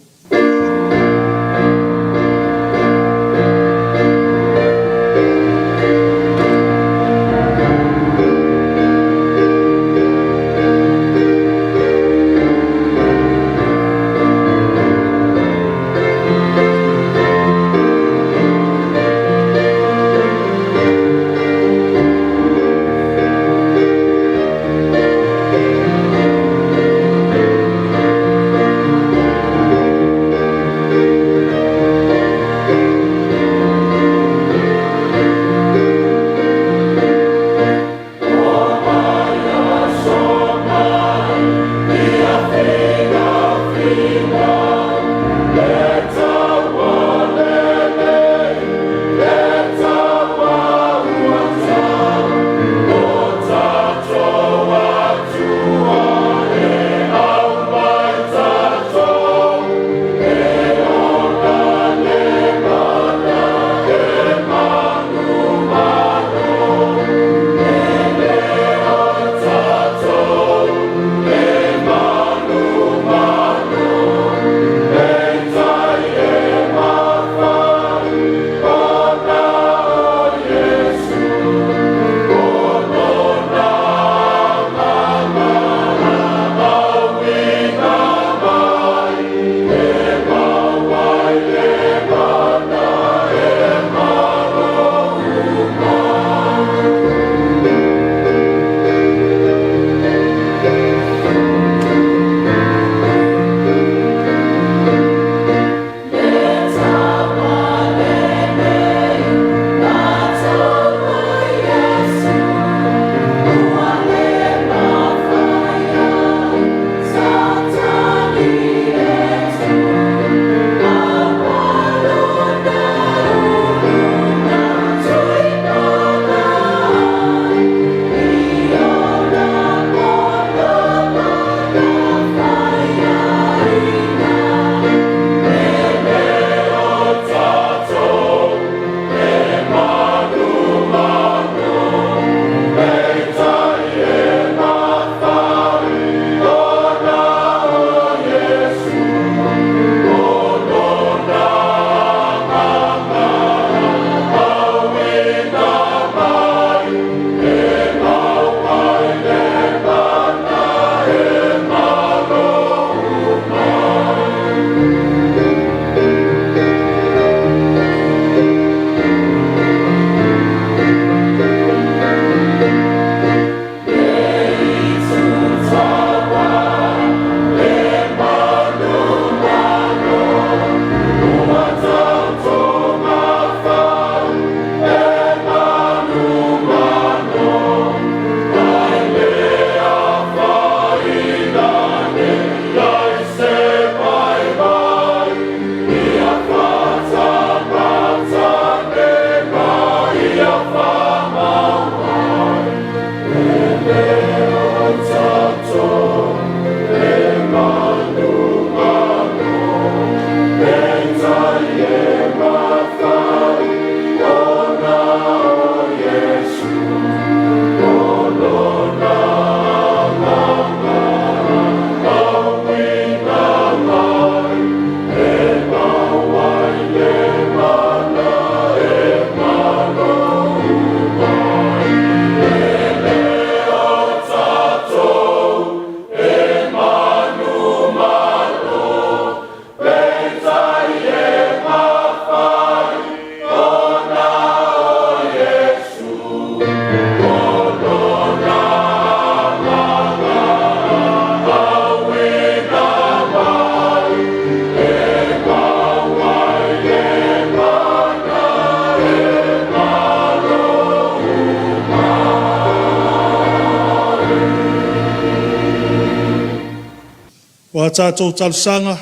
O a tatou talosaga,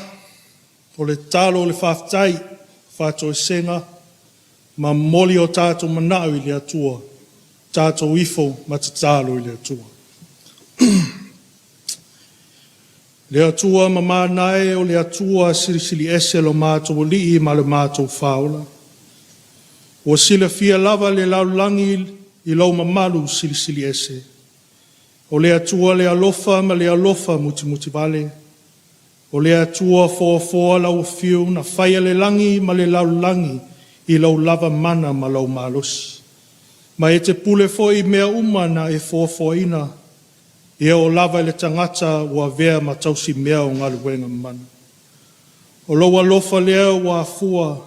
o le tatalo, o le faafetai, faatoesega, ma momoli o tatou manao i le Atua, tatou ifo ma tatalo i le Atua. Le Atua mamana e, o le Atua silisili ese lo matou Alii ma le matou Faaola. Ua silafia lava e le lalolagi i lou mamalu silisili ese. O le Atua le alofa ma le alofa mutimutivale. O le Atua foafoa lau Afio na faia le lagi ma le lalolagi i lou lava mana ma lou malosi. Ma e te pule foi i mea uma na e foafoaina, e oo lava i le tagata ua avea ma tausimea o galuega mana. O lou alofa lea ua afua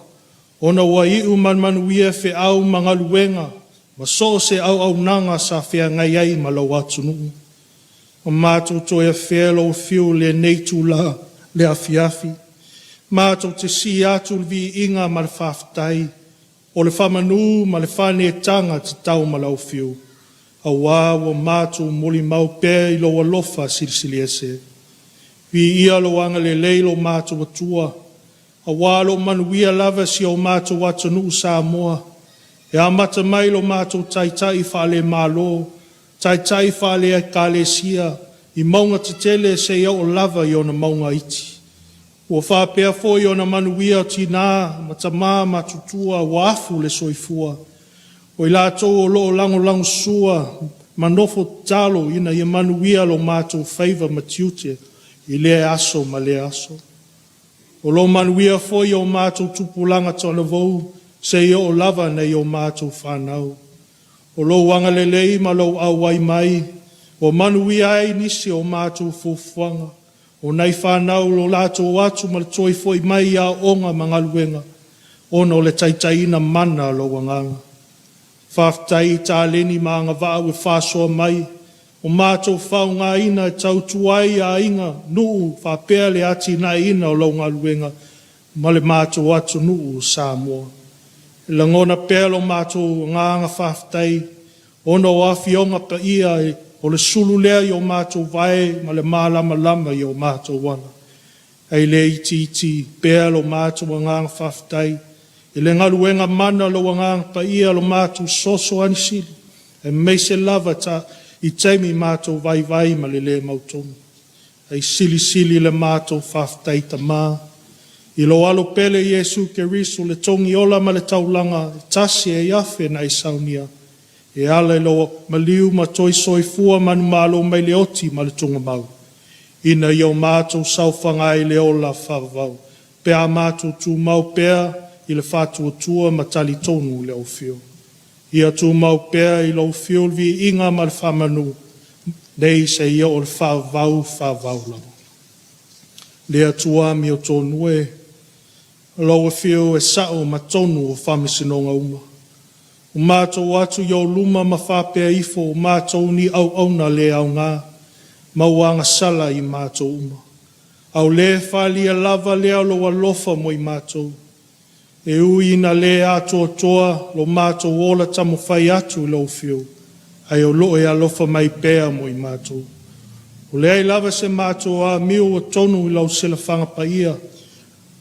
ona ua iu ma le manuia feau ma galuega ma so o se auaunaga sa feagai ai ma lou atunuu. Ua matou toe afea lou afio i lenei itula le afiafi, matou te sii atu le viiga ma le faafetai, o le faamanu ma le faaneetaga tatau ma lau afio, auā ua matou molimau pea i lou alofa silisili ese. Viia lou agalelei lo matou Atua, auā lo o manuia lava si o matou atunuu Samoa, e amata mai lo matou Taitai faale-Malo, Taitai faale-Ekalesia, i mauga tetele seia oo lava i ona mauga iti. Ua faapea foi ona manuia tinā ma tamā matutua ua afu le soifua, o i latou o lo o lagolagosua ma nofo tatalo ina ia manuia lo matou faiva ma tiute i lea aso ma lea aso. O lo o manuia foi o matou tupulaga talavou seia oo lava nai o matou fanau. O lou agalelei ma lou auai mai ua manuia ai nisi o matou fuafuaga, o nai fanau lo latou o atu ma le toe foi mai i aoaoga ma galuega, ona o le taitaiina mana o lou Agaga. Faafetai i taleni ma agavaa ua faasoa mai, ua matou faaaogaina e tautua ai i aiga, nuu faapea le atinaeina o lau galuega ma le matou atunuu o Samoa. E lagona pea lo matou agaga faafetai ona o Afioga Paia o le sulu lea i o matou vae ma le malamalama i o matou ala. Ae le itiiti pea lo matou agaga faafetai i le galuega mana a lou Agaga Paia, lo matou Fesoasoani Sili, aemaise lava i taimi matou vaivai ma le le mautonu. Ae silisili le matou faafetai Tama i lou Alo pele Iesu Keriso, le togiola ma le taulaga e tasi e afe na e saunia, e ala i lou maliu ma toe soifua manumalo mai le oti ma le tugamau, ina ia o matou saofaga ai i le ola faavavau, pe a matou tumau pea i le faatuatua ma talitonu i lau Afio. Ia tumau pea i lou Afio le viiga ma le faamanu, nei seia oo i le faavavau, faavavau lava. Le Atua amiotonu e, o lau Afio e sao ma tonu o faamasinoga uma. Ua matou o atu i ou luma ma faapea ifo, o matou ni auauna le aoga, ma ua agasala i matou uma. A o le faaalia lava lea o lou alofa mo i matou. E ui ina le atoatoa lo matou ola taumafai atu i lau Afio, ae o lo o e alofa mai pea mo i matou. Ua leai lava se matou amio ua tonu i lau silafaga paia,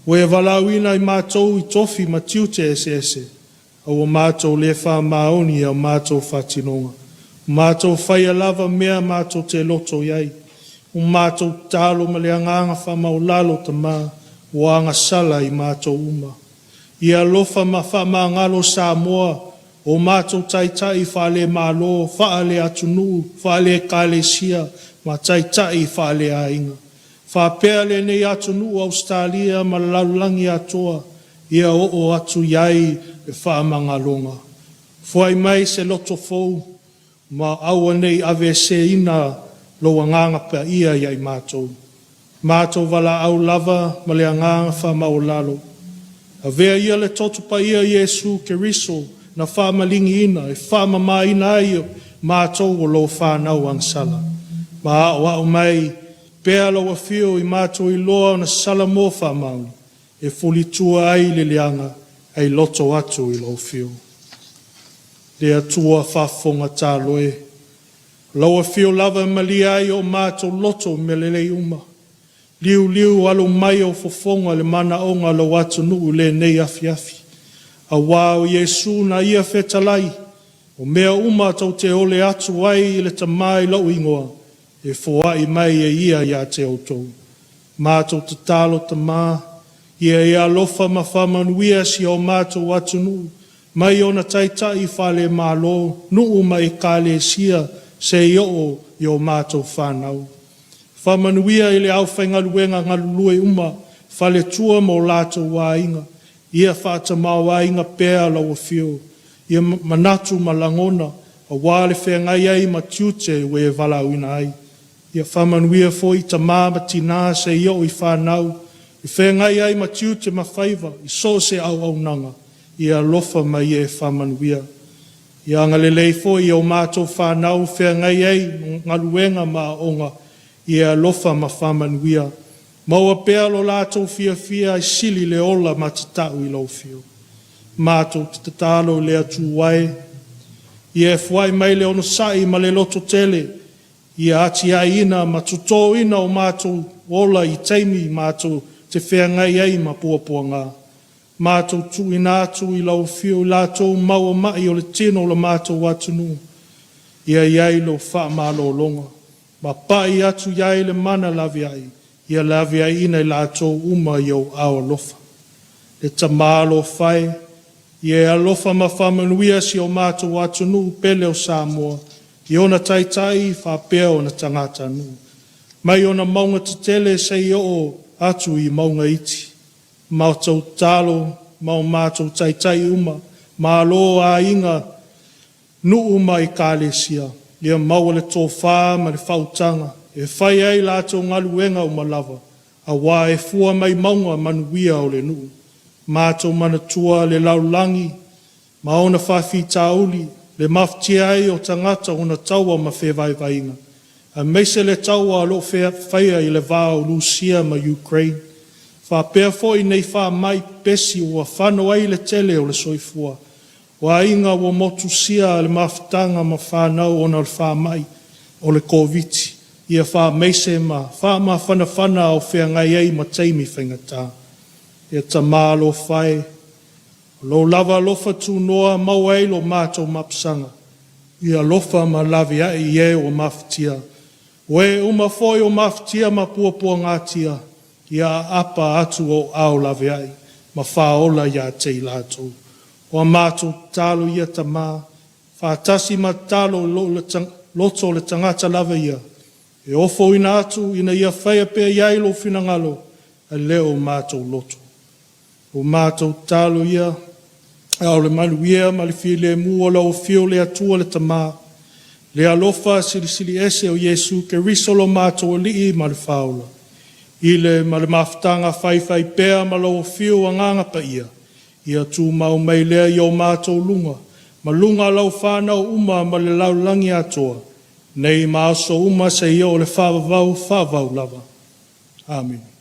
ua e valaauina ai matou i tofi ma tiute eseese, a ua matou le faamaoni i a matou faatinoga. Ua matou faia lava mea matou te loto i ai. Ua matou tatalo ma le agaga faamaualalo, Tama, ua agasala i matou uma. Ia alofa ma faamagalo Samoa, o matou taitai faale-Malo, faale-atunuu, faale-Ekalesia ma taitai faale-aiga. Faapea lenei atunuu o Ausetalia ma le lalolagi atoa, ia oo atu i ai le faamagaloga. Foai mai se loto fou, ma aua ne i aveeseina lou Agaga Paia ia i matou. Matou valaau lava ma le agaga faamaualalo. Avea ia le toto paia Iesu Keriso na faamaligiina e faamamaina ai matou o lo fanau agasala. Ma aoao mai pea lau afio i matou iloa ona sala mo faamaoni, e fulitua ai le leaga, ae loto atu i lou afio. Le Atua faafofoga talo e, lau afio lava e malie ai o matou loto mea lelei uma. Liuliu alo mai ou fofoga i le manaoga o lou atunuu i lenei afiafi. Aua o Iesu na Ia fetalai, O mea uma tou te ole atu ai i le Tama i lou Igoa, e foai mai e Ia ia te outou. Matou tatalo, Tama, ia e alofa ma faamanuia si o matou atunuu, mai ona taitai faale-Malo, nuu ma Ekalesia, seia oo i o matou fanau. Faamanuia i le aufaigaluega galulue uma, faletua ma o latou aiga, ia faatamaoaiga pea lau Afio, ia manatu ma lagona, aua le feagai ai ma tiute ua e valaauina ai. Ia faamanuia foi i tama ma tina seia oo i fanau, e feagai ai ma tiute ma faiva i so o se auaunaga, ia alofa ma ia e faamanuia. Ia agalelei foi i a matou fanau e feagai ai ma galuega ma aoga, ia e alofa ma faamanuia. Maua pea lo latou fiafia ae sili le ola matatau i lau Afio. Matou te tatalo i le Atua e, ia e foai mai le onosai ma le lototele, ia atiaeina ma totōina o matou ola i taimi matou te feagai ai ma puapuaga. Matou tuuina atu i lau Afio i latou maua ma'i o le tino o le matou atunuu, ia i ai lou faamalologa, ma pa'i atu i ai le mana laveai, ia laveaiina i latou uma i ou aao alofa. Le Tama alofa e, ia e alofa ma faamanuia si o matou atunuu pele o Samoa, i ona taitai faapea ona tagatanuu, mai ona mauga tetele seia oo atu i mauga iti. Matou tatalo ma o matou taitai uma, Malo, aiga, nuu ma Ekalesia, ia maua le tofa ma le faautaga e fai ai latou galuega uma lava, aua e fua mai mauga manuia o le nuu. Matou manatua le lalolagi ma ona faafitauli, le mafatia ai o tagata ona taua ma fevaivaiga, aemaise le taua o lo o faia i le va o Lusia ma Ukraine, faapea foi nei faamai pepesi ua fano ai le tele o le soifua o aiga ua motusia le mafutaga ma fanau ona o le faamai o le Koviti, ia faamaise ma faamafanafana o feagai ai ma taimi faigata. E Tama alofa e, o lou lava alofa tunoa maua ai lo matou mapusaga, ia alofa ma laveai i e ua mafatia. O e uma foi o mafatia ma puapuagatia, ia aapa atu ou aao laveai ma faaola ia te i latou. O a matou tatalo ia Tama, faatasi ma tatalo i lou loto o le tagata lava ia, e ofoina atu ina ia faia pea i ai lou finagalo, ae le o matou loto. O matou tatalo ia, a o le manuia ma le filemu o lau Afio le Atua le Tama, le alofa silisili ese o Iesu Keriso lo matou Alii ma le Faaola, i le ma le mafutaga faifaipea ma lau Afio Agaga Paia, ia tumau mai lea i o matou luga, ma luga o lau fanau uma ma le lalolagi atoa, nei ma aso uma seia oo i le faavavau, faavavau lava. Amene.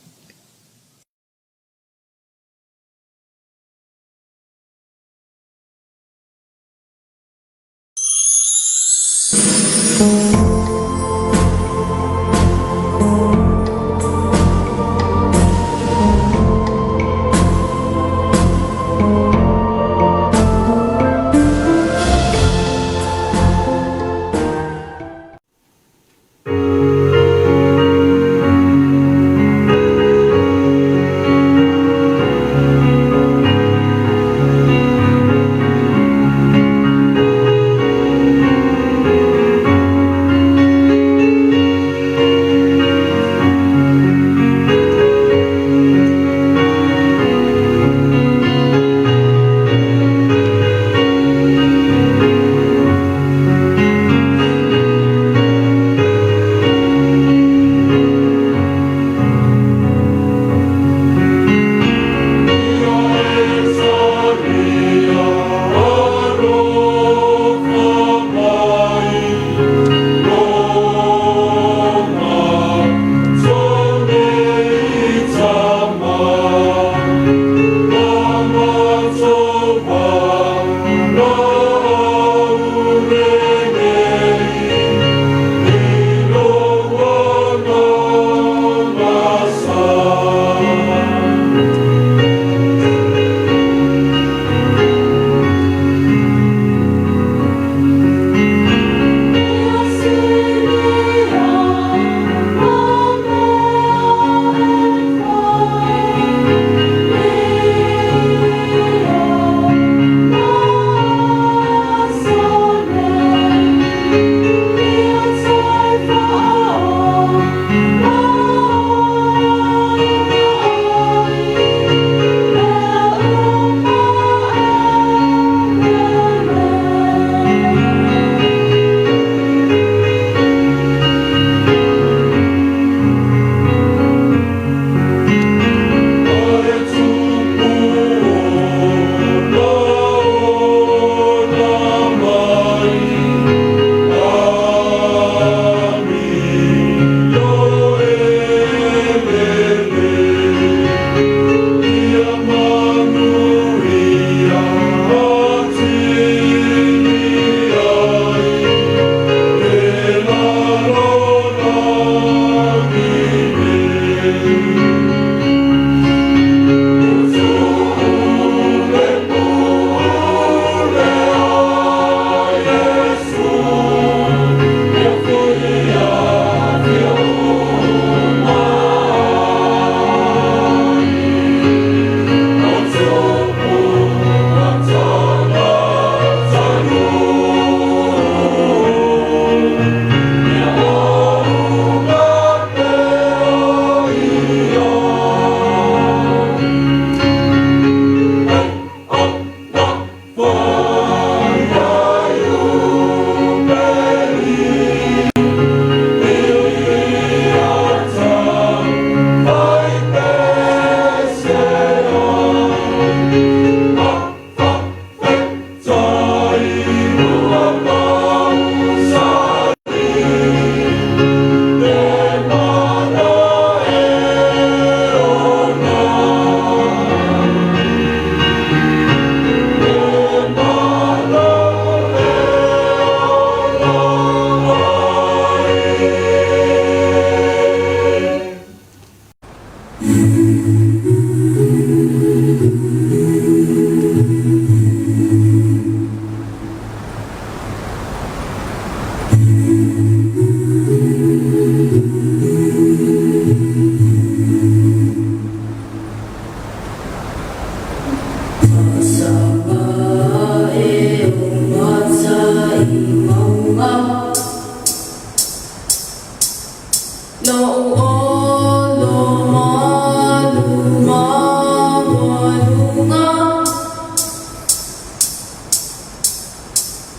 Lo'u olo malu maualuga.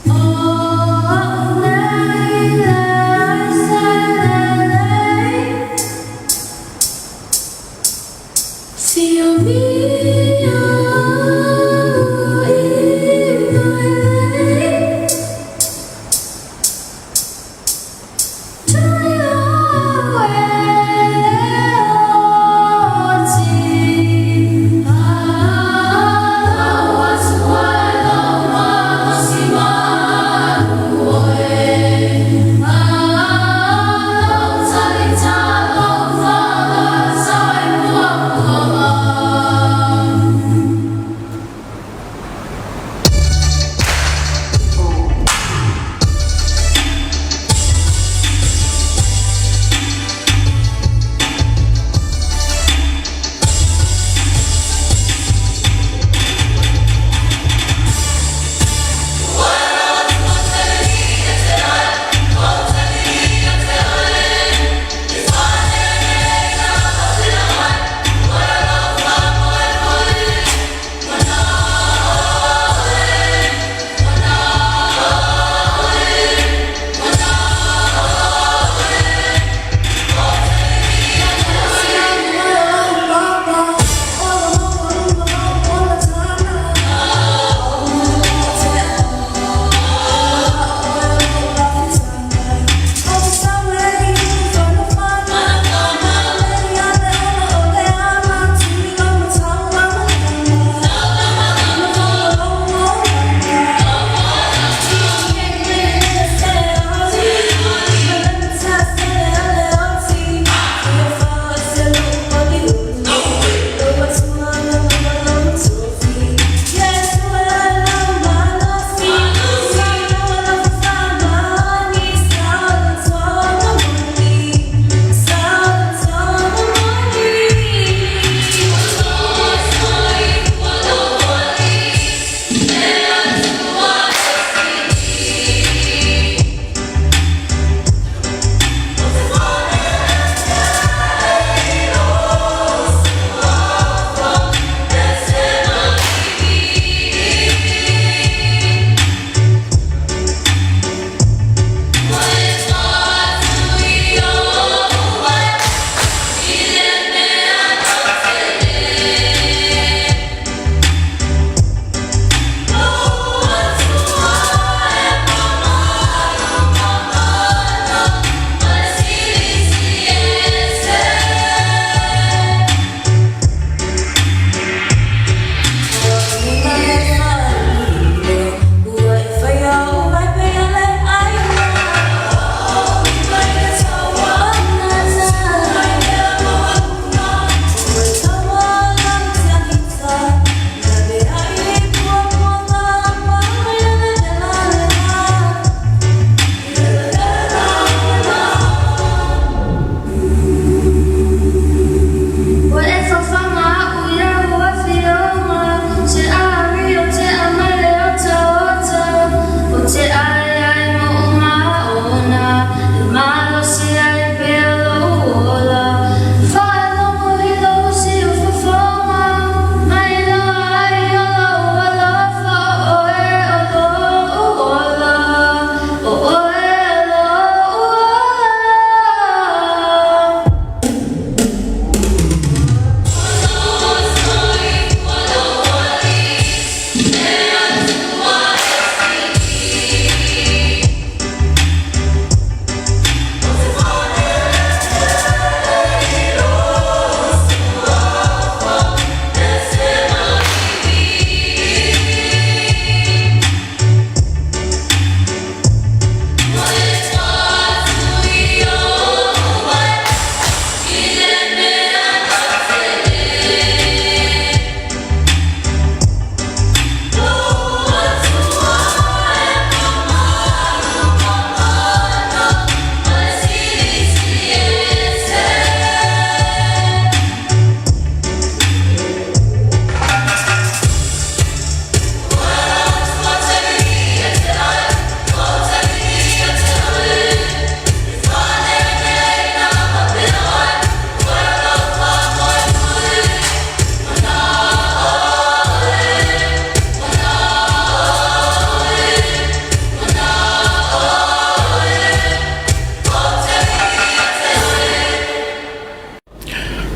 O a'u nei leai se lelei. Siomia i mai nei.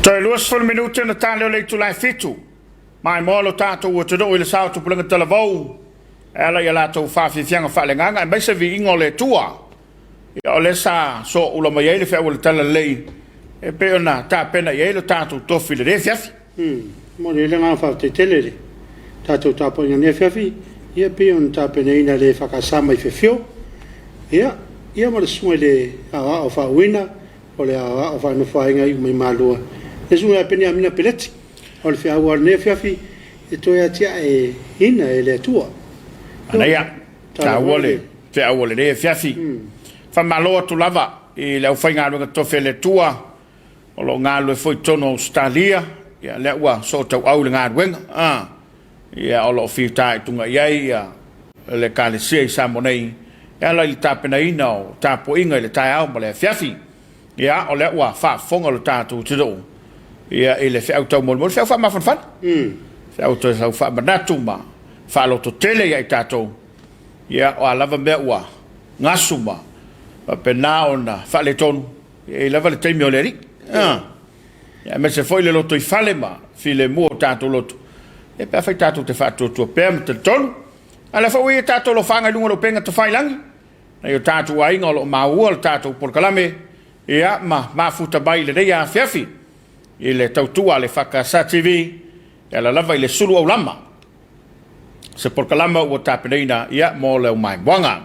Toe 20 minute ona ta lea o le itula e 7. Maimoa lo tatou atunuu i le sao Tupulaga Talavou e ala i a latou faafiafiaga faaleagaga aemaise viiga o le Atua. Ia o lea sa sooula mai ai le feau o le Talalelei e pei ona tapena i ai lo tatou tofi i lenei afiafi. Momoli ai le agaga faafetai tele i le tatou tapuaiga i lenei afiafi, ia pei ona tapenaina e le EFKS mai Fiafio. Ia, ia ma le susuga i le Aoao Faauuina o le Aoao Faanofoaiga iu mai Malua, le susuga ia Peniamina Peleti. O le feau lava o lenei afiafi e toe atiaeina e le Atua. Manaia, taua le feau o lenei afiafi. Faamalo atu lava i le aufaigaluega totofi a le Atua o lo o galulue foi i totonu o Ausetalia, ia lea ua sootauau i le galuega, a, ia o lo o fitaituga i ai ia le Ekalesia i Samoa nei e ala i le tapenaina o tapuaiga i le taeao ma le afiafi. Ia, o lea ua faafofoga lo tatou atunuu ia i le feau taumolimoli, feau faamafanafana, feau toe tau faamanatu ma faalototele ia i tatou, ia o a lava mea ua gasu ma faapena ona faaletonu, E i ai lava le taimi o le Alii. A, aemaise foi le lotoifale ma filemu o tatou loto, ia pe afai tatou te faatuatua pea ma talitonu. A o lea foi ua i ai tatou alofaga i luga o le upega tafailagi, nai o tatou aiga o lo o maua le tatou polokalame, ia, ma mafuta mai i lenei afiafi i le tautua a le EFKS TV, e ala lava i le sulu aulama. Se polokalama ua tapenaina ia mo le maimoaga.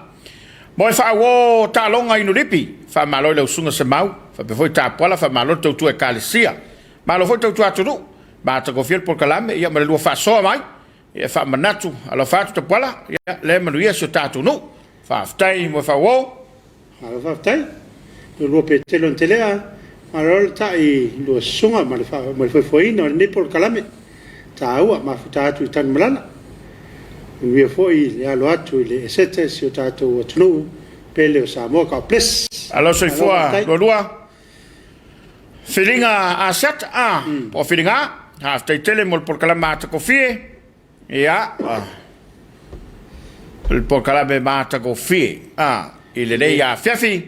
Moe faauo taaloga i Nulipi, faamalo i lau susuga Semau, faapea foi Tapuala, faamalo le tautua Ekalesia. Malo foi tautua atunuu, matagofie le polokalame ia ma le lua faasoa mai, ia faamanatu, alofa atu Tapuala, ia lea manuia si o tatou nuu. Faafetai moe faauo. Malo faafetai. Lua Petelo Antelea, malo le tai lua susuga ma le ma le foefoeina o lenei polokalame taua mafuta atu i Tanumalala. Manuia foi le alo atu i le esete si o tatou atunuu pele o Samoa. God bless. Alo soifua lualua. Filiga Asiata, ah, po o Filiga, faafetai tele mo le polokalame matagofie. Ia, o le polokalame matagofie a, i lenei afiafi,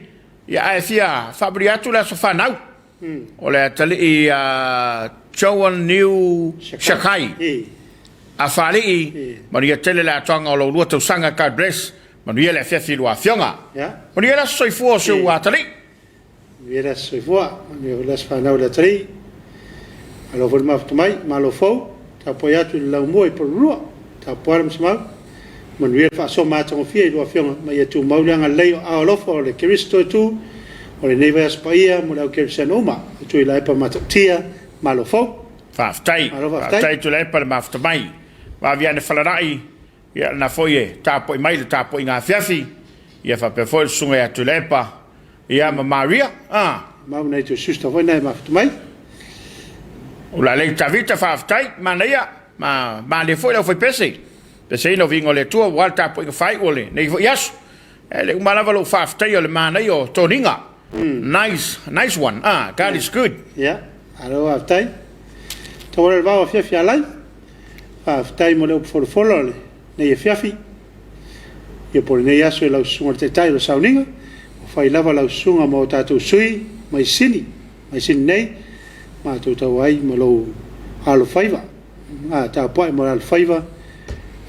ia, ae fia faamanuia atu le aso fanau o le atalii ia Joan New Shakai Afalii, manuia tele le atoaga o lou lua tausaga, God bless, manuia le afiafi i lua afioga. Manuia le aso soifua o si ou atalii. Manuia le aso soifua, manuia foi le aso fanau i le atalii. Malo foi le mafuta mai, malo fou, tapuai atu i le laumua i Pololua, tapuala ma Semau. Manuia le faasoa matagofie i lua afioga, ma ia tumau le agalelei o aao alofa o le Keriso Toetu o lenei vaiaso paia mo le au kerisiano uma. E Tuilaepa Matautia, malo fou. Faafetai, Malo faafetai. faafetai Tuilaepa le mafuta mai. Vaaviane Falana'i, Ia, lena foi e tapuai mai le tapuaiga afiafi, ia faapea foi le susuga ia Tuilaepa, ia ma Maria, a. Mau nai tou sister foi na e mafuta mai. Ulalei Tavita, faafetai, manaia, ma malie foi le aufaipese, peseina o viiga o le Atua aua le tapuaiga faaiu o lenei foi aso. E le uma lava lou faafetaia o le manaia o toniga. Nice, nice one, ah, God is good. Ia, malo faafetai. Tauala le vao afiafi alai. Faafetai mo le upu folafola o lenei afiafi, ia po o lenei aso i lau Susuga i le Taitai o le Sauniga, ua fai lava lau Susuga ma o tatou sui mai Sini, mai Sini nei, matou tau ai ma lou alofaiva, a tapuai mo le alofaiva,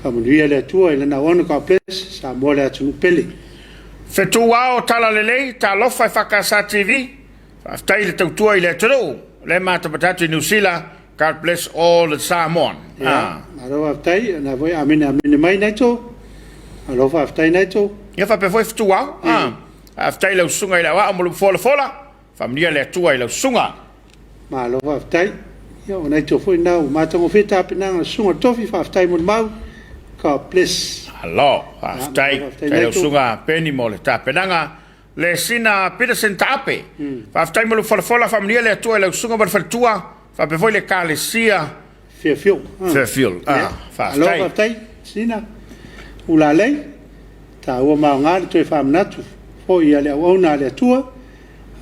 faamanuia le Atua i lana auauna, God bless Samoa le atunuu pele. Fetu ao talalelei, talofa e FKS TV, Faafetai i le tautua i le atunuu, lea e matamata atu i Niu Sila, God bless all the Samoan. Ia, malo faafetai, o lena foi amene amene mai Naito. Malo faafetai Naito. Ia faapea foi Fetuao. Ah, faafetai i lau susuga i le aoao ma lou folafola, faamanuia le Atua i lau susuga. Malo faafetai. Ia o Naito foi lena ua matagofie tapenaga a le susuga i le tofi, faafetai mo le mau. God bless. Malo, faafetai. Faafetai i lau susuga Penny mo le tapenaga. Le sina Peterson Taape. Faafetai mo lou folafola, faamanuia le Atua i lau susuga ma le faletua, faapea foi le Ekalesia Fairfield. Fairfield. Ah, faafetai. Malo faafetai Sina Ulalei, taua ma aoga le toe faamanatu foi a le auauna a le Atua,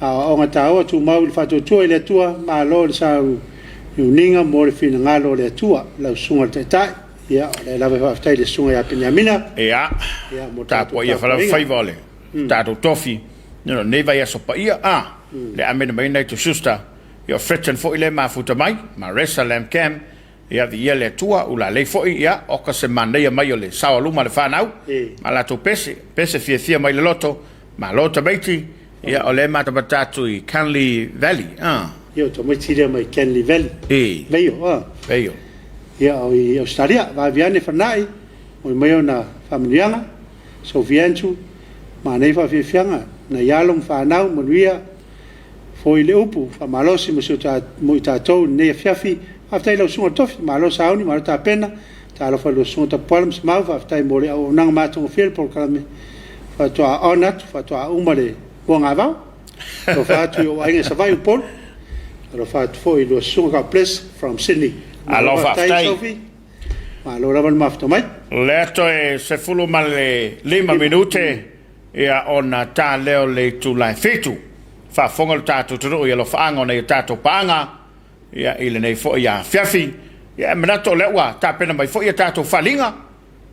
aoaoga taua tumau i le faatuatua i le Atua, malo le sauniuniga mo le finagalo o le Atua, lau susuga i le Taitai. Ia, o lea lava e faafetai i le susuga ia Peniamina. Ia, mo le tatou tapuaia tapuaiga. faiva o le tatou tofi, lenei vaiaso paia, a, le amene mai nai Schuster, Ia o Fretton foi lea e mafuta mai, Maresa Lamb Cam, ia viia le Atua, Ulalei foi, ia oka se manaia mai o le sao a luma a le fanau, ma latou pese, pese fiafia mai le loto, malo tamaiti, ia o lea e matamata atu i Canley Valley, a. Ia o tamaiti lea mai Canley Valley, Veio, a. Veio. Ia o i Australia, vave ane Fanai, moi mai ona faamanuiaga, Sophie Andrew, manaia faafiafiaga, nai alo ma fanau, manuia. Foi le upu faamalosi mo si o mo i tatou i lenei afiafi. Faafetai i lau Susuga Tofi, malo sauni, malo tapena. Talofa i lau Susuga Tapuala ma Semau, faafetai mo le auaunaga matagofie i le polokalame. Faatoa on atu, faatoa uma le moagavao. Alofa atu i ou aiga i Savaii, Upolu. Alofa atu foi i lua Susuga. God bless from Sydney. Malo faafetai. Sophie. Malo lava le mafuta mai. Lea toe 15 minute ia ona ta lea o le itula e 7. Faafofoga lo tatou atunuu i alofaaga o nai o tatou paaga ia i lenei foi afiafi. Ia e manatu o lea ua tapena mai foi a tatou faaaliga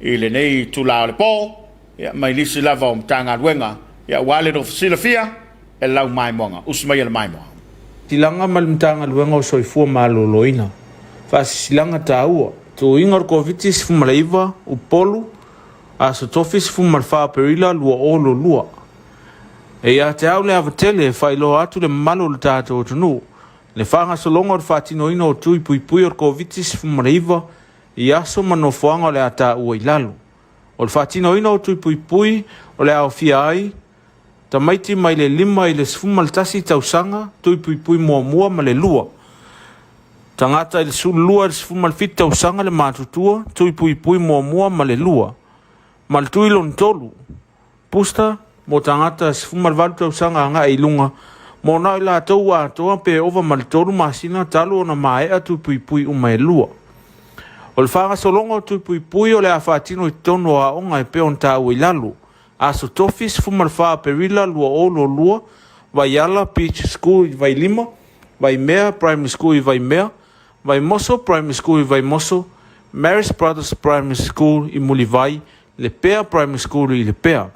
i lenei itula o le po ia mai nisi lava o Matagaluega ia aua le nofo silafia e lau maimoaga. Usi maia le maimoa. Silaga ma le Matagaluega o Soifua Maloloina. Faasisilaga taua, Tuuina o le Koviti-19, Upolu, Aso Tofi 14 Aperila 2022. E ia te au le ava tele e faailoa atu le mamalu o le tatou atunuu le faagasologa o le faatinoina o tui puipui o le Koviti-19 i aso ma nofoaga o le a taua i lalo. O le faatinoina o tui puipui o le a aofia ai tamaiti mai le 5 i le 11 tausaga, tui puipui muamua ma le lua. Tagata i le 12 i le 17 tausaga le matutua, tui puipui muamua ma le lua. Ma le tui lona tolu, booster, mo tagata 18 tausaga agai i luga, mo na o i latou ua atoa pe ova ma le tolu masina talu ona maea tui puipui uma e lua. O le faagasologa o tui puipui o le a faatino i totonu o aoga e pei ona taua i lalo. Aso Tofi 14 Aperila 2022, Vaiala Beach School i Vailima, Vaimea Primary School i Vaimea, Vaimoso Primary School i Vaimoso, Marist Brothers Primary School i Mulivai, Lepea Primary School i Lepea.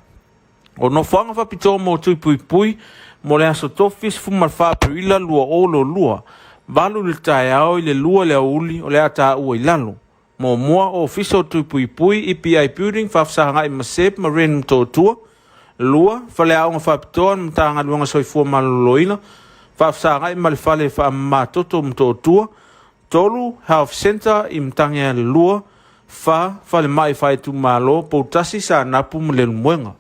O nofoaga faapitoa mo Tui Puipui mo le Aso Tofi 14 Aperila 2022, 8 i le taeao i le 2 i le aoauli o le a taua i lalo. Muamua, Ofisa o Tui Puipui, EPI Building, Faafesagai ma SEB ma Ren Motootua. 2, Faleaoga Faapitoa na Matagaluega Soifua Maloloina, Faafesagai ma le Fale Faamamatoto o Motootua. 3, Health Centre i Matagialalua. 4, Falemai Faaitumalo, Poutasi, Saanapu ma Leulumoega.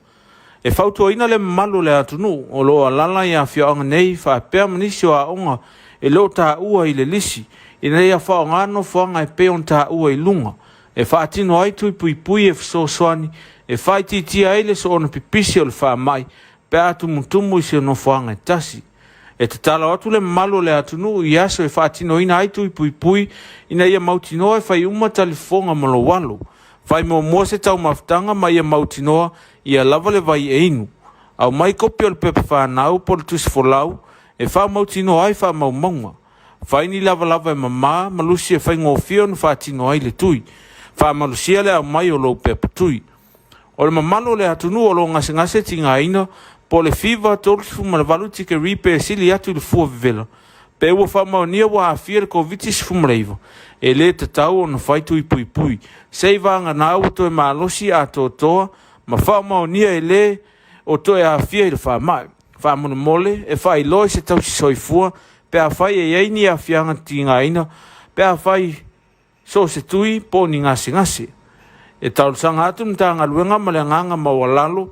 E fautuaina le mamalu o le atunuu o lo o alaala i afioaga nei faapea ma nisi o aoga e le o taua i le lisi ina ia faaaoga nofoaga e pei ona taua i luga e faatino ai tui puipui e fesoasoani e faaitiitia ai le soona pipisi o le faamai pe a tumutumu i se nofoaga e tasi. E tatalo atu le mamalu o le atunuu i aso e faatinoina ai tui puipui ina ia mautinoa e fai uma talifofoga ma lou alo. Fai muamua se taumafataga ma ia mautinoa ia lava le vai e inu. Aumai kopi o le pepa fanau po o le tusi folau e faamautinoa ai faamaumauga. Fai ni lavalava e mama ma lusi e faigofie ona faatino ai le tui. Faamalosia le aumai o lou pepa tui. O le mamalu o le atunuu o lo o gasegase tigaina po o le fiva 38 tikeri pe sili atu i le fua vevela, pe ua faamaonia ua aafia le Koviti-19, e le tatau ona fai tui puipui, se i vagana ua toe malosi atoatoa ma faamaonia e le o toe aafia i le faamai. Faamolemole, e faailoa i se tausi soifua pe afai e i ai ni aafiaga tigaina pe afai so o se tui po o ni gasegase. E talosaga atu le Matagaluega ma le agaga maualalo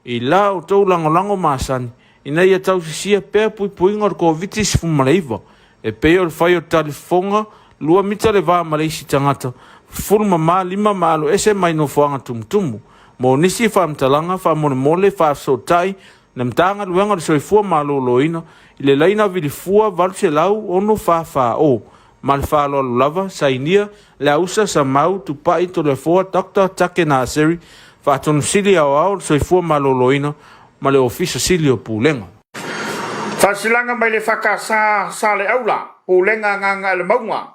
i la outou lagolago masani ina ia tausisia pea puipuiga o le Koviti-19 e pei o le fai o talifofoga lua mita le va ma le isi tagata, fufulu mama lima ma alo ese mai nofoaga tumutumu. Mo nisi faamatalaga faamolemole faafesootai le Matagaluega o le Soifua Maloloina i le laina vilifua 800 644 Ma le faaaloalo lava, sainia, Leausa, Samau, Tupai, Toleafoa, Doctor Take Naseri, Faatonu Sili Aoao o le Soifua Maloloina ma le Ofisa Sili o Pulega. Faasilaga mai le EFKS Saleaula, Pulega Gagaelemauga.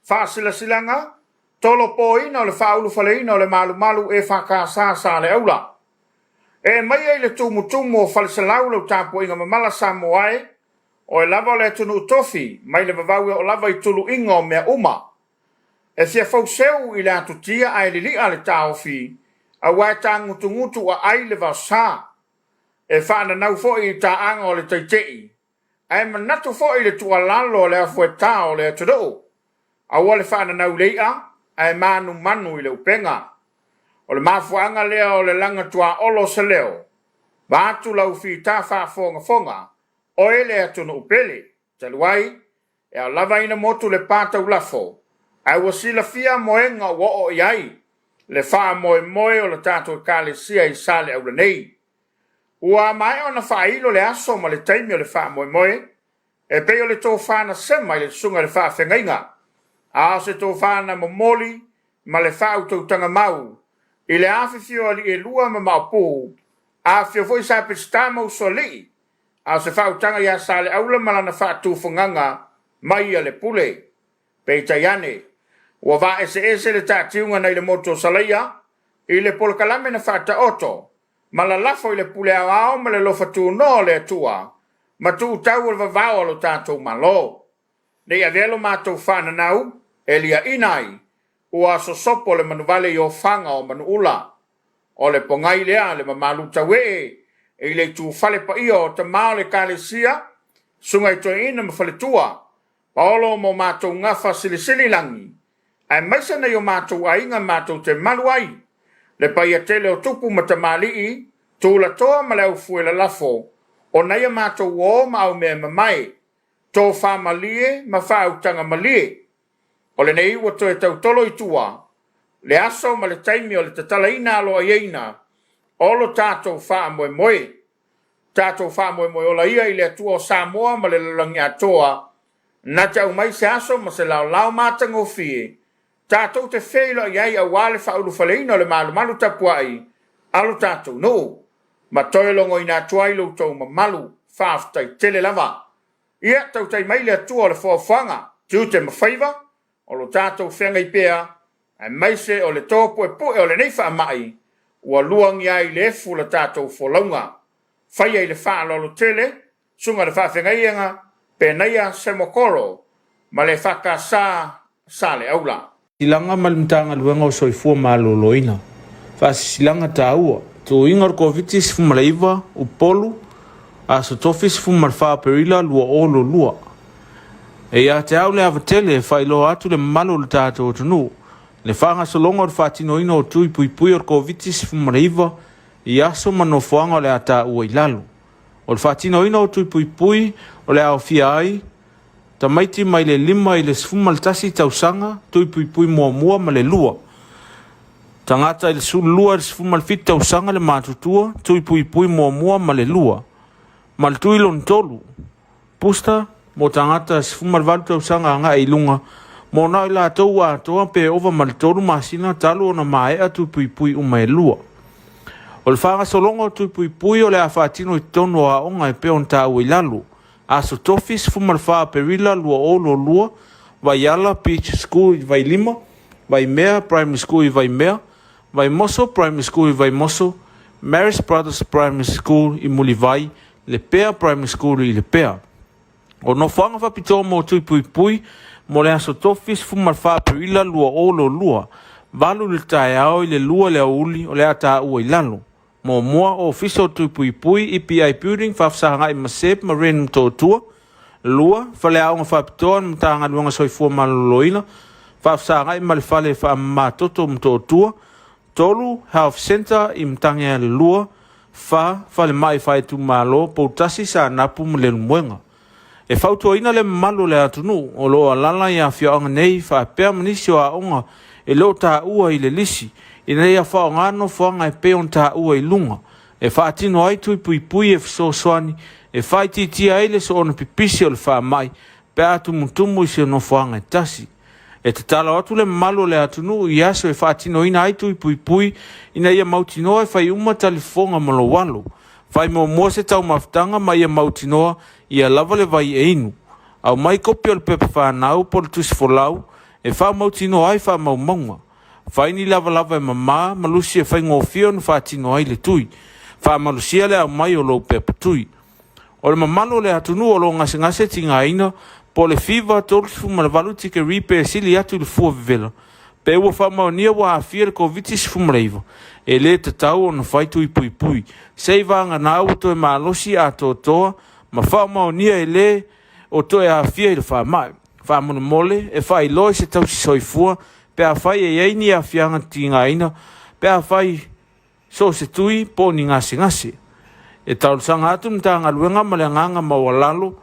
Faasilasilaga, Tolopoina o le faaulufaleina o le malumalu EFKS Saleaula. E maia i le tumutumu o Faleselau lau tapuaiga mamala Samoa e. Oe lava o le atunuu tofi, mai le vavau e oo lava i tuluiga o mea uma. E fia fouseu i le atutia ae lili'a le taofi, aua e tagutugutu aai le vaosa. E faananau foi i taaga o le taitei, ae manatu foi i le tuualalo a le afueta o le atunuu, aua le faananau i le i'a, ae manumanu i le upega. O le mafuaaga lea o le laga tuaolo o se leo, vaeatu lau fita faafogafoga, oe le atunuu pele. Talu ai, e ao lava ina motu le pa taulafo, ae ua silafia moega ua oo i ai le faamoemoe o le tatou Ekalesia i Saleaula nei. Ua maea ona faailo le aso ma le taimi o le faamoemoe, e pei o le tofa na sema i le susuga i le faafeagaiga, a o se tofa na momoli ma le faautautaga mau i le afifio o alii e lua ma Maopu, afifio foi Sa Peseta ma Usoalii, a o se faautaga ia Saleaula ma lana faatufagaga mai ia le pule. Peitai ane, ua vaaeseese le taatiuga nai le motu o Salaia i le polokalame na faataoto ma lalafo i le pule aoao ma le alofa tunoa o le Atua ma tuutau o le vavao a lo tatou Malo. Ne i avea lo matou faananau e liaina ai ua sosopo le manuvale i ofaga o manuula. O le pogai lea le mamalu tauee i le itufale paia o tama o le Ekalesia, Susuga i Toeaina ma Faletua, Paolo ma o matou gafa silisili lagi, aemaise nai o matou aiga matou te malu ai, le paia tele o tupu ma tamalii, tulatoa ma le aufue lalafo, o nai a matou uo ma aumea mamae, tofa malie ma faautaga malie. O lenei ua toe tautolo i tua le aso ma le taimi o le tatalaina aloaiaina o lo tatou faamoemoe. Tatou faamoemoe ola ia i le Atua o Samoa ma le lalolagi atoa, na te aumai se aso ma se laolao matagofie tatou te feiloai ai aua le faaulufaleina o le malumalu tapuai a lo tatou nuu ma toe logoina atu ai lo outou mamalu. Faafetai tele lava. Ia tautai mai le Atua o le foafoaga, tiute ma faiva o lo tatou feagai pea, aemaise o le topuepue o lenei faamai ua luagia ai le efu la tatou folauga. Faia i le faaaloalo tele, susuga i le faafeagaiga Penaia Semokoro ma le EFKS Saleaula. Silaga ma le Matagaluega o Soifua Maloloina. Faasisilaga taua, Tuuina o le Koviti-19, Upolu, Aso Tofi 14 Aperila 2022. E ia te au le ava tele e faailoa atu le mamalu o le tatou atunuu le faagasologa o le faatinoina o tui puipui o le Koviti-19 i aso ma nofoaga o le a taua i lalo. O le faatinoina o tui puipui o le a aofia ai tamaiti mai le 5 i le 11 tausaga, tui puipui muamua ma le lua. Tagata i le 12 i le 17 tausaga le matutua, tui puipui muamua ma le lua. Ma le tui lona tolu, booster, mo tagata 18 tausaga agai i luga, mo na o i latou ua atoa pe ova ma le tolu masina talu ona maea tui puipui uma e lua. O le faagasologa o tui puipui o le a faatino i totonu o aoga e pei ona taua i lalo, Aso Tofi 14 Aperila 2022, Vaiala Beach School i Vailima, Vaimea Primary School i Vaimea, Vaimoso Primary School i Vaimoso, Marist Brothers Primary School i Mulivai, Lepea Primary School i Lepea. O nofoaga faapitoa mo Tui Puipui mo le Aso Tofi 14 Aperila 2022, 8 i le taeao i le 2 i le aoauli o le a taua i lalo. Muamua, Ofisa o Tui Puipui, EPI Building, Faafesagai ma SEB ma Ren Motootua. 2, Faleaoga Faapitoa a le Matagaluega Soifua Maloloina, Faafesagai ma le Fale Faamamatoto o Motootua. 3, Health Centre i Matagialalua. 4, Falemai Faaitumalo, Poutasi, Saanapu ma Leulumoega. E fautuaina le mamalu o le atunuu o lo o alaala i afioaga nei faapea ma nisi o aoga e le o taua i le lisi ina ia faaaoga nofoaga e pei ona taua i luga e faatino ai tui puipui e fesoasoani e faaitiitia ai le soona pipisi o le faamai pe a tumutumu i se nofoaga e tasi. E tatalo atu le mamalu o le atunuu i aso e faatinoina ai tui puipui ina ia mautinoa e fai uma talifofoga ma lou alo. Fai muamua se taumafataga ma ia mautinoa ia lava le vai e inu. Aumai kopi o le pepa fanau po o le tusi folau e faamautinoa ai faamaumauga. Fai ni lavalava e mamā ma lusi e faigofie ona faatino ai le tui. Faamalosia le aumai o lou pepa tui. O le mamalu o le atunuu o lo o gasegase tigaina po o le fiva 38 tikeri pe sili atu i le fua vevela, pe ua faamaonia ua aafia i le Koviti-19, e le tatau ona fai tui puipui, se i vagana ua toe malosi atoatoa ma faamaonia e le o toe aafia i le faamai. Faamolemole, e faailoa i se tausi soifua pe afai e i ai ni aafiaga tigaina pe afai so o se tui po o ni gasegase. E talosaga atu le Matagaluega ma le agaga maualalo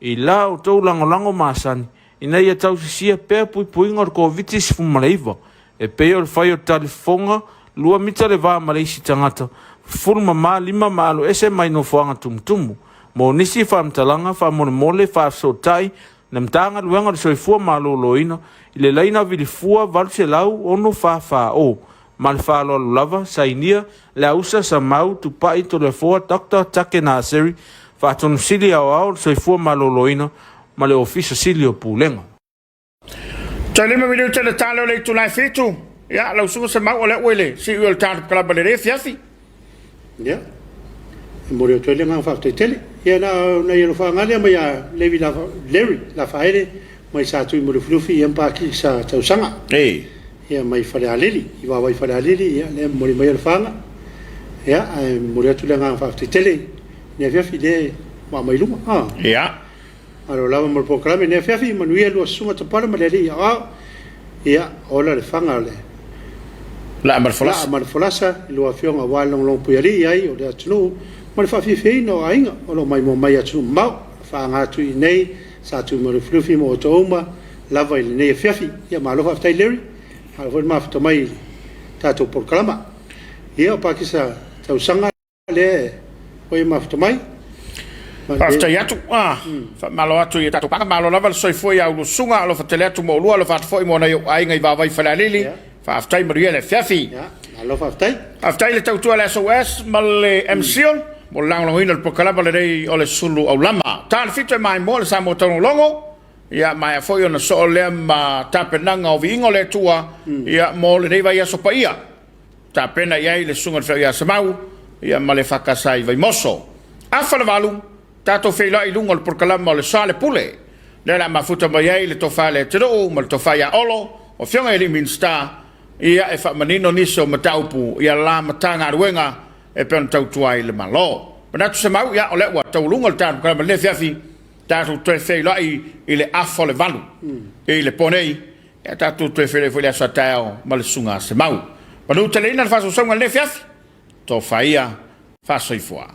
i la outou lagolago masani ina ia tausisia pea puipuiga o le Koviti-19, e pei o le fai o le talifofoga lua mita le va ma le isi tagata, fufulu mama lima ma alo ese mai nofoaga tumutumu. Mo nisi faamatalaga, faamolemole faafesootai le Matagaluega o le Soifua Maloloina i le laina vilifua 800 644 Ma le faaaloalo lava, sainia Leausa Samau Tupai Toleafoa Doctor Take Naseri, Faatonu Sili Aoao o le Soifua Maloloina ma le Ofisa Sili o Pulega. Toe 5 minute le tala o le itula e 7. Ia, lau susuga Semau, o lea ua i le siui o le tatou kalaba i lenei afiafi. Ia, e momoli atu ai le agaga faafetai tele. Ia, na o nai alofaaga lea mai ia Levi Lafa, Larry Lafaele mai Satui ma Lufilufi, ia ma Pakisa Tausaga. Ei. Ia, mai Falealili, i Vaovai Falealili, ia, lea e momoli mai alofaaga. Ia, ae momoli atu le agaga faafetai tele i lenei afiafi lea ua aumai i luma. Ah. Ia. Malo lava mo le polokalame i lenei afiafi, manuia lua susuga Tapala ma le Alii Aoao. Ia, ola le faga o le Laa ma le folasa. Laa ma le folasa i lua afioga aua le logologo puialii ai o le atunuu ma le faafiafiaina o aiga o lo o maimoa mai i atunuu mamao. Faaga atu i inei sa Tuimalefulefi ma outou uma lava i lenei afiafi. Ia malo faafetai Larry, malo foi le mafuta mai i le tatou polokalama. Ia o Pakisa tausaga lea foi e mafuta mai. Faafetai atu, faamalo atu i tatou paga, malo lava le soifua ia ulu susuga, alofa tele atu mo oulua, alofa atu foi mo nai ou aiga i Vaovai Falealili. Faafetai manuia le afiafi. Malo faafetai. Faafetai le tautua a le SOS ma le MCIL mo le lagolagoina o le polokalama lenei o le sulu aulama. Ta le 7 e maimoa le Samoa Taugologo, ia maea foi ona soo lea ma tapenaga o viiga o le Atua ia mo lenei vaiaso paia. Tapena i ai le Susuga i le Feau ia Semau ia ma le Fakasa i Vaimoso. Afa le 8, tatou feiloai i luga o le polokalama o le Sa le Pule. Lea o le a mafuta mai ai le tofa i le atunuu ma le tofa ia Olo, o Afioga i Alii Minisita, ia e faamanino nisi o mataupu ia la Matagaluega e pei ona tautua ai le Malo. Manatu Semau, ia o lea ua taualuga le tatou polokalama i lenei afiafi, tatou toe feiloai i le afa o le 8 i le po nei, ia tatou toe feiloai foi i le aso a taeao ma le Susuga a Semau. Manuteleina le faasausauga i lenei afiafi, tofa ia faasoifua.